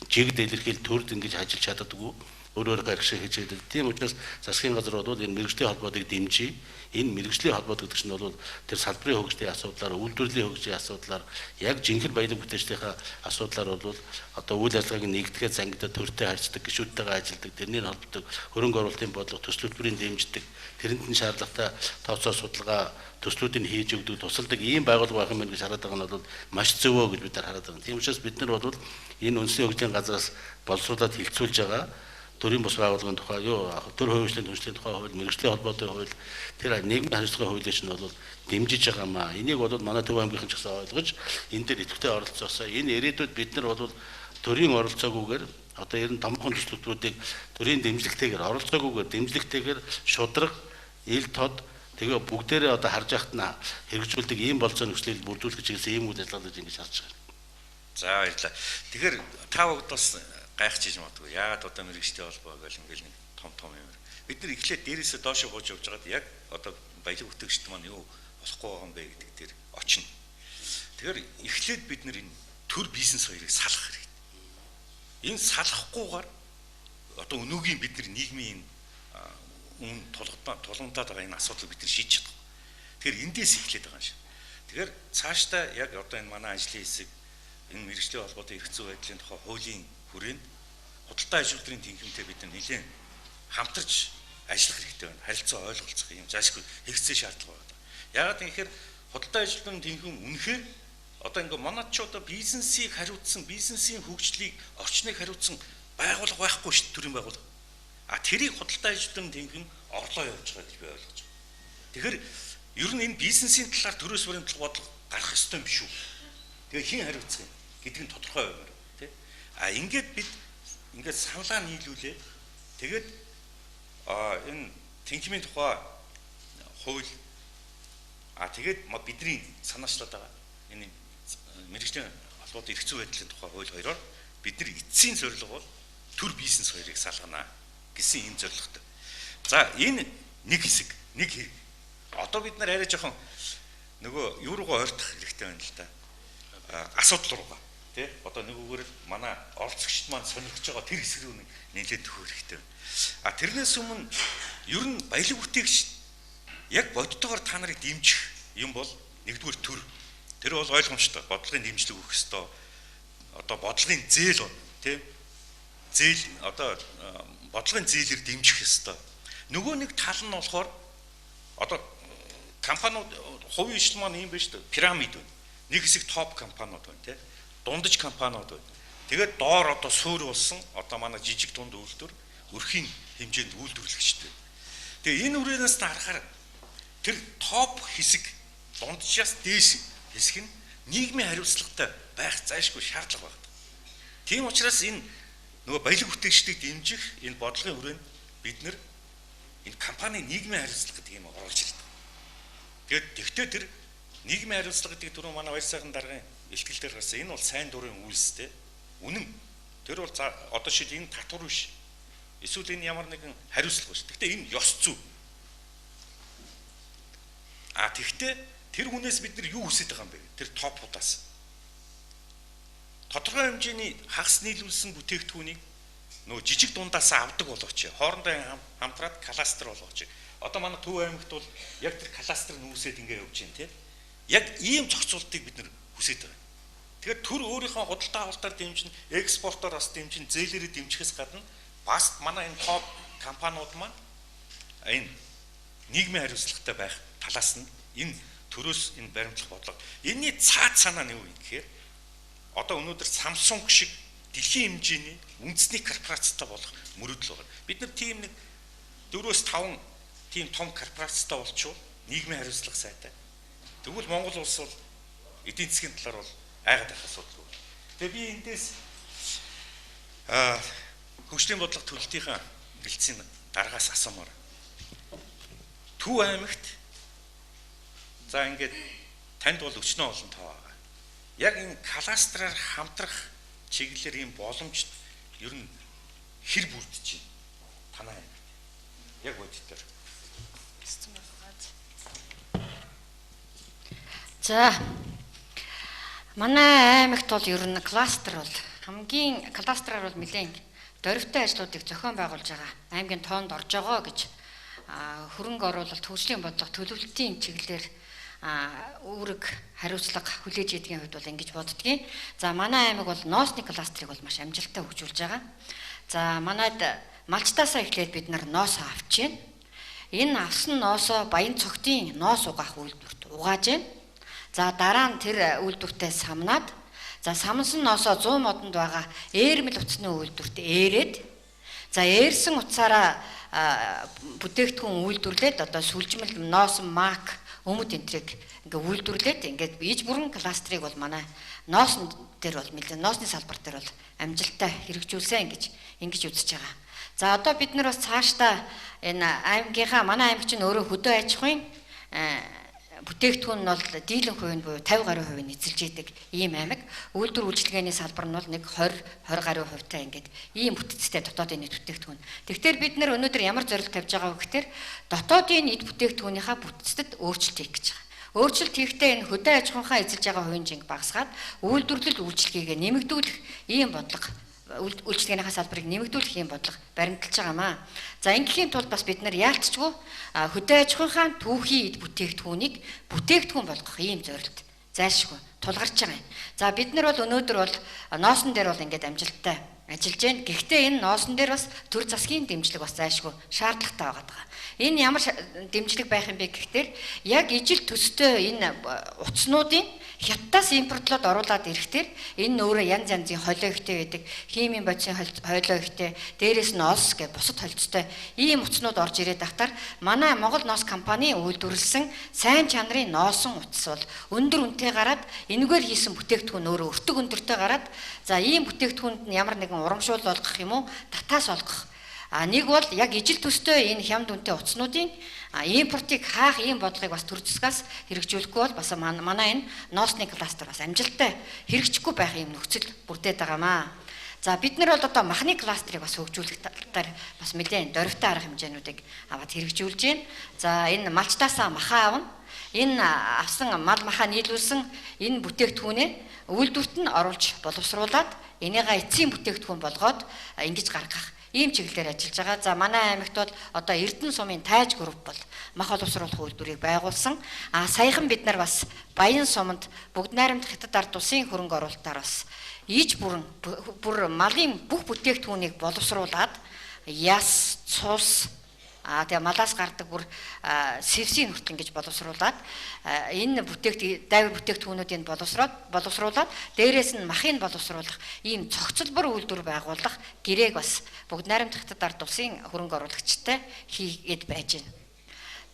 жигд илэрхийл төрд ингэж ажиллаж чаддаггүй. Өөр өөрийнхөө эрх ашиг хийж байдаг. Тийм учраас засгийн газар бол энэ мэргэжлийн холбоотыг дэмжиж, энэ мэргэжлийн холбоот гэдэг чинь бол тэр салбарын хөгжлийн асуудлаар, үйлдвэрлэлийн хөгжлийн асуудлаар, яг жинхэнэ баялаг бүтээгчдийнхээ асуудлаар бол одоо үйл ажиллагааг нэгтгэхэд зангидаа төртэй харьцдаг, гишүүдтэйгээ ажилладаг, тэрнийг холбодог, хөрөнгө оруулалтын бодлого, төсөл хөтөлбөрийн дэмждэг, тэрэнд нь шаардлагатай тооцоо судалгаа төслүүдийг хийж өгдөг, тусалдаг ийм байгууллага байх юм байна гэж хараад байгаа нь бол маш зөвөө гэж бид нар хараад байгаа. Тийм учраас бид нар бол энэ үндэсний хөгжлийн газраас боловсруулад хилцүүлж байгаа төрийн бус байгууллагын тухай, төр хувийн түншлэлийн тухай хууль, мэргэжлийн холбоотын хууль, тэр нийгмийн хариуцлагын хуулийг чинь бол дэмжиж байгаа маа. Энийг бол манай Төв аймгийнхан ч гэсэн ойлгож, энэ дээр идэвхтэй оролцоосоо. Энэ ирээдүйд бид нар бол төрийн оролцоогүйгээр одоо ер нь томоохон төслүүдийг төрийн дэмжлэгтэйгээр оролцоогүйгээр дэмжлэгтэйгээр шудраг, ил тод тэгээ бүгдээрээ одоо харж байхад нь хэрэгжүүлдэг ийм болцоо нөхцөлийг бүрдүүлэх гэж хэлсэн ийм үйл ажиллагаа гэж ингэж харж байгаа. За баярлалаа. Тэгэхээр та бүгд бас гайхчих юм магадгүй. Яагаад одоо мэргэжтэй холбоо гэл ингээл нэг том том юм. Бид нар эхлээд дээрээсээ доошоо бууж явж байгаад яг одоо баялаг бүтээгчд маань юу болохгүй байгаа юм бэ гэдэг дээр очино. Тэгэхээр эхлээд бид нар энэ төр бизнес хоёрыг салах хэрэгтэй. Энэ салахгүйгээр одоо өнөөгийн бид нар нийгмийн энэ үн тулгамдаад байгаа энэ асуудлыг бид нар шийдэж чадахгүй. Тэгэхээр эндээс эхлээд байгаа юм шиг. Тэгэхээр цаашдаа яг одоо энэ манай ажлын хэсэг энэ мэргэжлийн холбоотой эрх зүй байдлын тухай хуулийн хүрээнд худалдаа аж үйлдвэрийн тэнхимтэй бид нэлээд хамтарч ажиллах хэрэгтэй байна. Харилцаа ойлголцох юм зайлшгүй хэрэгцээ шаардлага байна. Яагаад гэхээр худалдаа аж үйлдвэрийн тэнхим үнэхээр Одоо ингээ манайд ч одоо бизнесийг хариуцсан, бизнесийн хөгжлийг, орчныг хариуцсан байгууллага байхгүй шүү дээ, төрийн байгууллага. А тэрийг худалдаа ажилтны тэнхэн орлоо явж байгаа гэж би ойлгож байна. Тэгэхээр ер нь энэ бизнесийн талаар төрөөс баримтлах бодлого гарах ёстой юм биш үү? Тэгээ хэн хариуцах юм гэдэг нь тодорхой баймаар тий. А ингээд бид ингээд саналаа нийлүүлээд тэгээд энэ тэнхимийн тухай хууль тэгээд бидний санаачлаад байгаа энэ мэргэжлийн холбоот эрх зүйн байдлын тухай хууль хоёроор бид нар эцсийн зорилго бол төр бизнес хоёрыг салгана гэсэн ийм зорилготой. За энэ нэг хэсэг, нэг хэрэг. Одоо бид нар арай жоохон нөгөө юу руугаа ойртох хэрэгтэй байна л да. Асуудал руугаа тий. Одоо нөгөөгөр манай оролцогчд маань сонирхож байгаа тэр хэсэг рүү нэлээд төхөх хэрэгтэй байна. А тэрнээс өмнө ер нь баялаг бүтээгч яг бодтойгоор та нарыг дэмжих юм бол нэгдүгээр төр. Тэр бол ойлгомжтой. Бодлогын дэмжлэг өгөх ёстой. Одоо бодлогын зээл тий. Зээл одоо бодлогын зээлээр дэмжих ёстой. Нөгөө нэг тал нь болохоор одоо компаниуд хувийн ижил маань ийм байна шүү дээ. Пирамид байна. Нэг хэсэг топ компаниуд байна тий. Дундаж компаниуд байна. Тэгээд доор одоо суур болсон одоо манай жижиг дунд үйлдвэр өрхийн хэмжээнд үйлдвэрлэгчтэй байна. Тэгээ энэ үрээнээс та харахаар тэр топ хэсэг дунджаас дээш хэсэг нь нийгмийн хариуцлагатай байх зайлшгүй шаардлага байна. Тийм учраас энэ нөгөө баялаг бүтээгчдийг дэмжих энэ бодлогын хүрээнд бид нэр энэ компани нийгмийн хариуцлага гэдэг юм оруулж ирдэг. Тэгээд тэгтээ тэр нийгмийн хариуцлага гэдэг түрүү манай баяр сайхан даргын илтгэл дээр гарсан. Энэ бол сайн дурын үйлстэй. Үнэн. Тэр бол одоо шил энэ татвар биш. Эсвэл энэ ямар нэгэн хариуцлага биш. Тэгтээ энэ ёс зүй. А тэгтээ тэр хүнээс бид нар юу хүсэж байгаа юм бэ? Тэр топуудаас. Тодорхой хэмжээний хагас нийлүүлсэн бүтээгдэхүүнийг нөгөө жижиг дундаас авдаг болгооч. Хоорондоо хамтраад кластер болгооч. Одоо манай Төв аймагт бол яг тэр кластер нүүсээд ингэ явж байна тий. Яг ийм зохицуултыг бид нар хүсэж байгаа. Тэгэхээр төр өөрийнхөө худалдаа авалтаар дэмжин, экспортоор бас дэмжин, зээлээрээ дэмжихээс гадна бас манай энэ топ компаниуд маань энэ нийгмийн хариуцлагатай байх талаас нь энэ төрөөс энэ баримтлах бодлого. Энийний цаад санаа нь юу юм гэхээр одоо өнөөдөр Samsung шиг дэлхийн хэмжээний үндэсний корпорацтай болох мөрөөдөл байна. Бид нар тийм нэг 4-5 тийм том корпорацтай болчихвол нийгмийн хариуцлага сайтай. Тэгвэл Монгол улс бол эдийн засгийн талаар бол айгаад байх асуудалгүй. Тэгээ би эндээс хөгжлийн бодлого төлөлтийнхаа бэлдсийн дараагаас асуумаар. Төв аймагт за ингээд танд бол өчнөө олон тоо байгаа. Яг энэ кластераар хамтрах чиглэлээр ийм боломж ер нь хэр бүрдэж байна? Танай аймагт. Яг бодитоор. За манай аймагт бол ер нь кластер бол хамгийн кластераар бол нэлээд дөрвтэй ажлуудыг зохион байгуулж байгаа. Аймгийн тоонд орж байгаа гэж хөрөнгө оруулалт хөгжлийн бодлого төлөвлөлтийн чиглэлээр үүрэг хариуцлага хүлээж идгийн хувьд бол ингэж боддгийн. За манай аймаг бол ноосны кластерыг бол маш амжилттай хөгжүүлж байгаа. За манайд малчтаасаа эхлээд бид нар ноосоо авч байна. Энэ авсан ноосоо Баян цогтын ноос угаах үйлдвэрт угааж байна. За дараа нь тэр үйлдвэртээ самнаад за самнсан ноосоо 100 модонд байгаа ээрмэл утасны үйлдвэрт ээрээд за ээрсэн утсаараа бүтээгдэхүүн үйлдвэрлээд одоо сүлжмэл ноос мак өмд энтрийг ингээ үйлдвэрлээд ингээд иж бүрэн кластерыг бол манай ноосон дээр бол нэлээд ноосны салбар дээр бол амжилттай хэрэгжүүлсэн ингэж үзэж байгаа. За одоо бид нар бас цаашдаа энэ аймгийнхаа манай аймаг чинь өөрөө хөдөө аж ахуйн бүтээгдэхүүн нь бол дийлэн хувь нь буюу 50 гаруй хувийг эзэлж идэг ийм аймаг. Үйлдвэр үйлчилгээний салбар нь бол нэг 20 гаруй хувьтай ингээд ийм бүтцтэй дотоодын нийт бүтээгдэхүүн. Тэгэхээр бид нар өнөөдөр ямар зорилт тавьж байгаа вэ гэхээр дотоодын нийт бүтээгдэхүүнийхаа бүтцэд өөрчлөлт хийх гэж байгаа. Өөрчлөлт хийхдээ энэ хөдөө аж ахуйнхаа эзэлж байгаа хувийн жинг багасгаад үйлдвэрлэл үйлчилгээгээ нэмэгдүүлэх ийм бодлого үйлчилгээнийхаа салбарыг нэмэгдүүлэх юм бодлого баримталж байгаамаа. За ингээхийн тулд бас бид нар яалтчгүй хөдөө аж ахуйнхаа түүхийн эд бүтээгдэхүүнийг бүтээгдэхүүн болгох ийм зорилт зайлшгүй тулгарч байгаа юм. За бид нар бол өнөөдөр бол ноосон дээр бол ингээд амжилттай ажиллаж байна. Гэхдээ энэ ноосон дээр бас төр засгийн дэмжлэг бас зайлшгүй шаардлагатай байгаа. Энэ ямар дэмжлэг байх юм бэ гэхээр яг ижил төстэй энэ утаснуудын Хятадаас импортлоод оруулаад ирэхдээ энэ нь өөрөө янз янзын холио ихтэй байдаг. Химийн бодисын холио ихтэй, дээрээс нь олс гэх бусад холцтой ийм утаснууд орж ирээд байхтаар манай Монгол ноос компани үйлдвэрлэсэн сайн чанарын ноосон утас бол өндөр үнэтэй гараад энэгээр хийсэн бүтээгдэхүүн өөрөө өртөг өндөртэй гараад за ийм бүтээгдэхүүнд нь ямар нэгэн урамшуул олгох юм уу, татаас олгох. А нэг бол яг ижил төстэй энэ хямд үнэтэй утаснуудын импортыг хаах ийм бодлогыг бас төр засгаас хэрэгжүүлэхгүй бол бас манай энэ ноосны кластер бас амжилттай хэрэгжихгүй байх ийм нөхцөл бүрдээд байгаамаа. За бид нар бол одоо махны кластерыг бас хөгжүүлэх талаар бас нэлээд дөрвтэй арга хэмжээнүүдийг аваад хэрэгжүүлж байна. За энэ малчтаасаа махаа авна. Энэ авсан мал махаа нийлүүлсэн энэ бүтээгдэхүүнээ үйлдвэрт нь оруулж боловсруулад энийгээ эцсийн бүтээгдэхүүн болгоод ингэж гаргах ийм чиглэлээр ажиллаж байгаа. За манай аймагт бол одоо Эрдэнэ сумын Тайж групп бол мах боловсруулах үйлдвэрийг байгуулсан. А саяхан бид нар бас Баян суманд бүгд найрамдах Хятад ард улсын хөрөнгө оруулалтаар бас иж бүрэн бүр малын бүх бүтээгдэхүүнийг боловсруулад яс, цус, тэгээ малаас гардаг бүр сэвсийн хүртэл ингэж боловсруулад энэ дайвар бүтээгдэхүүнүүдийг боловсруулад дээрээс нь махыг боловсруулах ийм цогцлбор үйлдвэр байгуулах гэрээг бас бүгд найрамдах Хятад ард улсын хөрөнгө оруулагчтай хийгээд байж байна.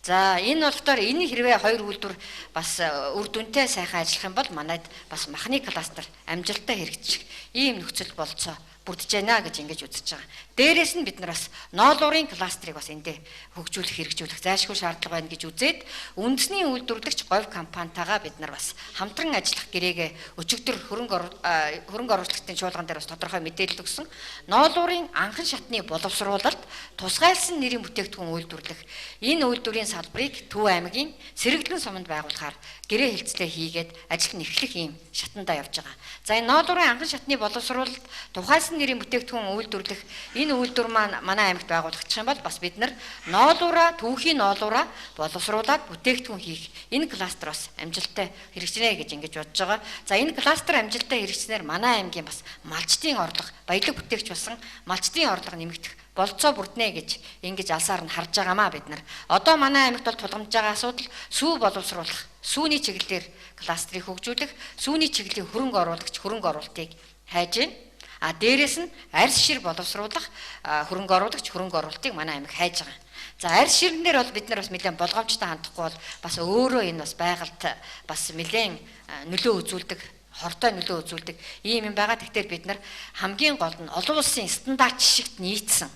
За энэ болохоор энэ хэрвээ хоёр үйлдвэр бас үр дүнтэй сайхан ажиллах юм бол манайд бас махны кластер амжилттай хэрэгжих ийм нөхцөл болцоо бүрдэж байна гэж ингэж үзэж байгаа. Дээрээс нь бид нар бас ноолуурын кластерыг бас эндээ хөгжүүлэх хэрэгжүүлэх зайлшгүй шаардлага байна гэж үзээд үндэсний үйлдвэрлэгч говь компанитайгаа бид нар бас хамтран ажиллах гэрээгээ өчигдөр хөрөнгө оруулалтын чуулган дээр бас тодорхой мэдээлэл өгсөн. Ноолуурын анхан шатны боловсруулалт тусгайлсан нэрийн бүтээгдэхүүн үйлдвэрлэх энэ үйлдвэрийн салбарыг Төв аймгийн Сэргэлэн суманд байгуулахаар гэрээ хэлцлээ хийгээд ажил нь эхлэх ийм шатандаа явж байгаа. За энэ ноолуурын анхан шатны боловсруулалт тухайлсан нэрийн бүтээгдэхүүн үйлдвэрлэх энэ үйлдвэр маань манай аймагт байгуулагдчих юм бол бас бид нар ноолуураа түүхийн ноолуураа боловсруулад бүтээгдэхүүн хийх энэ кластер бас амжилттай хэрэгжинэ гэж ингэж бодож байгаа. За энэ кластер амжилттай хэрэгжснээр манай аймгийн бас малчдын орлого, баялаг бүтээгч болсон малчдын орлого нэмэгдэх болцоо бүрднэ гэж ингэж алсаар нь харж байгаамаа бид нар. Одоо манай аймагт бол тулгамдж байгаа асуудал сүү боловсруулах, сүүний чиглэлээр кластерыг хөгжүүлэх, сүүний чиглэлийн хөрөнгө оруулагч хөрөнгө оруулалтыг хайж байна. А дээрээс нь арьс шир боловсруулах хөрөнгө оруулагч хөрөнгө оруулалтыг манай аймаг хайж байгаа. За арьс ширнээр бол бид нар бас нэлээд болгоомжтой хандахгүй бол бас өөрөө энэ бас байгальд бас нэлээд нөлөө үзүүлдэг, хортой нөлөө үзүүлдэг ийм юм байгаа. Тэгэхээр бид нар хамгийн гол нь олон улсын стандарт шигт нийцсэн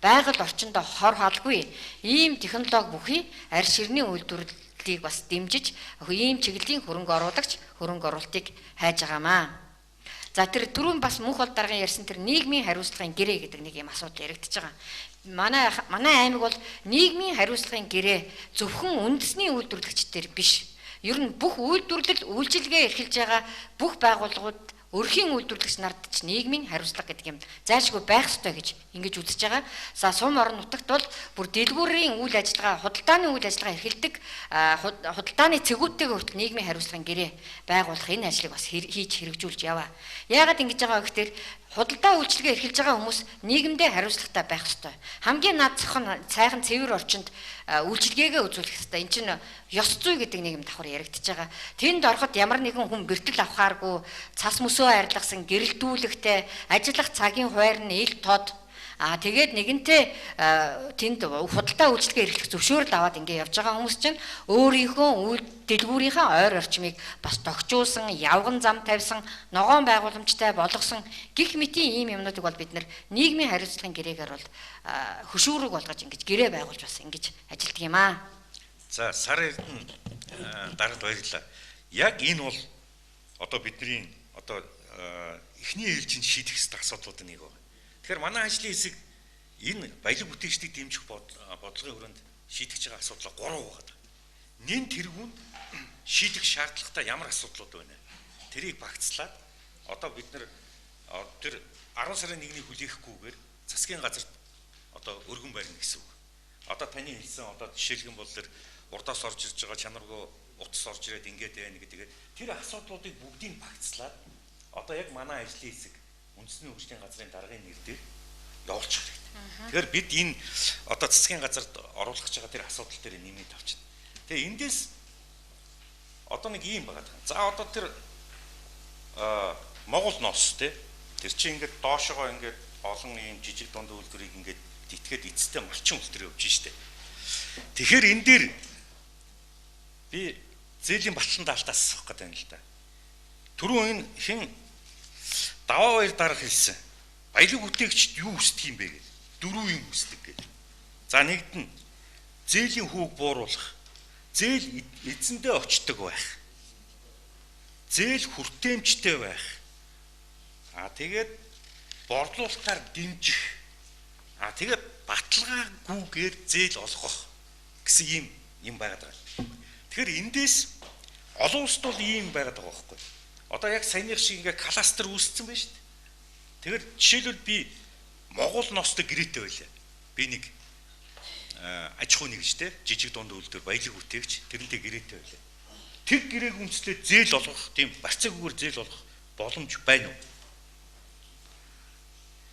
байгаль орчиндөө хор халгүй ийм технологи бүхий арьс ширний үйлдвэрлэлийг бас дэмжиж ийм чиглэлийн хөрөнгө оруулагч хөрөнгө оруулалтыг хайж байгаамаа. За тэр түрүүн бас мөнх бол даргын ярьсан тэр нийгмийн хариуцлагын гэрээ гэдэг нэг юм асуудал яригдчихэж байгаа. Манай аймаг бол нийгмийн хариуцлагын гэрээ зөвхөн үндэсний үйлдвэрлэгчдэр биш. Ер нь бүх үйлдвэрлэл, үйлчилгээ эрхэлж байгаа бүх байгууллагууд өрхийн үйлдвэрлэгч нарт ч нийгмийн хариуцлага гэдэг юм зайлшгүй байх ёстой гэж ингэж үзэж байгаа. За сум орон нутагт бол бүр дэлгүүрийн үйл ажиллагаа, худалдааны үйл ажиллагаа эрхэлдэг худалдааны цэгүүдтэйгээ хүртэл нийгмийн хариуцлагын гэрээ байгуулах энэ ажлыг бас хийж хэрэгжүүлж яваа. Яагаад ингэж байгаа вэ гэхээр худалдаа үйлчилгээ эрхэлж байгаа хүмүүс нийгэмдээ хариуцлагатай байх ёстой. Хамгийн над зохин сайхан цэвэр орчинд үйлчилгээгээ үзүүлэх ёстой. Энд чинь ёс зүй гэдэг нэг юм давхар яригдчихэж байгаа. Тэнд ороход ямар нэгэн хүн бэртэл авахааргүй цас мөсөө арилгасан гэрэлтүүлэгтэй ажиллах цагийн хуваар нь ил тод. А тэгээд нэгэнтээ тэнд худалдаа үйлчилгээ эрхлэх зөвшөөрөл аваад ингэ явж байгаа хүмүүс чинь өөрийнхөө үйл дэлгүүрийнхээ ойр орчмыг бас тогтжуулсан, явган зам тавьсан, ногоон байгууламжтай болгосон гих мэтийн ийм юмнуудыг бол бид нар нийгмийн хариуцлагын гэрээгээр бол хөшүүрэг болгож ингэж гэрээ байгуулж бас ингэж ажилтдаг юм аа. За Сар Эрдэнэ дарагт баярлалаа. Яг энэ бол одоо бидний одоо эхний ээлжинд шийдэх ёстой асуудлуудын нэг байна. Тэгэхээр манай ажлын хэсэг энэ баялаг бүтээгчдийг дэмжих бодлогын хүрээнд шийдэж байгаа асуудлаа 3 хуваагаад. Нэн тэргүүнд шийдэх шаардлагатай ямар асуудлууд байна вэ? Тэрийг багцлаад одоо бид нар тэр 10 сарын 1-ний хүлээхгүйгээр засгийн газарт одоо өргөн барина гэсэн үг. Одоо таны хэлсэн одоо жишээлх юм бол тэр урдаас орж ирж байгаа чанаргүй утас орж ирээд ингээд байна гэдэг. Тэр асуудлуудыг бүгдийг багцлаад одоо яг манай ажлын хэсэг үндэсний хөгжлийн газрын даргын нэр дээр явуулчих хэрэгтэй. Тэгэхээр бид энэ одоо засгийн газарт оруулах гэж байгаа тэр асуудал дээр нэмээд авчихна. Тэгээ эндээс Одоо нэг ийм байгаа. За одоо тэр Монгол нос те тэр чинь ингээд доошогоо ингээд олон ийм жижиг дунд үйлдвэрийг ингээд тэтгээд эцэстээ малчин үйлдвэр явж штэ. Тэгэхээр энэ дээр би зээлийн батлан даалтаас асуух гэдэг юм л да. Түрүүн энэ хэн даваа хоёр дарга хэлсэн. Баялаг бүтээгчд юу хүсдэг юм бэ гэж. Дөрвөн юм хүсдэг гэж. За нэгд нь зээлийн хүүг бууруулах. Зээл эзэндээ очдог байх. Зээл хүртээмжтэй байх. А тэгээд борлуулалтаар дэмжих. А тэгээд баталгаагүйгээр зээл олгох гэсэн ийм юм байгаад байгаа. Тэгэхээр эндээс олон улсд бол ийм байгаад байгаа байхгүй. Одоо яг саяных шиг ингээ кластер үүссэн байна шүү дээ. Тэгэхээр жишээлбэл би Монгол ностой гэрээтэй байлаа. Би нэг аж ахуй нэгж те жижиг дунд үйлдвэр баялаг бүтээгч тэрнтэй гэрээтэй байлаа. Тэр гэрээг үндэслээд зээл олгох тийм барьцаагүйгээр зээл олгох боломж байна уу?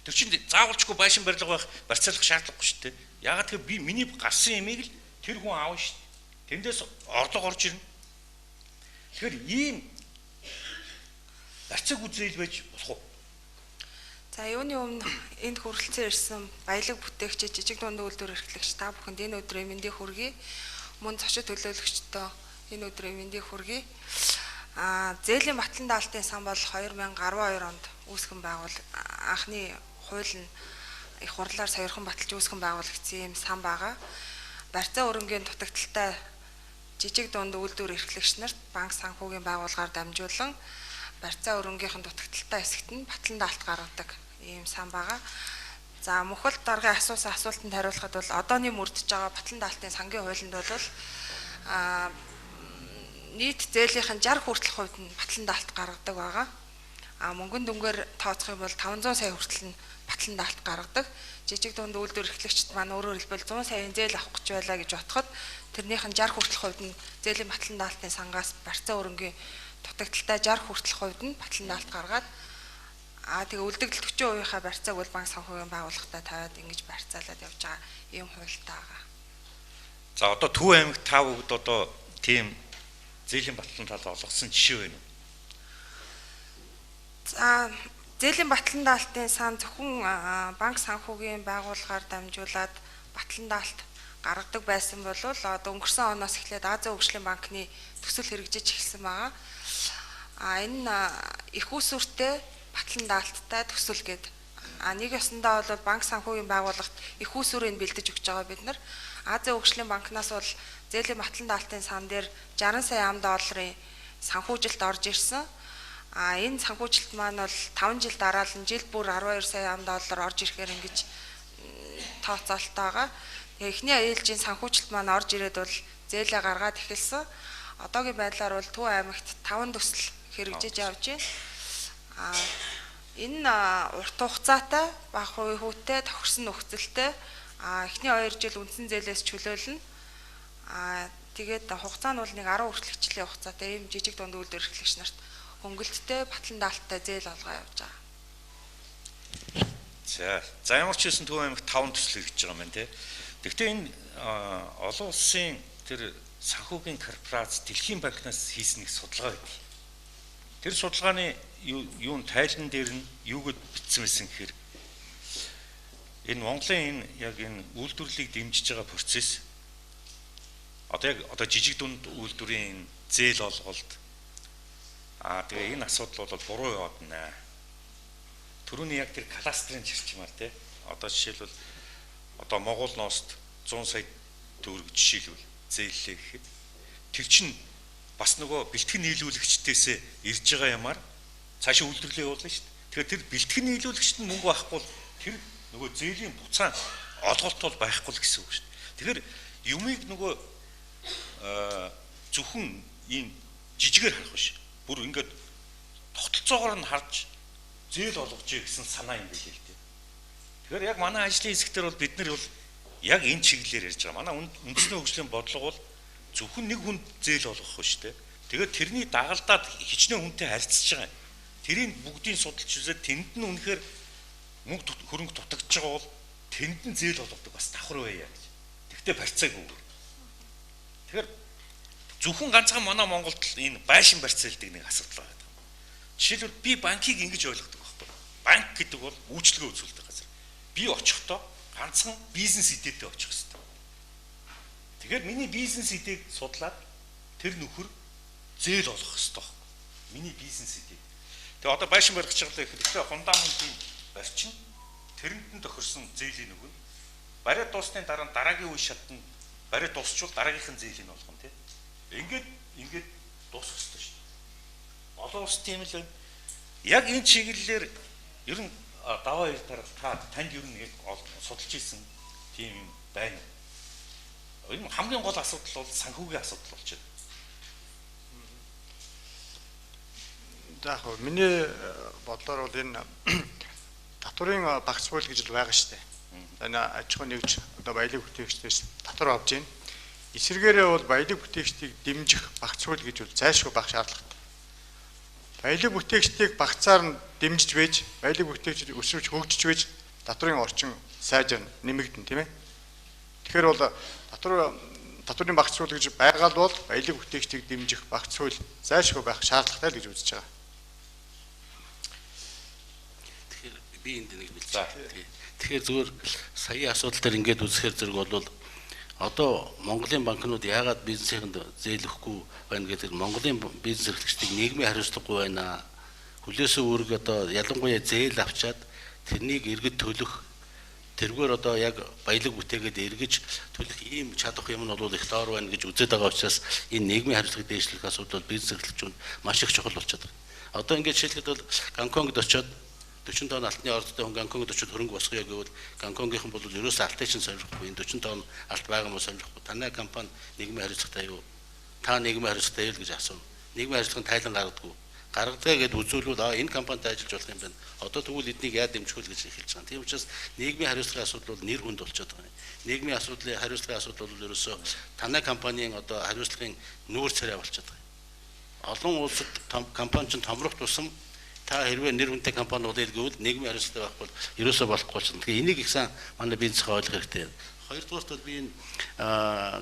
Тэр чинь заавалчгүй байшин барилга байх барьцаалах шаардлагагүй шүү дээ. Яагаад гэвэл би миний гарсан имийг л тэр хүн аавна шүү дээ. Тэндээс орлого орж ирнэ. Тэгэхээр ийм барьцаагүй зээл байж болох уу? За юуны өмнө энд хүрэлцэн ирсэн баялаг бүтээгч, жижиг дунд үйлдвэр эрхлэгч та бүхэнд энэ өдрийн мэндийг хүргэе. Мөн зочид төлөөлөгчдөө энэ өдрийн мэндийг хүргэе. Зээлийн батлан даалтын сан бол 2012 онд үүсгэн байгуул анхны хууль нь их хурлаар сойрхон баталж үүсгэн байгуулагдсан юм сан байгаа. Барьцаа өрөнгийн дутагдaltaй жижиг дунд үйлдвэр эрхлэгч нарт банк санхүүгийн байгууллагаар дамжуулан барьцаа өрөнгийнхэн дутагдaltaй хэсэгт нь батлан даалт гаргадаг ийм сан байгаа. За мөхөл даргын асуусан асуултанд хариулахад бол одооны мөрдөж байгаа батлан даалтын сангийн хуулинд бол нийт зээлийнхэн 60 хүртэлх хувьд нь батлан даалт гаргадаг байгаа. Мөнгөн дүнгээр тооцох юм бол 500 сая хүртэл нь батлан даалт гаргадаг. Жижиг дунд үйлдвэр эрхлэгчд маань өөрөөр хэлбэл 100 саяын зээл авах гэж байлаа гэж бодоход тэрнийх нь 60 хүртэлх хувьд нь зээлийн батлан даалтын сангаас барьцаа өрөнгийн дутагдaltaй 60 хүртэлх хувьд нь батлан даалт гаргаад тэгээ үлдэгдэл 40%-ийнхаа барьцааг бол банк санхүүгийн байгууллагатай тавиад ингэж барьцаалаад явж байгаа ийм хуультай байгаа. За одоо Төв аймагт та бүгд одоо тийм зээлийн батлан даалт олгосон жишээ байна уу? За зээлийн батлан даалтын сан зөвхөн банк санхүүгийн байгууллагаар дамжуулаад батлан даалт гаргадаг байсан бол одоо өнгөрсөн оноос эхлээд Азийн хөгжлийн банкны төсөл хэрэгжиж эхэлсэн байгаа. Энэ их усүртэй батлан даалттай төсөл гээд нэг ёсондоо бол банк санхүүгийн байгууллагт их усүрийг бэлдэж өгч байгаа бид нар. Азийн хөгжлийн банкнаас бол зээлийн батлан даалтын сан дээр 60 сая ам долларын санхүүжилт орж ирсэн. Энэ санхүүжилт маань бол 5 жил дараалан жил бүр 12 сая ам доллар орж ирэхээр ингэж тооцоолттой байгаа. Тэгээ эхний ээлжийн санхүүжилт маань орж ирээд бол зээлээ гаргаад эхэлсэн. Одоогийн байдлаар бол Төв аймагт 5 төсөл хэрэгжиж явж байна. Энэ урт хугацаатай, бага хувийн хүүтэй, тохирсон нөхцөлтэй эхний 2 жил үндсэн зээлээс чөлөөлнө. Тэгээд хугацаа нь бол нэг 10 хүртэлх жилийн хугацаатай ийм жижиг дунд үйлдвэр эрхлэгч нарт хөнгөлттэй, батлан даалттай зээл олгоо явж байгаа. За ямар ч байсан Төв аймагт 5 төсөл хэрэгжиж байгаа юм байна те. Гэхдээ энэ олон улсын тэр санхүүгийн корпорац Дэлхийн банкнаас хийсэн нэг судалгаа байдаг. Тэр судалгааны юун тайлан дээр нь юу гэд бичсэн байсан гэхээр энэ Монголын энэ яг энэ үйлдвэрлэлийг дэмжиж байгаа процесс одоо яг одоо жижиг дунд үйлдвэрийн зээл олголт тэгээ энэ асуудал бол буруу яваад байна. Төрөний яг тэр кластерын чирчмаар те. Одоо жишээлбэл одоо Монгол ност 100 сая төгрөг жишээлбэл зээллээ гэхэд тэр чинь бас нөгөө бэлтгэн нийлүүлэгчдээсээ ирж байгаа юмар цаашаа үйлдвэрлэлээ явуулна шүү дээ. Тэгэхээр тэр бэлтгэн нийлүүлэгчд нь мөнгө байхгүй бол тэр нөгөө зээлийн буцаан олголт бол байхгүй л гэсэн үг шүү дээ. Тэгэхээр юмыг нөгөө зөвхөн ийм жижигээр харах биш. Бүр ингээд тогтолцоогоор нь харж зээл олгожээ гэсэн санаа юм билээ л дээ. Тэгэхээр яг манай ажлын хэсэгтэр бол бид нар бол яг энэ чиглэлээр ярьж байгаа. Манай үндэсний хөгжлийн бодлого бол зөвхөн нэг хүнд зээл олгох биш үү? Тэгээд тэрний дагалдаад хичнээн хүнтэй харьцаж байгаа юм. Тэрийг бүгдийг судалж үзээд тэнд нь үнэхээр мөнгө хөрөнгө дутагдж байгаа бол тэнд нь зээл олгодог бас давхар байя гэж. Тэгтээ барьцаагүй. Тэгэхээр Зөвхөн ганцхан манай Монголд энэ байшин барьцаалдаг нэг асуудал байна. Жишээлбэл би банкыг ингэж ойлгодог байхгүй. Банк гэдэг бол үйлчилгээ үзүүлдэг газар. Би очихдоо ганцхан бизнес идээтэй очих хэрэгтэй. Тэгэхээр миний бизнес идээг судлаад тэр нөхөр зээл олох хэрэгтэй байхгүй. Миний бизнес идээ. Тэгээ одоо байшин барих гэж байгаа гэхэд фундаментын барьчин тэрэнд нь тохирсон зээлийн өгнө. Бариад дуусны дараа дараагийн үе шатнд бариад дуусчвал дараагийнх нь зээлийн болгоно тий. Ингээд дуусах хэрэгтэй шүү дээ. Олон улс тийм л байна. Яг энэ чиглэлээр ер нь даваа хоёр дарга та танд ер нь яг судалж исэн тийм юм байна. Энэ хамгийн гол асуудал бол санхүүгийн асуудал болж байна. За яг миний бодлоор бол энэ татварын багц хууль гэж л байгаа шүү дээ. За энэ аж ахуй нэгж одоо баялаг бүтээгчдээс татвар авч байна. Эсвэргээрээ бол баялаг бүтээгчдийг дэмжих багц хууль гэж бол зайлшгүй байх шаардлагатай. Баялаг бүтээгчдийг багцаар нь дэмжиж байж, баялаг бүтээгчид өсвөж хөгжиж байж татварын орчин сайжирна, нэмэгдэнэ, тийм ээ. Тэгэхээр бол татварын багц хууль гэж байгаа л бол баялаг бүтээгчдийг дэмжих багц хууль зайлшгүй байх шаардлагатай л гэж үзэж байгаа. Тэгэхээр би энд нэг бэлдээ. Тэгэхээр зүгээр саяын асуудал дээр ингээд үзэхээр зэрэг бол одоо Монголын банкнууд яагаад бизнесийнхэнд зээлэхгүй байна гэдэг Монголын бизнес эрхлэгчдийг нийгмийн хариуцлагагүй байна. Хүлээсэн үүрэг одоо ялангуяа зээл авчаад тэрнийг иргэд төлөх, тэргээр одоо яг баялаг бүтээгээд эргэж төлөх ийм чадах юм нь бол их доор байна гэж үзээд байгаа учраас энэ нийгмийн хариуцлагыг дээшлэх асуудал бизнес эрхлэгчүүд маш их чухал болчиход байна. Одоо ингээд жишээлхэд бол Гонконгд очиод 40 тонн алтны ордтой хүн Гонконгд очиод хөрөнгө босгоё гэвэл Гонконгийнхан бол ерөөсөө алтыг чинь сонирхгүй, энэ 40 тонн алт байгаа мó сонирхгүй. Танай компани нийгмийн хариуцлагатай юу? Та нийгмийн хариуцлагатай юу гэж асууна. Нийгмийн хариуцлагын тайлан гаргадаг. Гаргадгаа гэд үзүүлвэл энэ компанид ажиллаж болох юм байна. Одоо тэгвэл эднийг яа дэмжих вэ гэж эхэлж байгаа. Тийм учраас нийгмийн хариуцлагын асуудал бол нэр хүнд болчиход байгаа юм. Нийгмийн асуудлын хариуцлагын асуудал бол ерөөсөө танай компанийн одоо хариуцлагын нүүр царай болчиход байгаа юм. Олон улсад компани чинь томрох тусам та хэрвээ нэр хүнтэй компани болъё гэвэл нийгмийн хариуцлагатай байхгүй бол ерөөсөө болохгүй болно. Тэгэхээр энийг их сан манай бизнесээ ойлгох хэрэгтэй. Хоёрдугаарт бол би энэ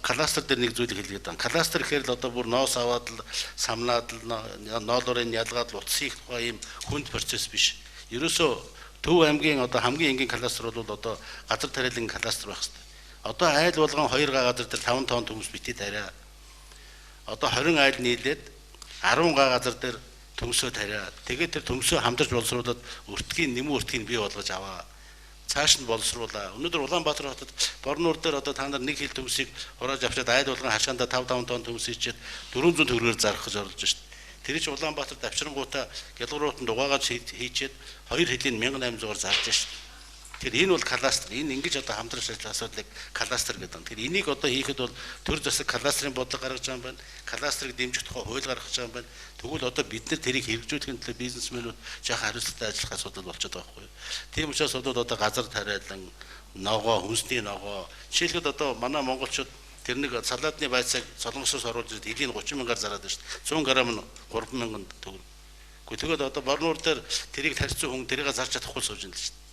кластер дээр нэг зүйлийг хэлгээд байна. Кластер гэхээр л одоо бүр ноос аваад л самнаад л ноолорын ялгаад л утас хийх тухай ийм хүнд процесс биш. Ерөөсөө Төв аймгийн одоо хамгийн энгийн кластер бол одоо газар тариалан кластер байх хэрэгтэй. Одоо айл болгон 2 га газар дээр 5 тонн төмс битгий тариа. Одоо 20 айл нийлээд 10 га газар дээр төмсөө тариа. Тэгээд тэр төмсөө хамтарч боловсруулад өртгийн нэмэн өртгийг бий болгож аваа. Цааш нь боловсруулаа. Өнөөдөр Улаанбаатар хотод Борнуур дээр одоо та нар нэг хил төмсийг хурааж авчиад айл болгон хашаандаа 5 5 тонн төмс хийчихэд 400 төгрөгөөр зарах гэж орлож шít. Тэр чинь Улаанбаатарт авчрангуудаа гялгуурууданд угаагаад хийчихэд хоёр хилийн 1800-аар зарж шít. Тэгэхээр энэ бол кластер. Энэ ингэж одоо хамтран ажиллах асуудлыг кластер гэдэг юм. Тэгэхээр энийг одоо хийхэд бол төр засаг кластерын бодлого гаргаж байгаа юм байна. Кластерыг дэмжих тухай хууль гаргаж байгаа юм байна. Тэгвэл одоо бид нар тэрийг хэрэгжүүлэхийн төлөө бизнесмэнүүд жаахан хариуцлагатай ажиллах асуудал болчиход байгаа байхгүй юу. Тийм учраас одоо газар тариалан, ногоо, хүнсний ногоо. Жишээлбэл одоо манай монголчууд тэр нэг салаадны байцааг Солонгосоос оруулж ирээд хилийн 30 мянгаар зараад байна шүү дээ. 100 г нь 3 мянган төгрөг. Гэхдээ тэгээд одоо Борнуур дээр тэрийг тарьсан хүн тэрийг зарж чадахгүй сууж байна л шүү дээ.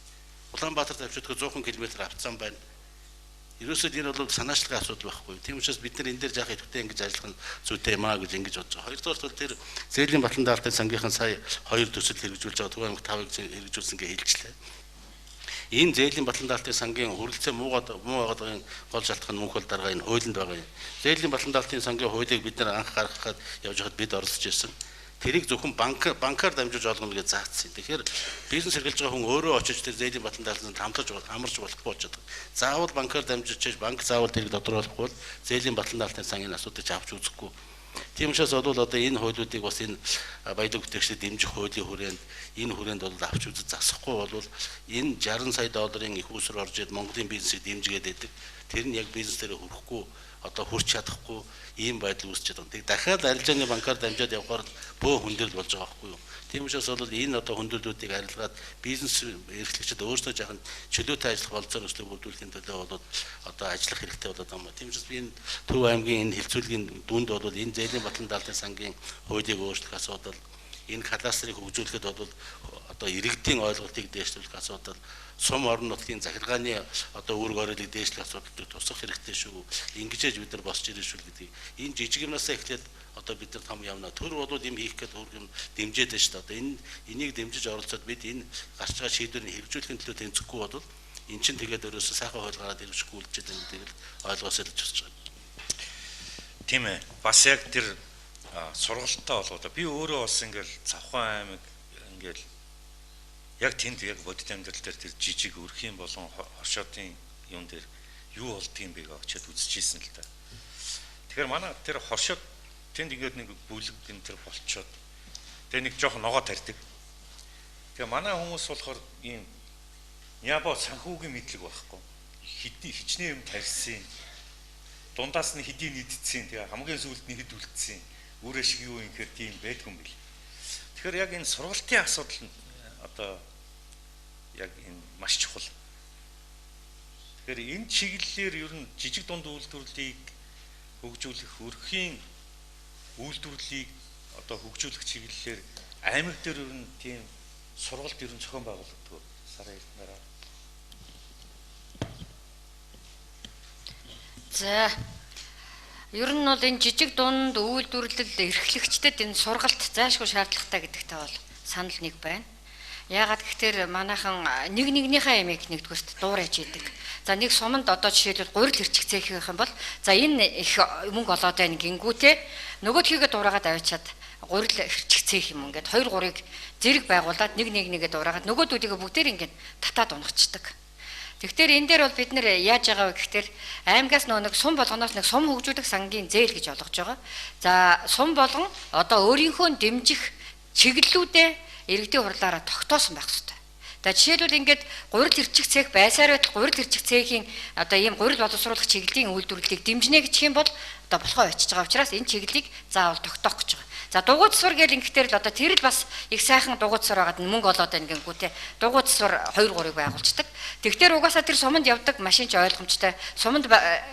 Улаанбаатарт авчидгаа 100 км авцсан байна. Ерөөсөө энэ бол санаачлагын асуудал байхгүй. Тийм учраас бид нар энэ дээр жаах идэвхтэй ингэж ажиллах нь зүйтэй юм аа гэж ингэж бодож байгаа. Хоёрдугаарт бол тэр зээлийн батлан даалтын сангийнхан сая хоёр төсөл хэрэгжүүлж байгаа. Төв аймаг 5-ыг хэрэгжүүлсэн гэж хэлжлээ. Энэ зээлийн батлан даалтын сангийн хүрэлцээ муу байгаад байгаа гол шалтгаан нь мөнх бол дарга энэ хуулинд байгаа юм. Зээлийн батлан даалтын сангийн хуулийг бид нар анх гаргахад явж байхад бид оролцож ирсэн. Тэрийг зөвхөн банкар дамжуулж олгоно гэж заасан. Тэгэхээр бизнес эрхэлж байгаа хүн өөрөө очиж тэр зээлийн батлан даалтанд хамтарч хамарч болохгүй болчиход байгаа. Заавал банкар дамжуулж банк заавал тэрийг тодорхойлохгүй бол зээлийн батлан даалтын сангийн асуудыг авч үзэхгүй. Тийм учраас бол одоо энэ хуулиудыг бас энэ баялаг бүтээгчдэд дэмжих хуулийн хүрээнд энэ хүрээнд бол авч үзэж засахгүй бол энэ 60 сая долларын их усраар орж ирээд Монголын бизнесийг дэмжигээд байдаг. Тэр нь яг бизнес дээр хүрэхгүй одоо хүрч чадахгүй ийм байдал үүсчихэд байгаа. Тэг дахиад арилжааны банкар дамжаад явхаар бөө хүндрэл болж байгаа байхгүй юу. Тийм учраас бол энэ одоо хүндрэлүүдийг арилгаад бизнес эрхлэгчид өөрсдөө жаахан чөлөөтэй ажиллах болцоо нөхцөлийг бүрдүүлэхийн төлөө бол одоо ажиллах хэрэгтэй болоод байгаа юм. Тийм учраас би энэ Төв аймгийн энэ хилцүүлгийн дүнд бол энэ зээлийн батлан даалтын сангийн хуулийг өөрчлөх асуудал, Энэ кластерыг хөгжүүлэхэд бол одоо иргэдийн ойлголтыг дээшлүүлэх асуудал, сум орон нутгийн захиргааны одоо үүрэг оройлыг дээшлэх асуудлыг тусгах хэрэгтэй шүү. Ингэж бид нар босч ирнэ шүү гэдгийг энэ жижиг юмнасаа эхлээд одоо бид нар том явна. Төр болоод юм хийх гээд хөрх юм дэмжиж байна шүү дээ. Одоо энийг дэмжиж оролцоод бид энэ гарч байгаа шийдвэрийг хэрэгжүүлэхин төлөө тэнцэхгүй бол эн чинь тэгээд өөрөөсөө сайхан хууль гараад ирвшгүй үлдчихэд байна гэдгийг л ойлгосоо л гэж бодож байгаа. Тийм ээ. Бас яг тэр сургалттай холбоотой. Би өөрөө бас ингээл Цавхан аймаг ингээл яг тэнд яг бодит амьдрал дээр тэр жижиг өрхийн болон хоршоодын юм дээр юу болдгийг бэ гэж очиад үзчихсэн л да. Тэгэхээр манай тэр хоршоод тэнд ингээд нэг бүлэг энэ тэр болчоод тэгээ нэг жоохон ногоо тарьдаг. Тэгээ манай хүмүүс болохоор ийм ябо санхүүгийн мэдлэг байхгүй. Хэдий хичнээн юм тарьсан. Дундаас нь хэдий нийтдсэн. Тэгээ хамгийн сүүлд нь хэд үлдсэн. Үрээ шиг юу юм гэхээр тийм байдгүй юм бил. Тэгэхээр яг энэ сургалтын асуудал нь одоо яг энэ маш чухал. Тэгэхээр энэ чиглэлээр ер нь жижиг дунд үйлдвэрлэлийг хөгжүүлэх, өрхийн үйлдвэрлэлийг одоо хөгжүүлэх чиглэлээр аймаг дээр ер нь тийм сургалт ер нь зохион байгуулагддаг. Сараа эрдэнэрээ. За ер нь бол энэ жижиг дунд үйлдвэрлэл эрхлэгчдэд энэ сургалт зайлшгүй шаардлагатай гэдэгтэй бол санал нэг байна. Яагаад гэхээр манайхан нэг нэгнийхээ ямиг нэгдүгüрт дуурайж идэг. За нэг суманд одоо жишээлбэл гурил хэрчих цех юм бол за энэ их мөнгө олоод байна гингүүтээ нөгөөдхийгээ дуурайгаад авчиад гурил хэрчих цех юм ингээд 2 3-ыг зэрэг байгуулад нэг нэг нэгэ дуурайгаад нөгөөдүүдийгээ бүгдээр ингээд татаад унахчдаг. Тэгэхээр энэ дээр бол бид нэр яаж байгаа вэ гэхээр аймгаас нөө нэг сум болгоноос нэг сум хөгжүүлэх сангийн зээл гэж олгож байгаа. За сум болгон одоо өөрийнхөө дэмжих чиглэлүүдээ иргэдийн хурлаараа тогтоосон байх хэрэгтэй. За жишээлбэл ингээд гурил хэрчих цех байсаар байтал гурил хэрчих цехийн одоо ийм гурил боловсруулах чиглэлийн үйлдвэрлэлийг дэмжинэ гэх юм бол одоо болохоо очиж байгаа учраас энэ чиглэлийг заавал тогтоох гэж байгаа. За дугуй засвар гэл ингэхдээ л одоо тэр л бас их сайхан дугуй засвар байгаад мөнгө олоод байна гингүүтээ дугуй засвар 2 3-ыг байгуулцдаг. Тэгэхээр угаасаа тэр суманд явдаг машин ч ойлгомжтой. Суманд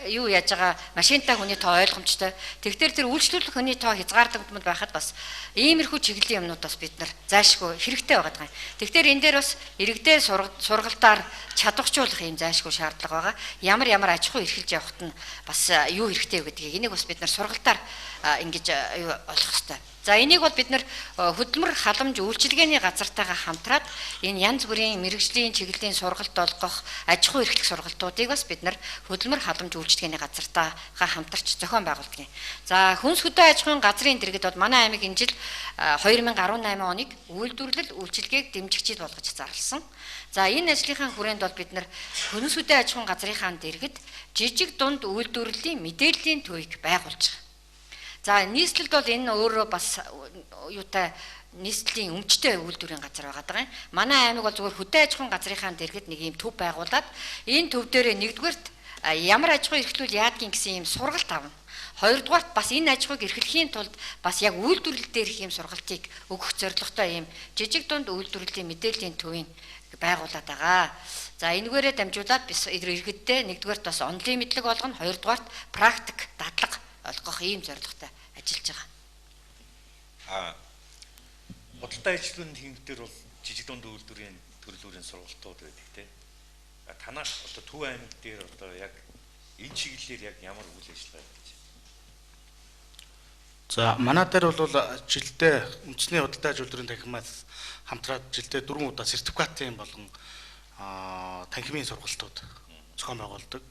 юу яаж байгаа машинтай хүний тоо ойлгомжтой. Тэгэхээр тэр үйлчлүүлэх хүний тоо хязгаарлагдмал байхад бас иймэрхүү чиглэлийн юмнууд бас бид нар зайлшгүй хэрэгтэй байгаад байгаа юм. Тэгэхээр энэ дээр бас иргэдээ сургалтаар чадварчуулах юм зайлшгүй шаардлага байгаа. Ямар ямар аж ахуй эрхэлж явахад нь бас юу хэрэгтэй вэ гэдгийг энийг бас бид нар сургалтаар ингэж юу олох хэрэгтэй. За энийг бол бид нар хөдөлмөр халамж үйлчилгээний газартайгаа хамтраад энэ янз бүрийн мэрэгжлийн чиглэлийн сургалт олгох, аж ахуй эрхлэх сургалтуудыг бас бид нар хөдөлмөр халамж үйлчилгээний газартайгаа хамтарч зохион байгуулдаг юм. За хүнс хөдөө аж ахуйн газрын дэргэд бол манай аймаг энэ жил 2018 оныг үйлдвэрлэл үйлчилгээг дэмжих жил болгож зарласан. За энэ ажлынхаа хүрээнд бол бид нар хүнс хөдөө аж ахуйн газрынхаа дэргэд жижиг дунд үйлдвэрлэлийн мэдээллийн төвийг байгуулж байгаа. За нийслэлд бол энэ өөрөө бас юутай нийслэлийн өмчтэй үйлдвэрийн газар байгаа даа. Манай аймаг бол зүгээр хөдөө аж ахуйн газрынхаа дэргэд нэг ийм төв байгуулад энэ төв дээрээ нэгдүгээрт ямар аж ахуй эрхлүүл яадгийн гэсэн ийм сургалт авна. Хоёрдугаарт бас энэ аж ахуйг эрхлэхийн тулд бас яг үйлдвэрлэл дээрх ийм сургалтыг өгөх зорилготой ийм жижиг дунд үйлдвэрлэлийн мэдээллийн төвийн байгуулад байгаа. За энэгээрээ дамжуулаад bis иргэддээ нэгдүгээрт бас онлын мэдлэг олгоно, хоёрдугаарт практик дадлага олгох ийм зорилготой ажиллаж байгаа. Худалдаа ажилтны тэнэг дээр бол жижиг дунд үйлдвэрийн төрлүүрийн сургалтууд байдаг тийм. Танаас одоо Төв аймаг дээр одоо яг энэ чиглэлээр яг ямар үйл ажиллагаа явуулж байна? За манай дээр бол жилдээ үндэсний худалдаа аж үйлдвэрийн танхимаас хамтраад жилдээ 4 удаа сертификатын болон танхимын сургалтууд зохион байгуулдаг.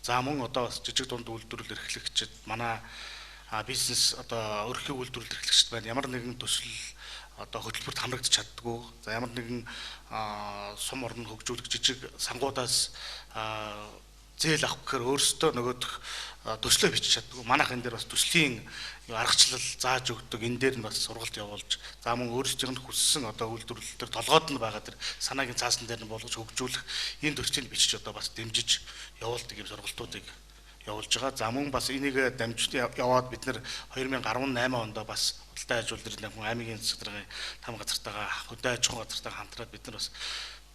За мөн одоо бас жижиг дунд үйлдвэрлэл эрхлэгчид манай бизнес одоо өрхийн үйлдвэрлэл эрхлэгчид байна. Ямар нэгэн төсөл одоо хөтөлбөрт хамрагдаж чаддгүй. За ямар нэгэн сум орн хөгжүүлэх жижиг сангуудаас зээл авах гэхээр өөрсдөө нөгөөх төслөө бичиж чаддгүй. Манайх энэ дээр бас төслийн аргачлал зааж өгдөг. Энэ дээр нь бас сургалт явуулж, за мөн өөрсдийнх нь хүссэн одоо үйлдвэрлэл төр толгойд нь байгаа тэр санаагийн цаасан дээр нь болгож хөгжүүлэх энэ төслийг бичиж одоо бас дэмжиж явуулдаг юм сургалтуудыг явуулж байгаа. За мөн бас энийг дамжиж яваад бид нэр 2018 онд бас худалдаа аж үйлдвэрлэлийн хүн аймгийн засаг даргын там газартайгаа хөдөө аж ахуйн газартайгаа хамтраад бид нар бас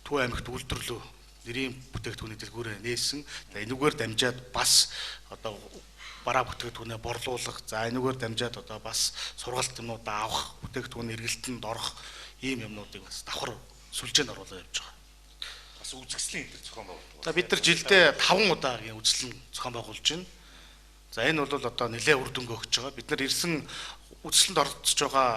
Төв аймагт үйлдвэрлэлөө нэрийн бүтээгдэхүүний дэлгүүрээ нээсэн. За энүүгээр дамжаад бас одоо бараа бүтээгдэхүүнээ борлуулах, за энэгээр дамжаад одоо бас сургалт юмнуудаа авах, бүтээгдэхүүн эргэлтэнд орох ийм юмнуудыг бас давхар сүлжээнд оруулаад явж байгаа. Бас үзэсгэлэн энэ зохион байгуулдаг. За бид нар жилдээ 5 удаагийн үзэсгэлэн зохион байгуулж байна. За энэ бол одоо нэлээд үр дүнгээ өгч байгаа. Бид нар ирсэн үзэсгэлэнд оролцож байгаа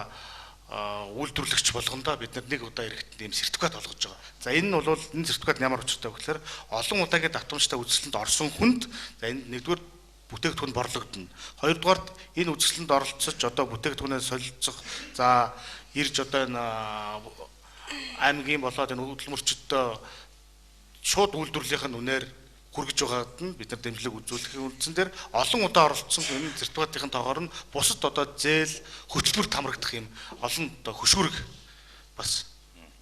үйлдвэрлэгч болгондоо бид нар нэг удаа ирэхэд ийм сертификат олгож байгаа. За энэ нь бол энэ сертификат нь ямар учиртай вэ гэхээр олон удаагийн давтамжтай үзэсгэлэнд орсон хүнд за энэ нэгдүгээр бүтээгдэхүүн борлогдоно. Хоёрдугаарт энэ үзэсгэлэнд оролцож одоо бүтээгдэхүүнээ солилцох, за ирж одоо энэ аймгийн болоод энэ хөдөлмөрчдөд шууд үйлдвэрлэлийн үнээр хүргэж байгаад нь бид нар дэмжлэг үзүүлэхийн үндсэн дээр олон удаа оролцсон энэ сертификатын тоогоор нь бусад одоо зээл хөтөлбөр хамрагдах юм олон одоо хөшүүрэг бас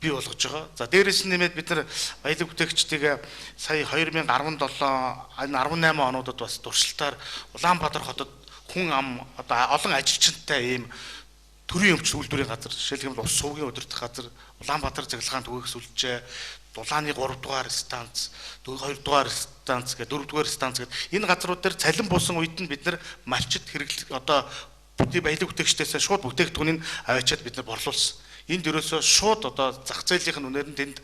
бий болгож байгаа. За дээрээс нь нэмээд бид нар баялаг бүтээгчдийг сая 2017 энэ 18 онуудад бас туршилтаар Улаанбаатар хотод хүн ам одоо олон ажилчинтай ийм төрийн өмч үйлдвэрийн газар, жишээлбэл ус сувгийн удирдах газар, Улаанбаатар цахилгаан түгээх сүлжээ, Дулааны 3 дугаар станц, 2 дугаар станц гэх 4 дугаар станц гэх энэ газрууд дээр цалин буусан үед нь бид нар малчид хэрэглэх одоо бүтээн баялаг бүтээгчдээсээ шууд бүтээгдэхүүнийг аваачаад бид нар борлуулсан. Энд ерөөсөө шууд одоо зах зээлийн үнээр нь тэнд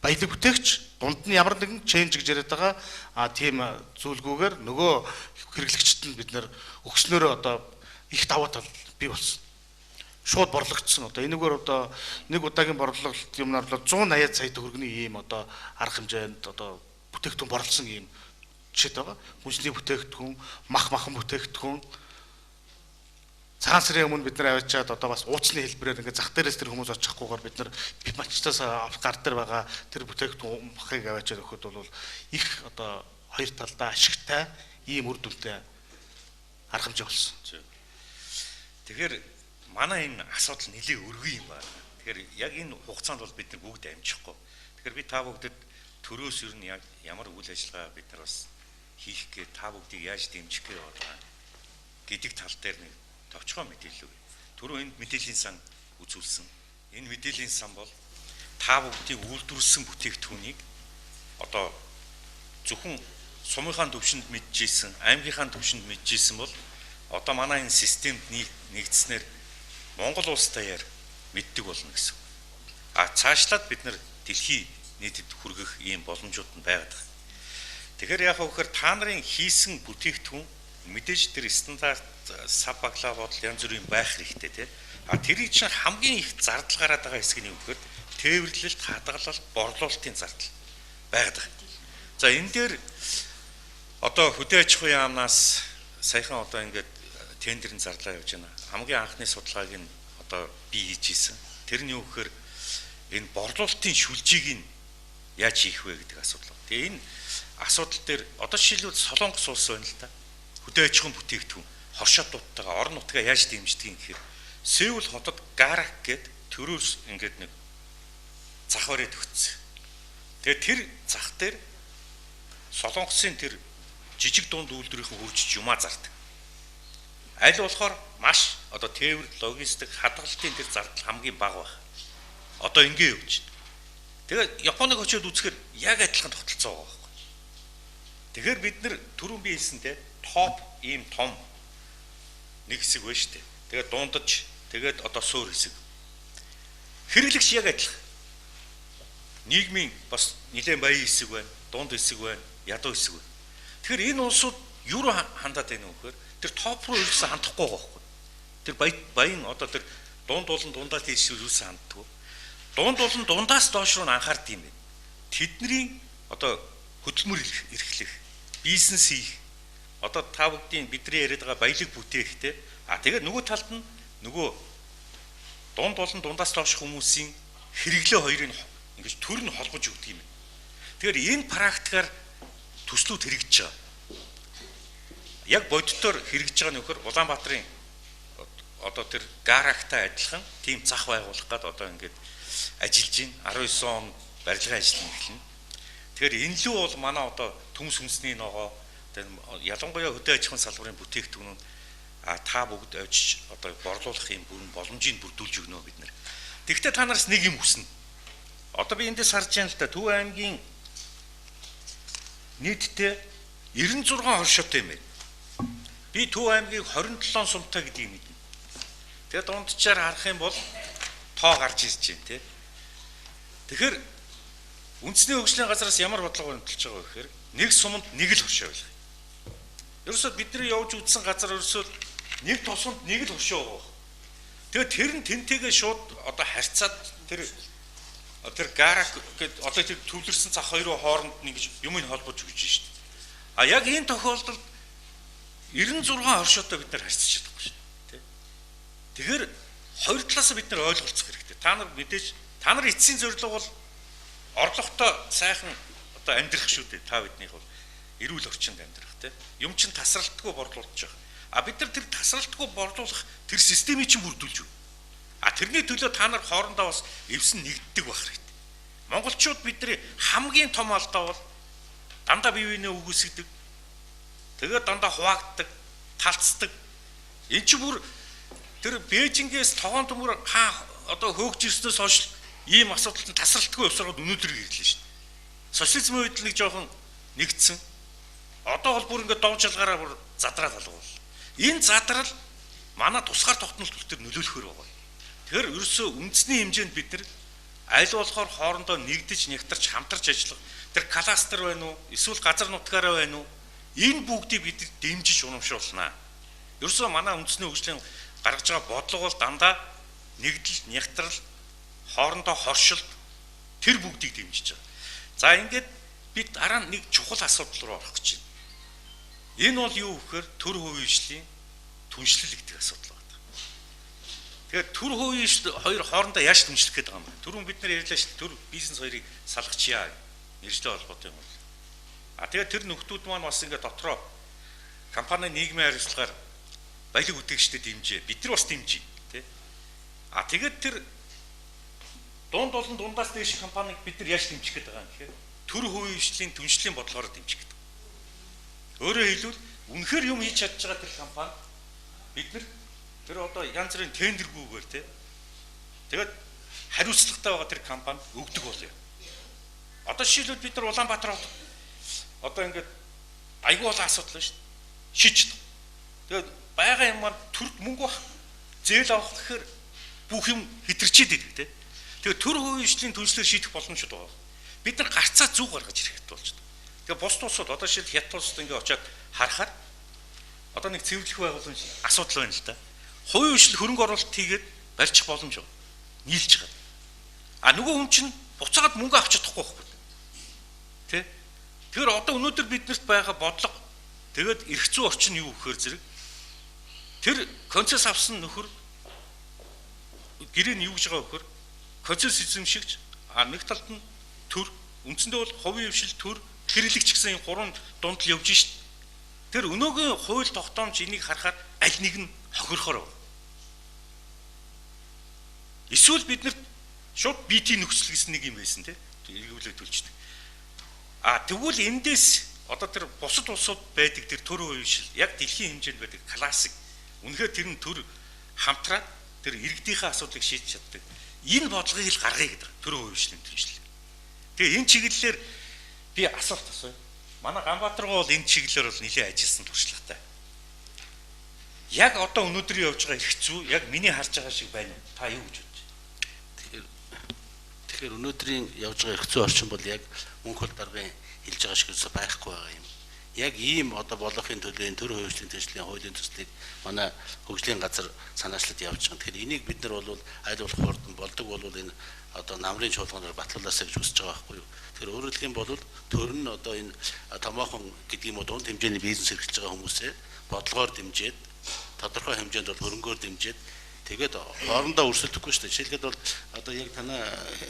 баялаг бүтээгч дунд нь ямар нэгэн ченж гэж яриад байгаа тийм зүйлгүйгээр нөгөө хэрэглэгчдэд нь бид нар өгснөөрөө одоо их давуу тал бий болсон. Шууд борлогдсон. Одоо энэгээр одоо нэг удаагийн борлуулалт юмнаар бол 180 сая төгрөгийн ийм одоо арга хэмжээнд одоо бүтээгдэхүүн борлосон ийм жишээд байгаа. Хүнсний бүтээгдэхүүн, мах махан бүтээгдэхүүн, цагаан сарын өмнө бид нар аваачаад одоо бас ууцны хэлбэрээр ингээд зах дээрээс тэр хүмүүс очихгүйгээр бид нар мачтаас гар дээр байгаа тэр бүтээгдэхүүн махыг аваачаад өгөхөд бол их одоо хоёр талдаа ашигтай ийм үр дүнтэй арга хэмжээ болсон. Тэгэхээр манай энэ асуудал нэлээд өргөн юм байна. Тэгэхээр яг энэ хугацаанд бол бид нар бүгд амжихгүй. Тэгэхээр би та бүгдэд төрөөс ер нь ямар үйл ажиллагаа бид нар бас хийх гээ, та бүгдийг яаж дэмжих гээ байгаа гэдэг тал дээр нэг товчхон мэдээлэл өгье. Түрүү энд мэдээллийн сан үзүүлсэн. Энэ мэдээллийн сан бол та бүгдийг үйлдвэрлэсэн бүтээгдэхүүнийг одоо зөвхөн сумынхаа төвшөнд мэдчихсэн, аймгийнхаа төвшөнд мэдчихсэн бол одоо манай энэ системд нэгдснээр Монгол улс даяар мэддэг болно гэсэн. А цаашлаад бид нар дэлхий нийтэд хүргэх ийм боломжууд нь байгаад байна. Тэгэхээр яг хөөхөр та нарын хийсэн бүтээгдэхүүн мэдээж тэр стандарт сав баглаа бодол янз бүрийн байх хэрэгтэй тий. А тэрийг чинь хамгийн их зардал гараад байгаа хэсэг нь юу гэхээр тээвэрлэлт, хадгалалт, борлуулалтын зардал байгаад байгаа. За энэ дээр одоо хөдөө аж ахуйн яамнаас саяхан одоо ингээд тендерийн зарлаа явж байна. Хамгийн анхны судалгааг нь одоо би хийж исэн. Тэр нь юу гэхээр энэ борлуулалтын шүлжийг нь яаж хийх вэ гэдэг асуудал. Тэгээ энэ асуудал дээр одоо жишээлбэл Солонгос улс байна л да. Хөдөө аж ахуйн бүтээгдэхүүн хоршоодуудтайгаа орон нутгаа яаж дэмждэг юм гэхээр Сеул хотод Гарак гээд төрөөс ингээд нэг зах бариад өгсөн. Тэгээ тэр зах дээр Солонгосын тэр жижиг дунд үйлдвэрийн хөгжиж юмаа зардаг. Аль болохоор маш одоо тээвэр, логистик, хадгалалтын тэр зардал хамгийн бага байх. Одоо ингэ явж байна. Тэгээд Японыг очиод үзэхээр яг адилхан тогтолцоо байгаа байхгүй. Тэгэхээр бид нэр түрүүн би хэлсэн те топ ийм том нэг хэсэг байна шүү дээ. Тэгээд дундаж, тэгээд одоо суур хэсэг. Хэрэглэгч яг адилхан. Нийгмийн бас нэлээд баян хэсэг байна, дунд хэсэг байна, ядуу хэсэг байна. Тэгэхээр энэ улсууд юу руу хандаад байна вэ гэхээр тэр топ руу ерөөсөө хандахгүй байгаа байхгүй. Тэр баян одоо тэр дунд болон дундаас тийш ерөөсөө ханддаггүй. Дунд болон дундаас доош руу анхаард юм байна. Тэдний одоо хөдөлмөр эрхлэх, бизнес хийх, одоо та бүгдийн бидний яриад байгаа баялаг бүтээхтэй. А тэгээд нөгөө талд нь нөгөө дунд болон дундаас доош хүмүүсийн хэрэглээ хоёрыг ингэж төр нь холбож өгдөг юм байна. Тэгэхээр энэ практикаар төслүүд хэрэгжиж байгаа. Яг бодитоор хэрэгжиж байгаа нөхөр Улаанбаатарын одоо тэр гарагтай адилхан тийм зах байгуулах гээд одоо ингээд ажиллаж байна. 19 он барилгын ажил нь эхэлнэ. Тэгэхээр энэ лүү бол манай одоо төмс хүнсний ногоо ялангуяа хөдөө аж ахуйн салбарын бүтээгдэхүүн та бүгд очиж одоо борлуулах юм бүрэн боломжийг бүрдүүлж өгнө бид нэр. Тэгвэл та нараас нэг юм хүснэ. Одоо би эндээс харж байна л да. Төв аймгийн нийтдээ 96 хоршоотой юм байна. Би Төв аймгийг 27 сумтай гэдгийг мэднэ. Тэгээд дунджаар харах юм бол тоо гарч ирж байна тий. Тэгэхээр үндэсний хөгжлийн газраас ямар бодлого баримталж байгаа вэ гэхээр нэг суманд нэг л хошоо байх. Ерөөсөө бидний явж үзсэн газар ерөөсөө нэг тосонд нэг л хошоо байгаа. Тэгээд тэр нь тэнтэйгээ шууд одоо харьцаад тэр гарак гээд одоо тэр төвлөрсөн зах хоёрын хооронд нэг юм ин холбож өгч шít. А яг энэ тохиолдолд 96 хоршоотой бид нар харьцаж чадахгүй шүү дээ. Тэгэхээр хоёр талаасаа бид нар ойлголцох хэрэгтэй. Та нар мэдээж та нар эцсийн зорилго бол орлоготой сайхан одоо амьдрах шүү дээ. Та биднийх бол эрүүл орчинд амьдрах тий. Юм чин тасралтгүй борлуулж байгаа. А бид нар тэр тасралтгүй борлуулах тэр системийг чинь бүрдүүлж өгнө. А тэрний төлөө та нар хоорондоо бас эвсэн нэгддэг байх хэрэгтэй. Монголчууд бидний хамгийн том алдаа бол дандаа бие биенээ үгүйсгэдэг. Тэгээд дандаа хуваагддаг, талцдаг. Энд чи бүр тэр Бээжингээс тогоон төмөр хаа одоо хөөгж ирснээс хойш ийм асуудалд нь тасралтгүй явсараад өнөөдөр ирлээ шүү дээ. Социализмын үед л нэг жоохон нэгдсэн. Одоо бол бүр ингээд дов жалгаараа бүр задраад алгуул. Энэ задрал манай тусгаар тогтнолт хүртэл нөлөөлөхөр байгаа. Тэгэхээр ерөөсөө үндэсний хэмжээнд бид нар аль болохоор хоорондоо нэгдэж, нягтарч, хамтарч ажиллах тэр кластер байна уу, эсвэл газар нутгаараа байна уу? Энэ бүгдийг бид дэмжиж урамшуулнаа. Ерөөсөө манай үндэсний хөгжлийн гаргаж байгаа бодлого бол дандаа нэгдэл, нягтрал, хоорондоо хоршилт тэр бүгдийг дэмжиж байгаа. За ингээд би дараа нэг чухал асуудал руу орох гэж байна. Энэ бол юу гэхээр төр хувийн хвшлийн түншлэл гэдэг асуудал байна. Тэгэхээр төр хувийн хвшил хоёр хоорондоо яаж түншлэх гээд байгаа юм бэ? Түрүүн бид нар ярьлаа шүү дээ. Төр бизнес хоёрыг салгачихъя. Мэргэжлийн холбоотой юм бол. А тэгээд тэр нөхдүүд маань бас ингээд дотроо компани нийгмийн хариуцлагаар баялаг бүтээгчдэд дэмжээ. Бид нар бас дэмжиж, тий. А тэгээд тэр дунд болон дундаас дээш компаниг бид нар яаж дэмжих гээд байгаа юм гэхээр төр хувийн хвшлийн түншлийн бодлогоор дэмжих гээд. Өөрөөр хэлбэл үнэхээр юм хийж чадж байгаа тэр компани бид нар тэр одоо янз бүрийн тендергүүгээр тий. Тэгээд хариуцлагатай байгаа тэр компани өгдөг болъё. Одоо жишээлбэл бид нар Улаанбаатар хот одоо ингээд айгүй олон асуудал байна шүү дээ. Шийдэж. Тэгээд байгаа юм маань төрд мөнгө баг. Зээл авах гэхээр бүх юм хэтэрчээд идэг тий. Тэгээд төр хувийн хвшлийн түншлэр шийдэх боломжтой байгаа. Бид нар гарцаа зүг гаргаж ирэх хэрэгтэй болж байна. Тэгээ бусд улсууд одоо жишээл Хятад улсад ингээ очиад харахаар одоо нэг цэвэрлэх байгууламж асуудал байна л да. Хувийн хвшил хөрөнгө оруулалт хийгээд барьчих боломж байна. Нийлж байгаа. А нөгөө хүн чинь буцаагаад мөнгө авч чадахгүй байхгүй. Тэ? Тэгэхээр одоо өнөөдөр биднэрт байгаа бодлого тэгээд эрх зүйн орчин юу гэхээр зэрэг тэр концесс авсан нөхөр гэрээ нь юу гэж байгаа вөхөр концесс эзэмшигч а нэг талд нь төр үндсэндээ бол хувийн хвшил төр хэрэглэгч гэсэн энэ гурван дунд л явж шít. Тэр өнөөгийн хууль тогтоомж энийг харахаар аль нэг нь хохирохоор байна. Эсвэл бид нарт шууд BT нөхцөл гэсэн нэг юм байсан тий. Эргүүлээд төлждөг. А тэгвэл эндээс одоо тэр бусад улсууд байдаг тэр төр хувийн хвшил яг дэлхийн хэмжээнд байдаг классик. Үнэхээр тэр нь төр хамтраад тэр иргэдийнхээ асуудлыг шийдэж чаддаг. Энэ бодлогыг л гаргая гэдэг төр хувийн хвшлийн түншлэл. Тэгээ энэ чиглэлээр би асуулт асууя. Манай Ганбаатаргоо бол энэ чиглэлээр бол нэлээд ажилласан туршлагатай. Яг одоо өнөөдөр явж байгаа эрх зүй яг миний харж байгаа шиг байна уу? Та юу гэж бодож байна? Тэгэхээр өнөөдрийн явж байгаа эрх зүй орчин бол яг Мөнхөл даргын хэлж байгаа шиг өсө байхгүй байгаа юм. Яг ийм одоо болгохын төлөө энэ төр хувийн хвшлийн хуулийн төслийг манай хөгжлийн газар санаачлаад явж байгаа. Тэгэхээр энийг бид нар бол аль болох хурдан болдог бол энэ одоо намрын чуулганаар батлуулаасаа гэж хүсэж байгаа байхгүй юу. Тэгэхээр өөрөөр хэлэх юм бол төр нь одоо энэ томоохон гэдэг юм уу дунд хэмжээний бизнес эрхэлж байгаа хүмүүсээ бодлогоор дэмжиж тодорхой хэмжээнд бол хөрөнгөөр дэмжиж тэгээд хоорондоо өрсөлдөхгүй шүү дээ. Жишээлбэл бол одоо яг танаа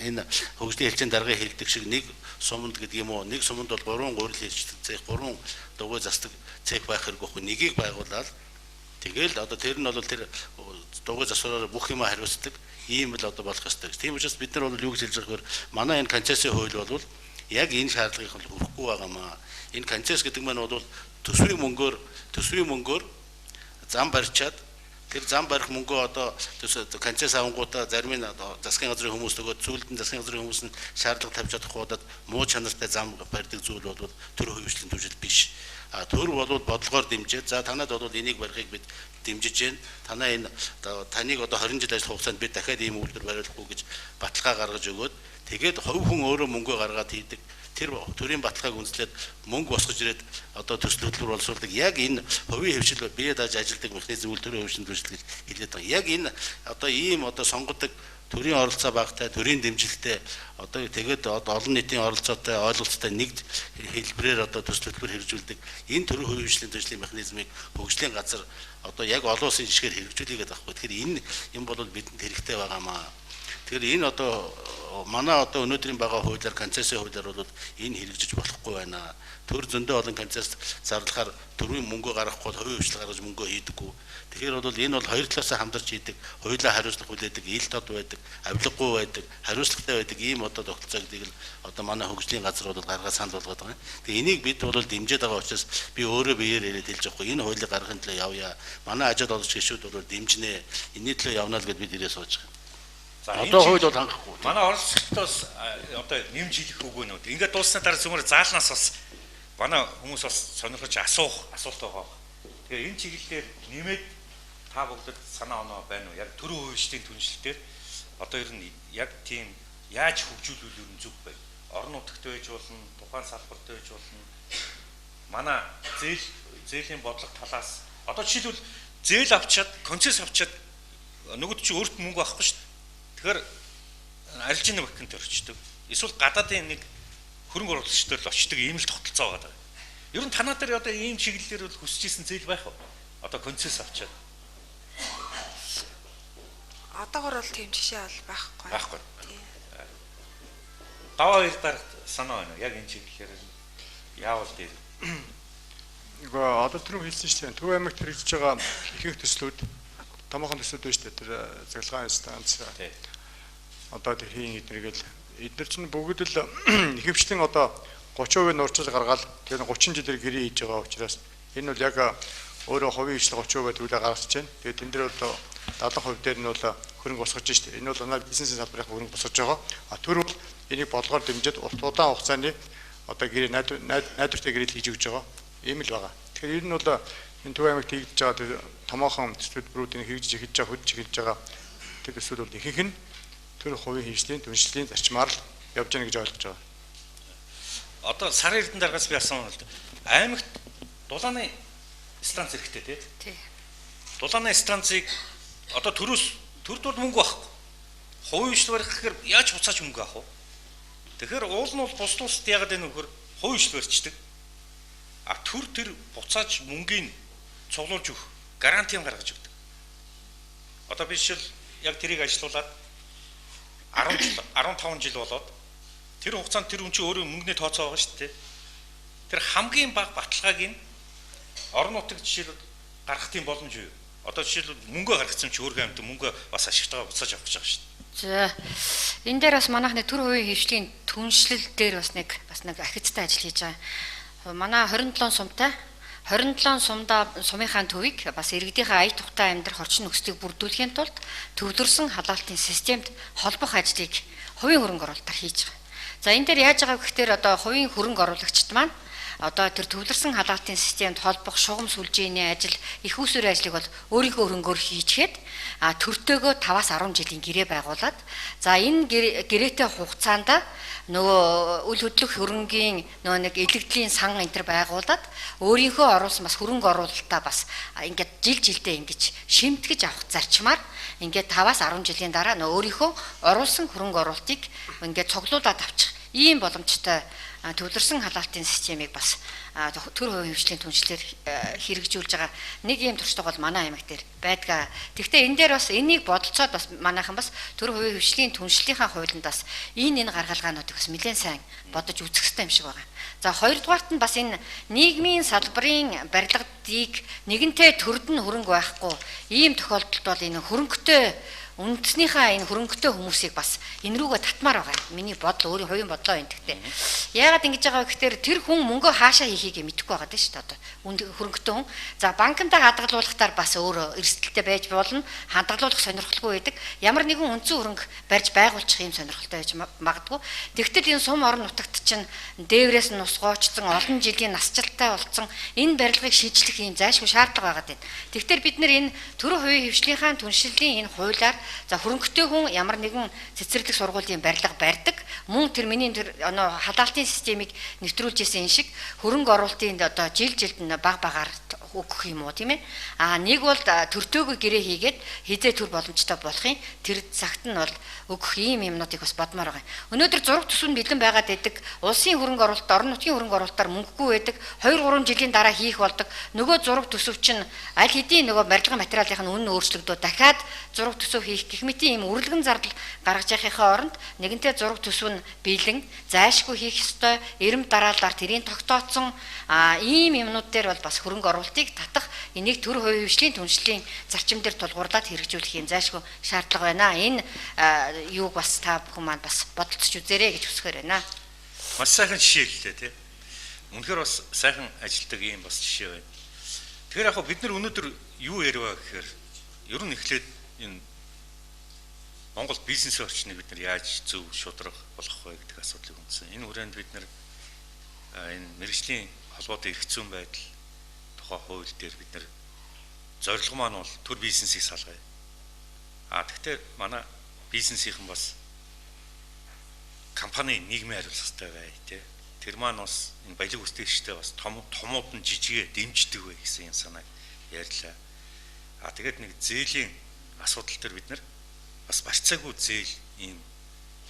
энэ хөгжлийн хэлцээний даргын хэлдэг шиг нэг суманд гэдэг юм уу нэг суманд бол 3 гурил хэлцдэг цех 3 дугуй засдаг цех байх хэрэггүй байхгүй. Нэгийг байгуулаад тэгэл одоо тэр нь бол тэр дугуй засвараар бүх юм хариуцдаг ийм л одоо болох ёстой гэж. Тийм учраас бид нар бол юу гэж хэлж байгаа гэхээр манай энэ концессийн хууль бол яг энэ шаардлагыг хүрэхгүй байгаамаа. Энэ концесс гэдэг маань бол төсвийн мөнгөөр зам барьчаад Тэр зам барих мөнгөө одоо концесс авангуудаа зарим нь засгийн газрын хүмүүс нөгөө зүйлдэн засгийн газрын хүмүүс нь шаардлага тавьж чадахгүй удаад муу чанартай зам барьдаг зүйл бол төр хувьчлалын түвшил биш. А төр бол бодлогоор дэмжиж, за танад бол энийг барихыг бид дэмжиж байна. Танаа энэ таныг одоо 20 жил ажиллах хугацаанд бид дахиад ийм үйлдвэр бариулахгүй гэж баталгаа гаргаж өгөөд тэгээд хувь хүн өөрөө мөнгөө гаргаад хийдэг. Тэр төрийн баталгааг үндэслээд мөнгө босгож ирээд одоо төсөл хөтөлбөр боловсруулдаг. Яг энэ хувийн хэвшил бие дааж ажилдаг механизм үйл төрийн хэвшлийн түвшил гэж хэлээд байгаа. Яг энэ одоо ийм одоо сонгодог төрийн оролцоо багатай, төрийн дэмжилттэй одоо тэгээд одоо олон нийтийн оролцоотой, ойлголцтой нэг хэлбэрээр одоо төсөл хөтөлбөр хэрэгжүүлдэг. Энэ төрийн хувийн хэвшлийн түвшлийн механизмыг хөгжлийн газар одоо яг олон улсын жишгээр хэрэгжүүлээгээд байгаа хгүй. Тэгэхээр энэ юм бол бидэнд хэрэгтэй байгаамаа. Тэгэхээр энэ одоо манай одоо өнөөдрийн байгаа хуулиар, концессийн хуулиар бол энэ хэрэгжиж болохгүй байна. Төр зөндөө олон концесс зарлахаар төрийн мөнгө гаргахгүй, хувийн хвшил гаргаж мөнгө хийдэггүй. Тэгэхээр бол энэ бол хоёр талаасаа хамдарч хийдэг, хуулиа хариуцлага хүлээдэг, ил тод байдаг, авилгагүй байдаг, хариуцлагатай байдаг ийм одоо тогтолцоог л одоо манай хөгжлийн газар бол гаргаад санал болгоод байгаа юм. Тэгээ энийг бид бол дэмжиж байгаа учраас би өөрөө биеэр яриад хэлж байгаа хгүй. Энэ хуулийг гаргахын төлөө явъя. Манай ажил олгогч гишүүд бол дэмжинэ. Энэний төлөө явна л гэд бид ирээ сууж байгаа. За одоо хууль бол хангахгүй. Манай оролцогчдоос одоо нэмж хэлэх үг өнүүд. Ингээд дууссаны дараа зүгээр заалнаас бас манай хүмүүс бас сонирхож асуух асуулт байгаа. Тэгээ энэ чиглэлээр нэмээд та бүгдэд санаа оноо байна уу? Яг төрийн хувьчлалын түншлэлээр одоо ер нь яг тийм яаж хөгжүүлвэл ер нь зүг бай. Орон нутагт байж болно, тухайн салбарт байж болно. Манай зээлийн бодлого талаас одоо жишээлбэл зээл авчаад, концесс авчаад нөгөөд чи өөрт мөнгө авахгүй шүү дээ. Тэгэхээр арилжааны банкнд орчдөг. Эсвэл гадаадын нэг хөрөнгө оруулагчдад л очдөг ийм л тогтолцоо байгаа. Ер нь танаа дээр одоо ийм чиглэлээр бол хүсэж исэн зээл байх уу? Одоо концесс авчаад. Одоогор бол тийм жишээ бол байхгүй. Байхгүй. Даваа хоёр дарагт санаа байна уу? Яг энэ чиглэлээр яавал дээр. Нөгөө одоо түрүү хэлсэн шүү дээ. Төв аймагт хэрэгжиж байгаа ихэнх төслүүд томоохон төслүүд байна шүү дээ. Тэр цахилгаан станц. Одоо тэр хийн эднэргээл эднэр чинь бүгд л ихэвчлэн одоо 30% нуурчил гаргаад тэр 30 жилээр гэрээ хийж байгаа учраас энэ бол яг өөрөө хувийн хвшил 30% төлөө гаргаж байна. Тэгээд тэн дээр бол 70% дээр нь бол хөрөнгө босгож шүү дээ. Энэ бол манай бизнесийн салбарын хөрөнгө босгож байгаа. А төр бол энийг бодлогоор дэмжиж урт удаан хугацааны одоо гэрээ найдвартай гэрэл хийж өгч байгаа. Ийм л байгаа. Тэгэхээр ер нь бол энэ Төв аймагт хийгдэж байгаа тэр томоохон төслүүдийн хэрэгжиж эхэлж байгаа, хөдөлж эхэлж байгаа тэр төслүүд бол ихэнх нь төр хувийн хвшлийн түншлэлийн зарчмаар л явж байна гэж ойлгож байгаа. Одоо Сарын Эрдэнэ даргаас би асуумаар л аймагт дулааны станц хэрэгтэй тий? Тий. Дулааны станцыг одоо төрөөс төрд бол мөнгө байхгүй. Хувийн хвшил барих гэхээр яаж буцааж мөнгө авах вэ? Тэгэхээр уул нь бол бус тусад яагаад энэ нөхөр хувийн хвшил барьчихдаг. А төр тэр буцааж мөнгийг цуглуулж өгөх гарантийн гаргаж өгдөг. Одоо би жишээл яг тэрийг ажилуулад 10 жил 15 жил болоод тэр хугацаанд тэр хүн чинь өөрөө мөнгөний тооцоо байгаа шүү дээ. Тэр хамгийн бага баталгааг нь орон нутагт жишээлбэл гаргах тийм боломж юу? Одоо жишээлбэл мөнгө гаргацсан чи өөрхөн амьд мөнгө бас ашигтайгаа буцааж авах гэж байгаа шүү дээ. За энэ дээр бас манайхны төр хувийн хвшлийн түншлэл дээр бас нэг ахицтай ажил хийж байгаа. Манай 27 сумтай 27 сумдаа сумынхаа төвийг бас иргэдийнхээ ая тухтай амьдрах орчин нөхцөлийг бүрдүүлэхийн тулд төвлөрсөн халаалтын системд холбох ажлыг хувийн хөрөнгө оруулалтаар хийж байгаа. За энэ дээр яаж байгаа гэхээр одоо хувийн хөрөнгө оруулагчид маань одоо тэр төвлөрсөн халаалтын системд холбох шугам сүлжээний ажил, их усүрийн ажлыг бол өөрийнхөө хөрөнгөөр хийчихэд төртөөгөө 5-аас 10 жилийн гэрээ байгуулад за энэ гэрээтэй хугацаанд нөгөө үл хөдлөх хөрөнгийн нөгөө нэг илэгдлийн сан энэ төр байгуулад өөрийнхөө оруулсан бас хөрөнгө оруулалтаа бас ингээд жил жилдээ ингэж шимтгэж авах зарчмаар ингээд 5-аас 10 жилийн дараа нөгөө өөрийнхөө оруулсан хөрөнгө оруулалтыг ингээд цуглуулад авчих ийм боломжтой төвлөрсөн халаалтын системийг бас төр хувийн хвшлийн түншлэлээр хэрэгжүүлж байгаа нэг ийм туршлага бол манай аймаг дээр байдгаа. Гэхдээ энэ дээр бас энийг бодолцоод бас манайхан бас төр хувийн хвшлийн түншлэлийнхаа хуулинд бас энэ гаргалгаануудыг бас нэлээд сайн бодож үзэх хэрэгтэй юм шиг байгаа. За хоёрдугаарт нь бас энэ нийгмийн салбарын барилгадыг нэгэнтээ төрд нь хөрөнгө байхгүй ийм тохиолдолд бол энэ хөрөнгөтэй үндснийхээ энэ хөрөнгөтэй хүмүүсийг бас энэ рүүгээ татмаар байгаа. Миний бодол, өөрийн хувийн бодлоо энэ гэхдээ. Яагаад ингэж байгаа вэ гэхээр тэр хүн мөнгөө хаашаа хийхийг мэдэхгүй байгаа даа шүү дээ одоо. Хөрөнгөтэй хүн. За банкндаа хадгалуулахтаар бас өөрөө эрсдэлтэй байж болно. Хадгалуулах сонирхолгүй байдаг. Ямар нэгэн үндсэн хөрөнгө барьж байгуулчих юм сонирхолтой байж магадгүй. Тэгтэл энэ сум орон нутагт чинь дээврээс нь ус гоочсон олон жилийн насжилттай болцсон энэ барилгыг шийдлэх юм зайлшгүй шаардлага байгаа даа. Тэгэхээр бид нэр энэ төрийн хувийн хэвшлийнхаа түншлэлийн энэ хуулиар за хөрөнгөтэй хүн ямар нэгэн цэцэрлэг сургуулийн барилга барьдаг. Мөн тэр миний тэр халаалтын системийг нэвтрүүлж исэн энэ шиг хөрөнгө оруулалтын одоо жил жилд нь баг багаар өгөх юм уу, тийм ээ. А нэг бол төртөөгөө гэрээ хийгээд хизээ төр боломжтой болох юм. Тэр цагт нь бол өгөх ийм юмнуудыг бас бодмоор байгаа юм. Өнөөдөр зураг төсөв нь бэлэн байгаад байдаг. Улсын хөрөнгө оруулалт, орон нутгийн хөрөнгө оруулалтаар мөнгөгүй байдаг. 2 3 жилийн дараа хийх болдог. Нөгөө зураг төсөв чинь аль хэдийн нөгөө барилгын материалын нь үнэ өөрчлөгдөө дахиад зураг төсөв хийх гэх мэт ийм үрэлгэн зардал гаргаж яхихаа оронд нэгэнтээ зураг төсөв нь бэлэн, зайлшгүй хийх ёстой, эрэм дараалалаар тэрийн тогтооцсон ийм юмнууд дээр бол бас хөрөнгө оруулалтыг татах, энийг төр хувийн хвшлийн түншлэлийн зарчим дээр тулгуурлаад хэрэгжүүлэх юм зайлшгүй шаардлага байна. Энэ юуг бас та бүхэн маань бас бодолцож үзээрэй гэж хүсгээр байна. Маш сайхан жишээ хэллээ, тий. Үнэхээр бас сайхан ажилтдаг ийм бас жишээ байна. Тэгэхээр яг бид нар өнөөдөр юу ярив гэхээр ер нь эхлээд энэ Монгол бизнесийн орчныг бид нар яаж зөв шударга болгох вэ гэдэг асуудлыг үндсэн. Энэ хүрээнд бид нар энэ мэргэжлийн холбоотой эрх зүйн байдал тухай хууль дээр бид нар зорилго маань бол төр бизнесийг салгая. А тэгтээ манай бизнесийнхэн бас компани нийгмийн хариуцлагатай бай, тий. Тэр маань бас энэ баялаг бүтээгчтэй бас том томууд нь жижигээ дэмждэг вэ гэсэн юм санааг ярьлаа. А тэгээд нэг зээлийн асуудал төр бид нар бас барьцаагүй зээл ийм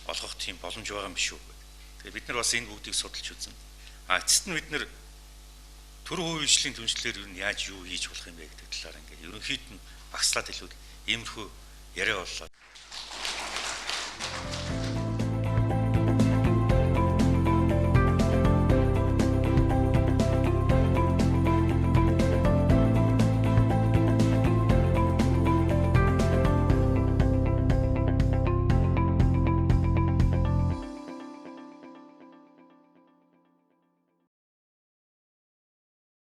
олгох тийм боломж байгаа юм биш үү гэдэг. Тэгээд бид нар бас энэ бүгдийг судалж үзнэ. А эцэст нь бид нар төр хувийн хвшлийн түншлэлээр ер нь яаж юу хийж болох юм бэ гэдэг талаар ингээд ерөнхийд нь багслаад хэлбэл иймэрхүү яриа боллоо.